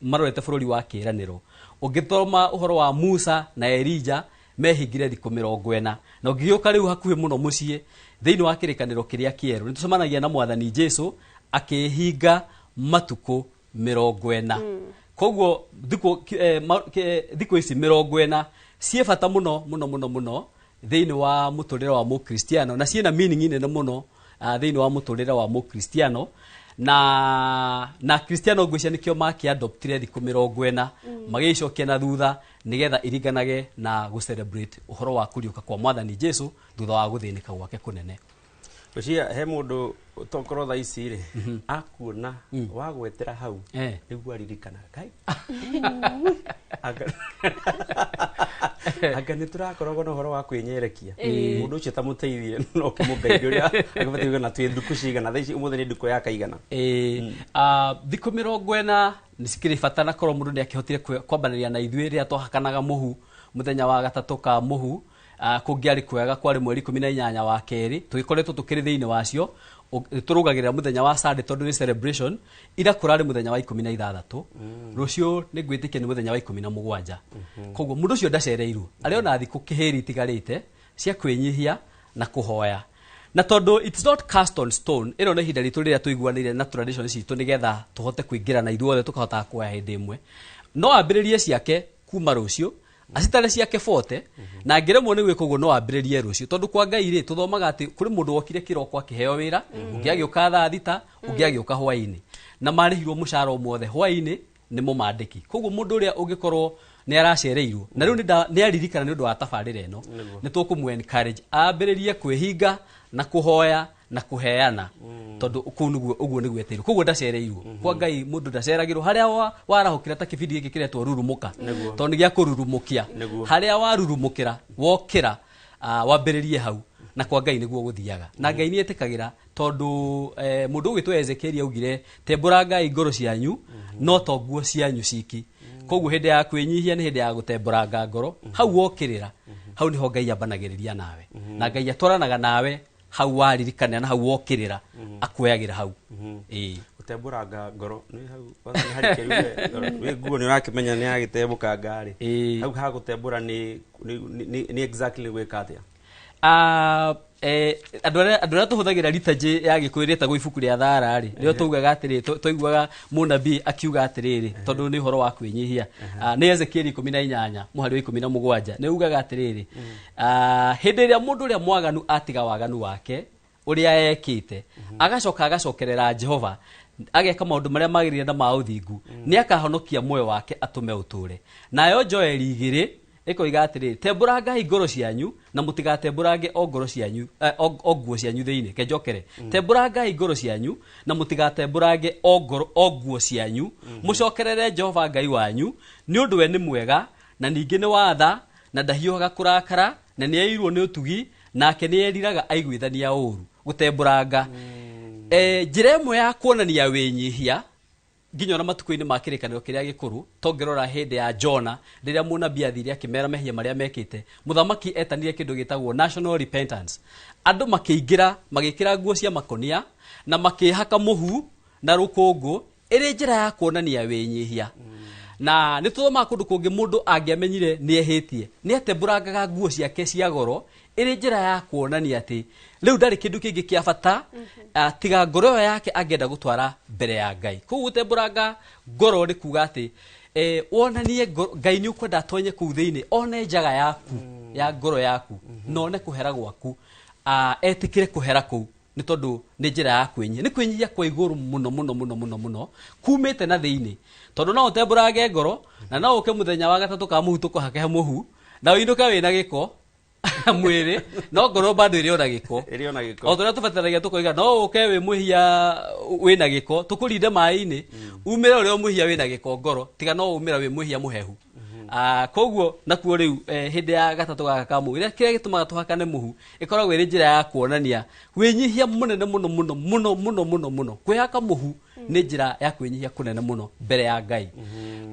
marorete bũrũri wa kĩĩranĩro. Ũngĩthoma ũhoro wa Musa na Elija mehingire thikũ 40. Na ũngĩgĩũka rĩu hakuhĩ mũno mũciĩ thĩinĩ wa kĩrĩkanĩro kĩrĩa kĩerũ nĩ tũcemanagia na mwathani Jesu akĩhinga matukũ 40. Koguo thikũ ici 40 ciĩ bata mũno mũno mũno mũno thĩinĩ wa mũtũrĩre wa mũkristiano na ciĩna meaning nene mũno thĩinĩ wa mũtũrĩre wa mũkristiano. Na kristiano ngwĩciria nĩkĩo makĩadoptire thikũ 40 magĩicokia na thutha nĩgetha iringanage na gũ-celebrate ũhoro wa kũriũka kwa mwathani Jesu thutha wa gũthĩnĩka gwake kũnene. Ngwĩciria he mũndũ tokorwo thaa ici rĩ akuona wagwetera hau nĩguo aririkana Ngai anga nĩ tũrakoragwo na ũhoro wa kwĩnyerekia. Mũndũ ũcio ta mũteithie no ũkĩmũgeithie ũrĩa agĩbatiĩ kuuga na twĩ ndukũ cigana thaa ici, ũmũthĩ nĩ ndukũ ya kaigana. Thikũ 40 nĩ cikĩrĩ bata na korwo mũndũ nĩ akĩhotire kwambanĩria na ithuĩ rĩrĩa twahakanaga mũhu mũthenya wa gatatũ ka mũhu, kũngĩarĩ kwega kwarĩ mweri 18 wa kerĩ tũgĩkoretwo tũkĩrĩ thĩinĩ wacio. Tũrũgagĩrĩra mũthenya wa Sunday tondũ nĩ celebration, ira kũrarĩ mũthenya wa 16, rũciũ nĩ ngwĩtĩkia nĩ mũthenya wa 17. Koguo mũndũ ũcio ndacereirwo, arĩ ona thikũ kĩhĩri itigarĩte cia kwĩnyihia na kũhoya. Na tondũ it's not cast on stone, ĩno nĩ ihinda ritũ rĩrĩa tũiguanĩire na tradition citũ nĩgetha tũhote kũingĩra na ithuothe tũkahota kuoya hĩndĩ ĩmwe. No ambĩrĩrie ciake kuma rũciũ, acitare ciake 40, na angĩremwo nĩ gwĩka ũguo no ambĩrĩrie rũciũ. Tondũ kwa Ngai rĩ tũthomaga atĩ kũrĩ mũndũ wokire kĩroko akĩheo wĩra, ũngĩ agĩũka thaa 6, ũngĩ agĩũka hwaĩ-inĩ, na marĩhirwo mũcara ũmothe hwaĩ-inĩ nĩ mũmandĩki. Koguo mũndũ ũrĩa ũngĩkorwo nĩ aracereirwo na rĩu nĩ aririkana nĩ ũndũ wa tabarĩra ĩno, nĩ tũkũmũ encourage ambĩrĩrie kwĩhinga na kũhoya na kũheana, tondũ kũu nĩguo ũguo nĩguo eteirwo. Koguo ndacereirwo. Kwa Ngai mũndũ ndaceragĩrwo harĩa warahũkĩra ta kĩbindi gĩkĩ kĩretwo rurumũka, tondũ nĩ gĩa kũrurumũkia. Harĩa warurumũkĩra wokĩra, wambĩrĩrie hau, na kwa Ngai nĩguo gũthiaga. Na Ngai nĩ etĩkagĩra tondũ mũndũ ũgwĩtwo Ezekiel augire tembũrangai ngoro cianyu no to nguo cianyu ciki. Koguo hĩndĩ ya kwĩnyihia nĩ hĩndĩ ya gũtembũranga ngoro, hau wokĩrĩra hau nĩho Ngai ambanagĩrĩria nawe, na Ngai atwaranaga nawe hau waririkana na hau wokĩrĩra akuoyagĩra hau. Gũtembũranga ngoro nĩ hau wĩ nguo nĩ ũrakĩmenya nĩ yagĩtembũkanga rĩ, hau ha gũtembũra nĩ exactly gwĩka atĩa? Andũ arĩa tũhũthagĩra liturgy ya Gĩkũyũ rĩtagwo ibuku rĩa Thara rĩ, nĩo taugaga atĩrĩ, twaiguaga mũnabii akiuga atĩrĩrĩ, tondũ nĩ ũhoro wa kwĩnyihia. Nĩ Ezekieli 18 mũhari wa 17 nĩ ugaga atĩrĩrĩ, hĩndĩ ĩrĩa mũndũ ũrĩa mwaganu atiga waganu wake ũrĩa ekĩte, agacoka agacokerera Jehova, ageka maũndũ marĩa magĩrĩire na ma ũthingu, nĩ akahonokia muoyo wake atũme ũtũre. Nayo Joeli 2 Ĩkoiga atĩrĩrĩ, tembũrangai ngoro cianyu na mũtigatembũrange o ngoro cianyu o nguo cianyu thĩinĩ. Kenjokere, tembũrangai ngoro cianyu na mũtigatembũrange o ngoro o nguo cianyu, mũcokerere Jehova Ngai wanyu, nĩ ũndũ we nĩ mwega na ningĩ nĩ watha na ndahiũhaga kũrakara na nĩ aiyũirwo nĩ ũtugi, nake nĩ eriraga aiguithania ũũru. Gũtembũranga njĩra ĩmwe ya kuonania wĩnyihia nginya ona matukũ-inĩ ma kĩrĩkanĩro kĩrĩa gĩkũrũ, tongĩrora hĩndĩ ya Jona rĩrĩa mũnabii athire akĩmera mehia marĩa mekĩte, mũthamaki etanire kĩndũ gĩtagwo national repentance. Andũ makĩingĩra magĩkĩra nguo cia makonia na makĩhaka mũhu na rũkũngũ ĩrĩ njĩra ya kuonania wĩnyihia. Na nĩ tũthomaga kũndũ kũngĩ mũndũ angĩamenyire nĩ ehĩtie nĩ atembũrangaga nguo ciake cia goro ĩrĩ njĩra ya kuonania atĩ rĩu ndarĩ kĩndũ kĩngĩ kĩa bata tiga ngoro ĩyo yake angĩenda gũtwara mbere ya Ngai. Koguo gũtembũranga ngoro nĩ kuga atĩ wonanie Ngai nĩ ũkwenda atonye kũu thĩinĩ, one njaga yaku ya ngoro yaku na one kũhera gwaku, etĩkĩre kũhera kũu nĩ tondũ nĩ njĩra ya kwĩnyihia. Nĩ kwĩnyihia kwa igũrũ mũno mũno mũno mũno mũno kumĩte na thĩinĩ, tondũ no ũtembũrange ngoro na no ũke mũthenya wa gatatũ ka mũhu tũkũhake mũhu na ũinũke wĩna gĩko mwĩrĩ, no ngoro bado ĩrĩ ona gĩko. Ĩrĩ ona gĩko. O torĩa tũbataragia tũkoiga no ũke wĩ mwĩhia wĩna gĩko tũkũrinde maĩ-inĩ, umĩre ũrĩa mwĩhia wĩna gĩko ngoro, tiga no umĩra wĩ mwĩhia mũhehu. Koguo nakuo rĩu hĩndĩ ya gatatũ gaka ka mũhu, kĩrĩa gĩtũmaga tũhakane mũhu ĩkoragwo ĩrĩ njĩra ya kuonania wĩnyihia mũnene mũno mũno mũno mũno mũno mũno. Kwĩhaka mũhu nĩ njĩra ya kwĩnyihia kũnene mũno mbere ya Ngai.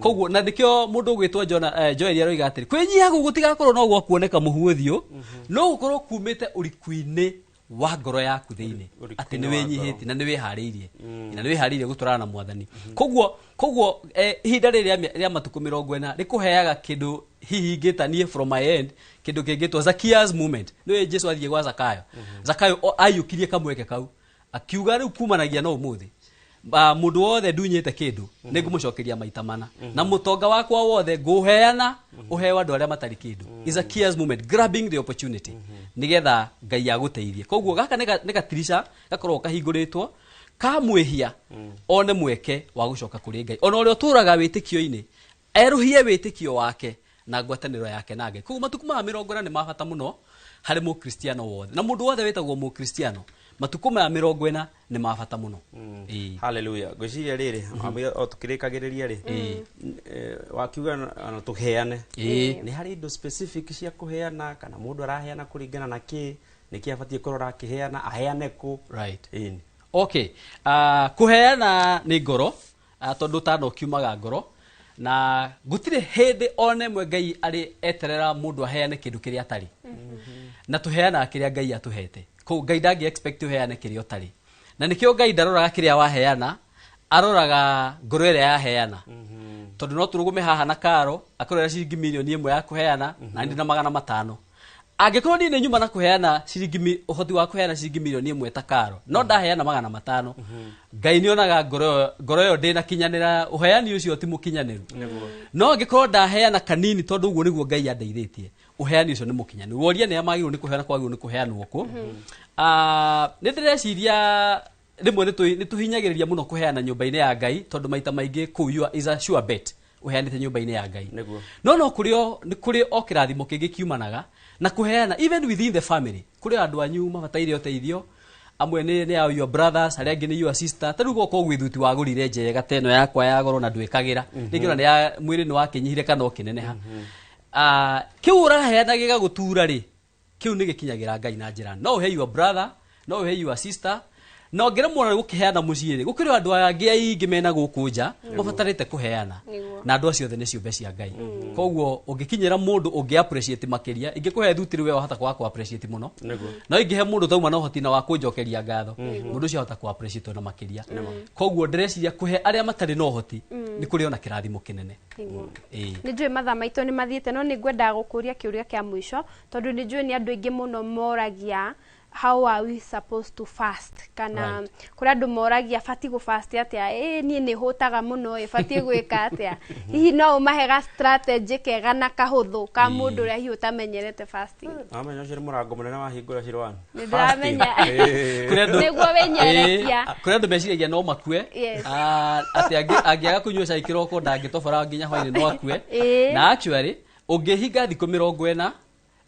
Koguo na nĩkĩo mũndũ ũgwĩtwo Jona Joel aroiga atĩrĩ, kwĩnyihia gũkũ gũtigakorwo no gwa kuoneka mũhu ũthiũ, no gũkorwo kumĩte ũriku-inĩ wa ngoro yaku thĩinĩ, atĩ nĩ wĩnyihĩtie na nĩ wĩharĩirie na nĩ wĩharĩirie gũtwarana na Mwathani. Koguo ihinda rĩrĩ rĩa matukũ 40 rĩkũheaga kĩndũ hihi ingĩta niĩ from my end kĩndũ kĩngĩtwo Zacchaeus moment. Nĩwe Jesu athiĩ gwa Zakayo, Zakayo aiyũkirie kamweke kau akiuga rĩu kumanagia no ũmũthĩ mũndũ wothe ndunyĩte kĩndũ nĩ ngũmũcokeria maita mana, na mũtonga wakwa wothe ngũheana ũheo andũ arĩa matarĩ kĩndũ. Is a Zacchaeus moment, grabbing the opportunity nĩgetha Ngai agũteithie. Koguo gaka nĩ gatirica gakoragwo kahingũrĩtwo ka mwĩhia one mweke wa gũcoka kũrĩ Ngai, ona ũrĩa ũtũraga wĩtĩkio-inĩ erũhie wĩtĩkio wake na ngwatanĩro yake na Ngai. Koguo matukũ maya 40 nĩ ma bata mũno harĩ mũkristiano wothe na mũndũ wothe wĩtagwo mũkristiano. Matukũ maya 40 nĩ ma bata mũno. Hallelujah. Ngwĩciria rĩrĩ o tũkĩrĩkagĩrĩria rĩ, wakiuga na tũheane, nĩ harĩ indo specific cia kũheana kana mũndũ araheana kũringana na kĩ, nĩkĩ abatiĩ kũrora akĩheana, aheane kũ? Right. Okay. Kũheana nĩ ngoro, tondũ tano kiumaga ngoro, na gũtirĩ hĩndĩ ona ĩmwe Ngai arĩ eterera mũndũ aheane kĩndũ kĩrĩa atarĩ. Na tũheanaga kĩrĩa Ngai atũhete. Koguo Ngai ndangĩ expect ũheane kĩrĩa ũtarĩ. Na nĩkĩo Ngai ndaroraga kĩrĩa waheana, aroraga ngoro ĩrĩa yaheana. Tondũ no tũrũgame haha na karo akorera ciringi milioni 1 ya kũheana na ndĩ na 500. Angĩkorwo niĩ nĩ nyuma na kũheana ciringi ũhoti wa kũheana ciringi milioni 1 ta karo, no ndaheana 500, Ngai nĩonaga ngoro ĩyo ndĩnakinyanĩra, ũheani ũcio ti mũkinyanĩru. No angĩkorwo ndaheana kanini tondũ ũguo nĩguo Ngai andeithĩtie, ũheani ũcio nĩ mũkinyanĩru. Woria nĩ magĩrĩirwo nĩ kũheana, kwagĩrĩirwo nĩ kũheanwo kũ. Nĩ ndĩreciria rĩmwe nĩ tũhinyagĩrĩria mũno kũheana nyũmba-inĩ ya Ngai, tondũ maita maingĩ kũu you is a sure bet ũheanĩte nyũmba-inĩ ya Ngai. No nĩ kũrĩ o kĩrathimo kĩngĩ kiumanaga na kũheana even within the family. Kũrĩ andũ anyu mabataire ũteithio, amwe nĩ your brothers, arĩa angĩ nĩ your sister. Ta rĩu gũkorwo gwĩthuti wagũrire njega ta ĩno yakwa ya goro na ndwĩkagĩra, rĩngĩ ona nĩ mwĩrĩ nĩ wakĩnyihire kana ũkĩneneha. Kĩu ũraheana gĩgagũtura rĩ, kĩu nĩ gĩkinyagĩra Ngai na njĩra. No ũhe your brother, no ũhe your sister, na ũngĩremwo nĩ gũkĩheana mũciĩ rĩ, gũkĩrĩ andũ angĩ aingĩ mena gũkũ nja mabatarĩte kũheana, na andũ acio othe nĩ ciũmbe cia Ngai. Koguo ũngĩkinyĩra mũndũ ũngĩ appreciate makĩria, ingĩkũhe thuti rĩ, we wahota kwaga kũ appreciate mũno, no ingĩhe mũndũ tauma na ũhoti na wa kũnjokeria ngatho, mũndũ ũcio ahota kũ appreciate ona makĩria. Koguo ndĩreciria kũhe arĩa matarĩ na ũhoti nĩ kũrĩ ona kĩrathimo kĩnene. Nĩ njũĩ mathaa maitũ nĩ mathiĩte, no nĩ ngwendaga gũkũria kĩũria kĩa mũico, tondũ nĩ njũĩ nĩ andũ aingĩ mũno moragia how are we supposed to fast, kana kũrĩ andũ moragia batiĩ gũ fast atĩa, niĩ nĩ hũtaga mũno, batiĩ gwĩka atĩa. Hihi no ũmahe ga strategy kega na kahũthũ ka mũndũ ũrĩa hihi ũtamenyerete fasting? Amenya ũcio nĩ mũrango mũnene wahingũra Shirwan. Nĩ ndĩramenya. Nĩguo wĩnyerekia. Kũrĩ andũ meciragia no makue, atĩ angĩaga kũnyua cai kĩroko ndangĩtobora nginya hwainĩ no akue. Na actually Ũngĩhinga thikũ 40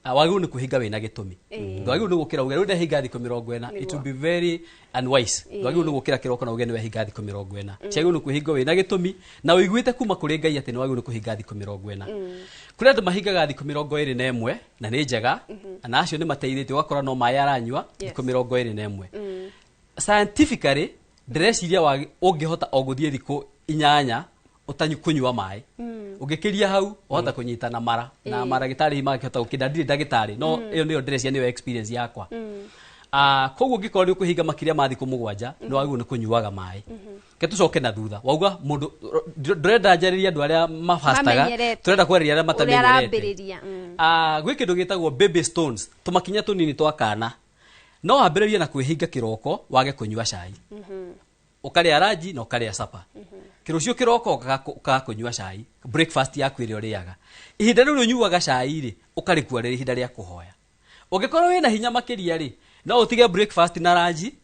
wagĩrĩirwo nĩ kwĩhinga wĩna gĩtũmi. Ndwagĩrĩirwo nĩ gũkĩra uge rĩu ndehinga thikũ 40, it will be very unwise. Ndwagĩrĩirwo nĩ gũkĩra kĩroko na uge nĩ wehinga thikũ 40. Ciagĩrĩirwo nĩ kwĩhinga wĩna gĩtũmi na ũiguĩte kuma kũrĩ Ngai atĩ nĩ wagĩrĩirwo nĩ kũhinga thikũ 40. Kũrĩ andũ mahingaga thikũ 21 na nĩ njega, na acio nĩ mateithĩtie, ũgakora no maĩ aranyua thikũ 21. Scientifically ndĩreciria ũngĩhota o gũthiĩ thikũ 8 ũtanyu kũnyua maĩ. Ũngĩkĩria hau wahota kũnyita na mara na maragĩtarĩ mangĩhota gũkĩnda, ndirĩ ndagĩtarĩ, no ĩyo nĩyo ndĩreciria nĩyo experience yakwa. Koguo ũngĩkorwo nĩ ũkũhinga makĩria ma thikũ 7 nĩ wagĩrĩirwo nĩ kũnyuaga maĩ. Ke tũcoke na thutha wauga mũndũ ndũrenda njarĩrie andũ arĩa mafastaga, tũrenda kwarĩria arĩa matamenyerete. Gwĩ kĩndũ gĩtagwo baby stones, tũmakinya tũnini twa kana. No wambĩrĩrie na kwĩhinga kĩroko wage kũnyua cai, ũkarĩa ranji na ũkarĩa sapa. Kĩrũcio kĩroko ũkaga kũnyua cai, breakfast yaku ĩrĩa ũrĩaga. Ihinda rĩu ũnyuaga cai rĩ, ũkarĩkua rĩrĩ ihinda rĩa kũhoya. Ũngĩkorwo wĩna hinya makĩria rĩ, no ũtige breakfast na ranji,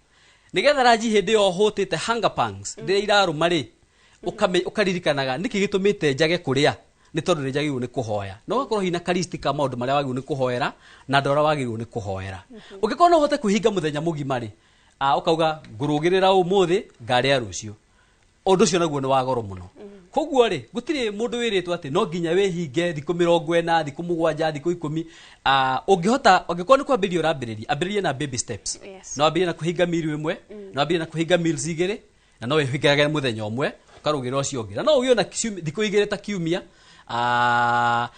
nĩgetha ranji hĩndĩ ĩyo ũhũtĩte hunger pangs rĩrĩa irarũma rĩ, ũkaririkanaga nĩkĩ gĩtũmĩte njage kũrĩa, nĩ tondũ nĩ njagĩrĩirwo nĩ kũhoya. Na ũgakorwo hihi na karisti ka maũndũ marĩa wagĩrĩirwo nĩ kũhoera na andũ arĩa wagĩrĩirwo nĩ kũhoera. Ũngĩkorwo no ũhote kwĩhinga mũthenya mũgima rĩ, ũkauga ngũrũgĩrĩra ũmũthĩ ngarĩa rũciũ. Ũndũ ũcio naguo nĩ wa goro mũno. Koguo rĩ, gũtirĩ mũndũ wĩrĩtwo atĩ no nginya wĩhinge thikũ 40, thikũ 7, thikũ 10. Ũngĩhota, ũngĩkorwo nĩ kwambĩrĩria ũrambĩrĩria, ambĩrĩria na baby steps. No ambĩrĩrie na kũhinga meal ĩmwe, no ambĩrĩrie na kũhinga meals 2, na no wĩhingage mũthenya ũmwe, ũkarũgĩrĩra ũcio ũngĩ. Na no ũgĩe na thikũ 2 ta kiumia.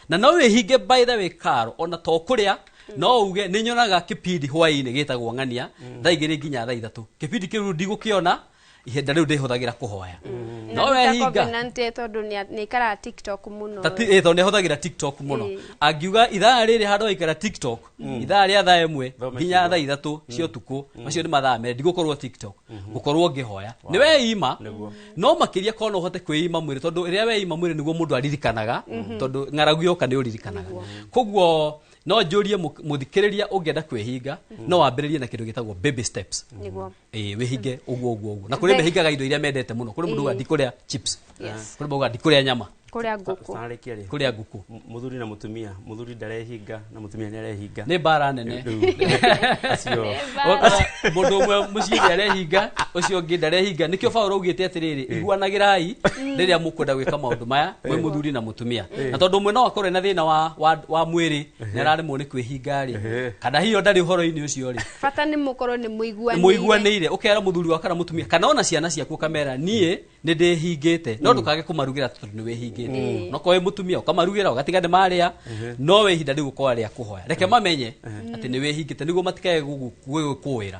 Na no wĩhinge by the way karo, ona to kũrĩa, no uge nĩ nyonaga kĩbindi hwaĩ-inĩ gĩtagwo ng'ania, thaa 2 nginya thaa 3. Kĩbindi kĩu ndigũkĩona, ihinda rĩu ndĩhũthagĩra kũhoya. No wehinga Covenant tondũ nĩ ikaraga TikTok mũno. Tondũ nĩ ahũthagĩra TikTok mũno. Angiuga ithaa rĩrĩ handũ aikara TikTok, ithaa rĩa thaa 1 nginya thaa 3 cia ũtukũ, macio nĩ mathaa merĩ ndigũkorwo TikTok, ngũkorwo ngĩhoya. Nĩ weima, no makĩria korwo no ũhote kwĩima mwĩrĩ, tondũ rĩrĩa weima mwĩrĩ nĩguo mũndũ aririkanaga, tondũ ng'aragu yoka nĩ ũririkanaga. Koguo no njũrie mũthikĩrĩria ũngĩenda kwĩhinga, no wambĩrĩrie na kĩndũ gĩtagwo baby steps. Wĩhinge ũguo ũguo ũguo. Na kũrĩ mehingaga indo iria mendete mũno. Kũrĩ mũndũ ugaga ndikũrĩa chips. Kũrĩ mũndũ ugaga ndikũrĩa nyama. Kũrĩa ngũkũ. Kũrĩa ngũkũ. Mũthuri na mũtumia, mũthuri ndarehinga na mũtumia nĩ arehinga. Nĩ mbara nene. Mũndũ ũmwe mũciĩ nĩ arehinga, ũcio ũngĩ ndarehinga. Nĩkĩo Paũlũ augĩte atĩrĩrĩ, iguanagĩrai rĩrĩa mũkwenda gwĩka maũndũ maya, mwĩ mũthuri na mũtumia. Na tondũ ũmwe no akorwo ena thĩna wa mwĩrĩ, nĩ araremwo nĩ kwĩhinga rĩ, kana hiyo ndarĩ ũhoro-inĩ ũcio rĩ. Bata nĩ mũkorwo nĩ mũiguanĩire. Mũiguanĩire, ũkera mũthuri wa kana mũtumia, kana ona ciana ciaku ũkamera niĩ nĩ ndĩhingĩte, no ndũkage kũmarugĩra tondũ nĩ wĩhingĩte. No korwo wĩ mũtumia ũkamarugĩra ũgatiga nĩ marĩa, no we ihinda rĩu ũkorwo rĩa kũhoya. Reke mamenye atĩ nĩ wĩhingĩte nĩguo matikae gũgũkũĩra.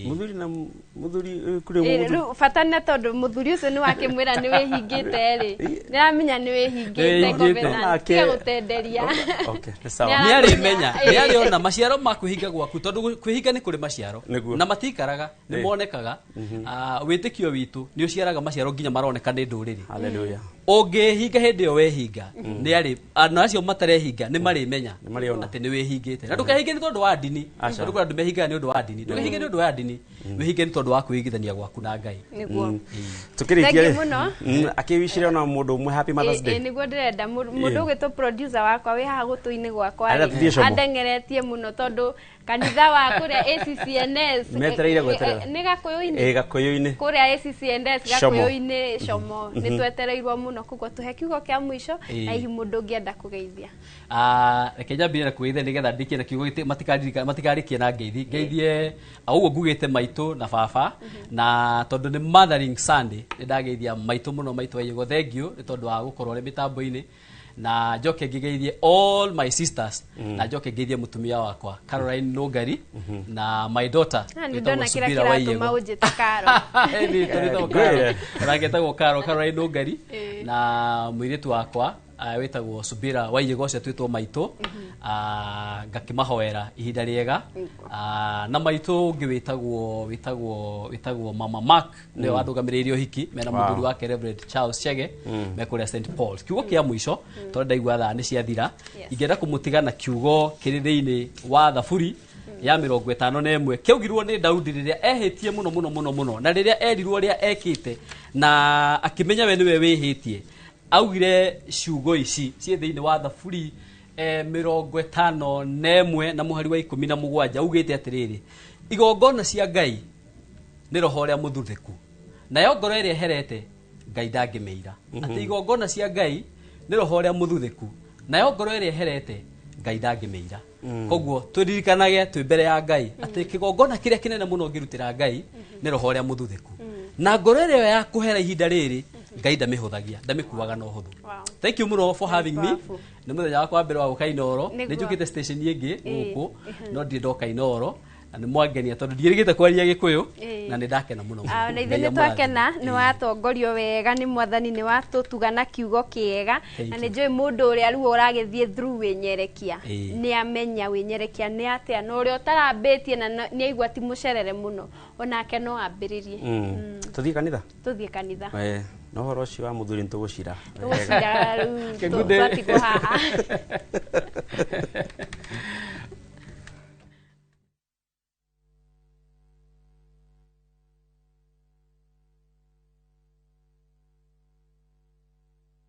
Mũthuri na mũthuri kũrĩ mũthuri. Rĩu bata nĩ tondũ mũthuri ũcio nĩ wakĩmwĩra nĩ wĩhingĩte rĩ, nĩaramenya nĩ wĩhingĩte, Covenant, tiga gũtenderia. Nĩ arĩmenya, nĩ arĩona maciaro ma kwĩhinga gwaku, tondũ kwĩhinga nĩ kũrĩ maciaro na matikaraga, nĩ monekaga. Wĩtĩkio witũ nĩ ũciaraga maciaro nginya maroneka nĩ ndũrĩrĩ. Hallelujah. Ũngĩhinga hĩndĩ ĩyo wehinga, nĩ arĩ andũ acio matarehingga nĩ marĩmenya atĩ nĩ wĩhingĩte. Na ndũkehinge nĩ tondũ wa ndini, tondũ kũrĩ andũ mehingaga nĩ ũndũ wa ndini. Ndũkehinge nĩ ũndũ wa ndini, wĩhinge nĩ tondũ wa kwĩigithania gwaku na Ngai. Nĩguo. Tũkĩrĩkia rĩ, akĩwicire ona mũndũ ũmwe happy Mother's Day. Nĩguo ndĩrenda mũndũ ũgĩtwo producer wakwa wĩ haha gũtũ-inĩ gwakwa andengeretie mũno tondũ kanitha wa kũrĩa ACCNS metereire gweterera nĩ Gakũyũ-inĩ, Gakũyũ-inĩ kũrĩa ACCNS Gakũyũ-inĩ Como nĩ twetereirwo mũno. Koguo tũhe kiugo kĩa mũico na hihi mũndũ ũngĩenda kũgeithia. Reke nyambĩrĩrie na kũgeithia nĩgetha ndĩkie na kiugo matikarĩkie na ngeithi. Ngeithie ũguo ngugĩte maitũ na baba, na tondũ nĩ Mothering Sunday nĩ ndageithia maitũ mũno, maitũ Waiyego, thank you nĩ tondũ wa gũkorwo ũrĩ mĩtambo-inĩ. Na njoke ngĩgeithie all my sisters, na njoke ngeithie mũtumia wakwa Caroline Nũngari, na my daughter wĩtagwo Subira Waiyego. Onake etagwo Caroline Nũngari, na mũirĩtu wakwa wĩtagwo Subira Waiyego ũcio twĩtwo maitũ, ngakĩmahoera ihinda rĩega. Na maitũ ũngĩ wĩtagwo Mama Mark, nĩwe wandũgamĩrĩire ũhiki mena mũthuri wake Reverend Charles Chege, me kũrĩa St Paul's. Kiugo kĩa mũico, tondũ ndaigua thaa nĩ ciathira, ingĩenda kũmũtiga na kiugo kĩrĩ thĩinĩ wa Thaburi ya 51 kĩaugirwo nĩ Daudi rĩrĩa ehĩtie mũno mũno mũno mũno, na rĩrĩa erirwo ũrĩa ekĩte na akĩmenya we nĩwe wĩhĩtie. Augire ciugo ici ciĩ thĩinĩ wa Thaburi 51 na mũhari wa 17, augĩte atĩrĩrĩ, igongona cia Ngai nĩ roho ũrĩa mũthuthĩku, nayo ngoro ĩrĩa ĩherete Ngai ndangĩmĩira. Atĩ igongona cia Ngai nĩ roho ũrĩa mũthuthĩku, nayo ngoro ĩrĩa ĩherete Ngai ndangĩmĩira. Koguo twĩririkanage twĩ mbere ya Ngai atĩ kĩgongona kĩrĩa kĩnene mũno ũngĩrutĩra Ngai nĩ roho ũrĩa mũthuthĩku, na ngoro ĩrĩa ya kũhera ihinda rĩrĩ Ngai ndamĩhũthagia, ndamĩkuaga na ũhũthũ. Thank you mũno for having me. Nĩ mũthenya wakwa wa mbere wa gũka Inooro. Nĩguo. Nĩ njũkĩte station ĩngĩ gũkũ, no ndirĩ ndoka Inooro, na nĩ mwangenia tondũ ndiĩrĩgĩte kwaria Gĩkũyũ, na nĩ ndakena mũno. Ah, na ithuĩ Ngai nĩ amũrathime. twakena nĩ watongorio wega nĩ mwathani, nĩ watũtuga na kiugo kĩega. Thank Na you. nĩ njũĩ mũndũ ũrĩa rĩu ũragĩthiĩ through wĩnyerekia nĩ amenya wĩnyerekia nĩ atĩa, na ũrĩa ũtarambĩtie na nĩ aigua ti mũcerere mũno, onake no ambĩrĩrie. Tũthiĩ kanitha. Tũthiĩ kanitha. Na ũhoro ũcio wa mũthuri nĩ tũgũcira. Tũgũcira rĩu. Kĩgunde. Twatigwo haha.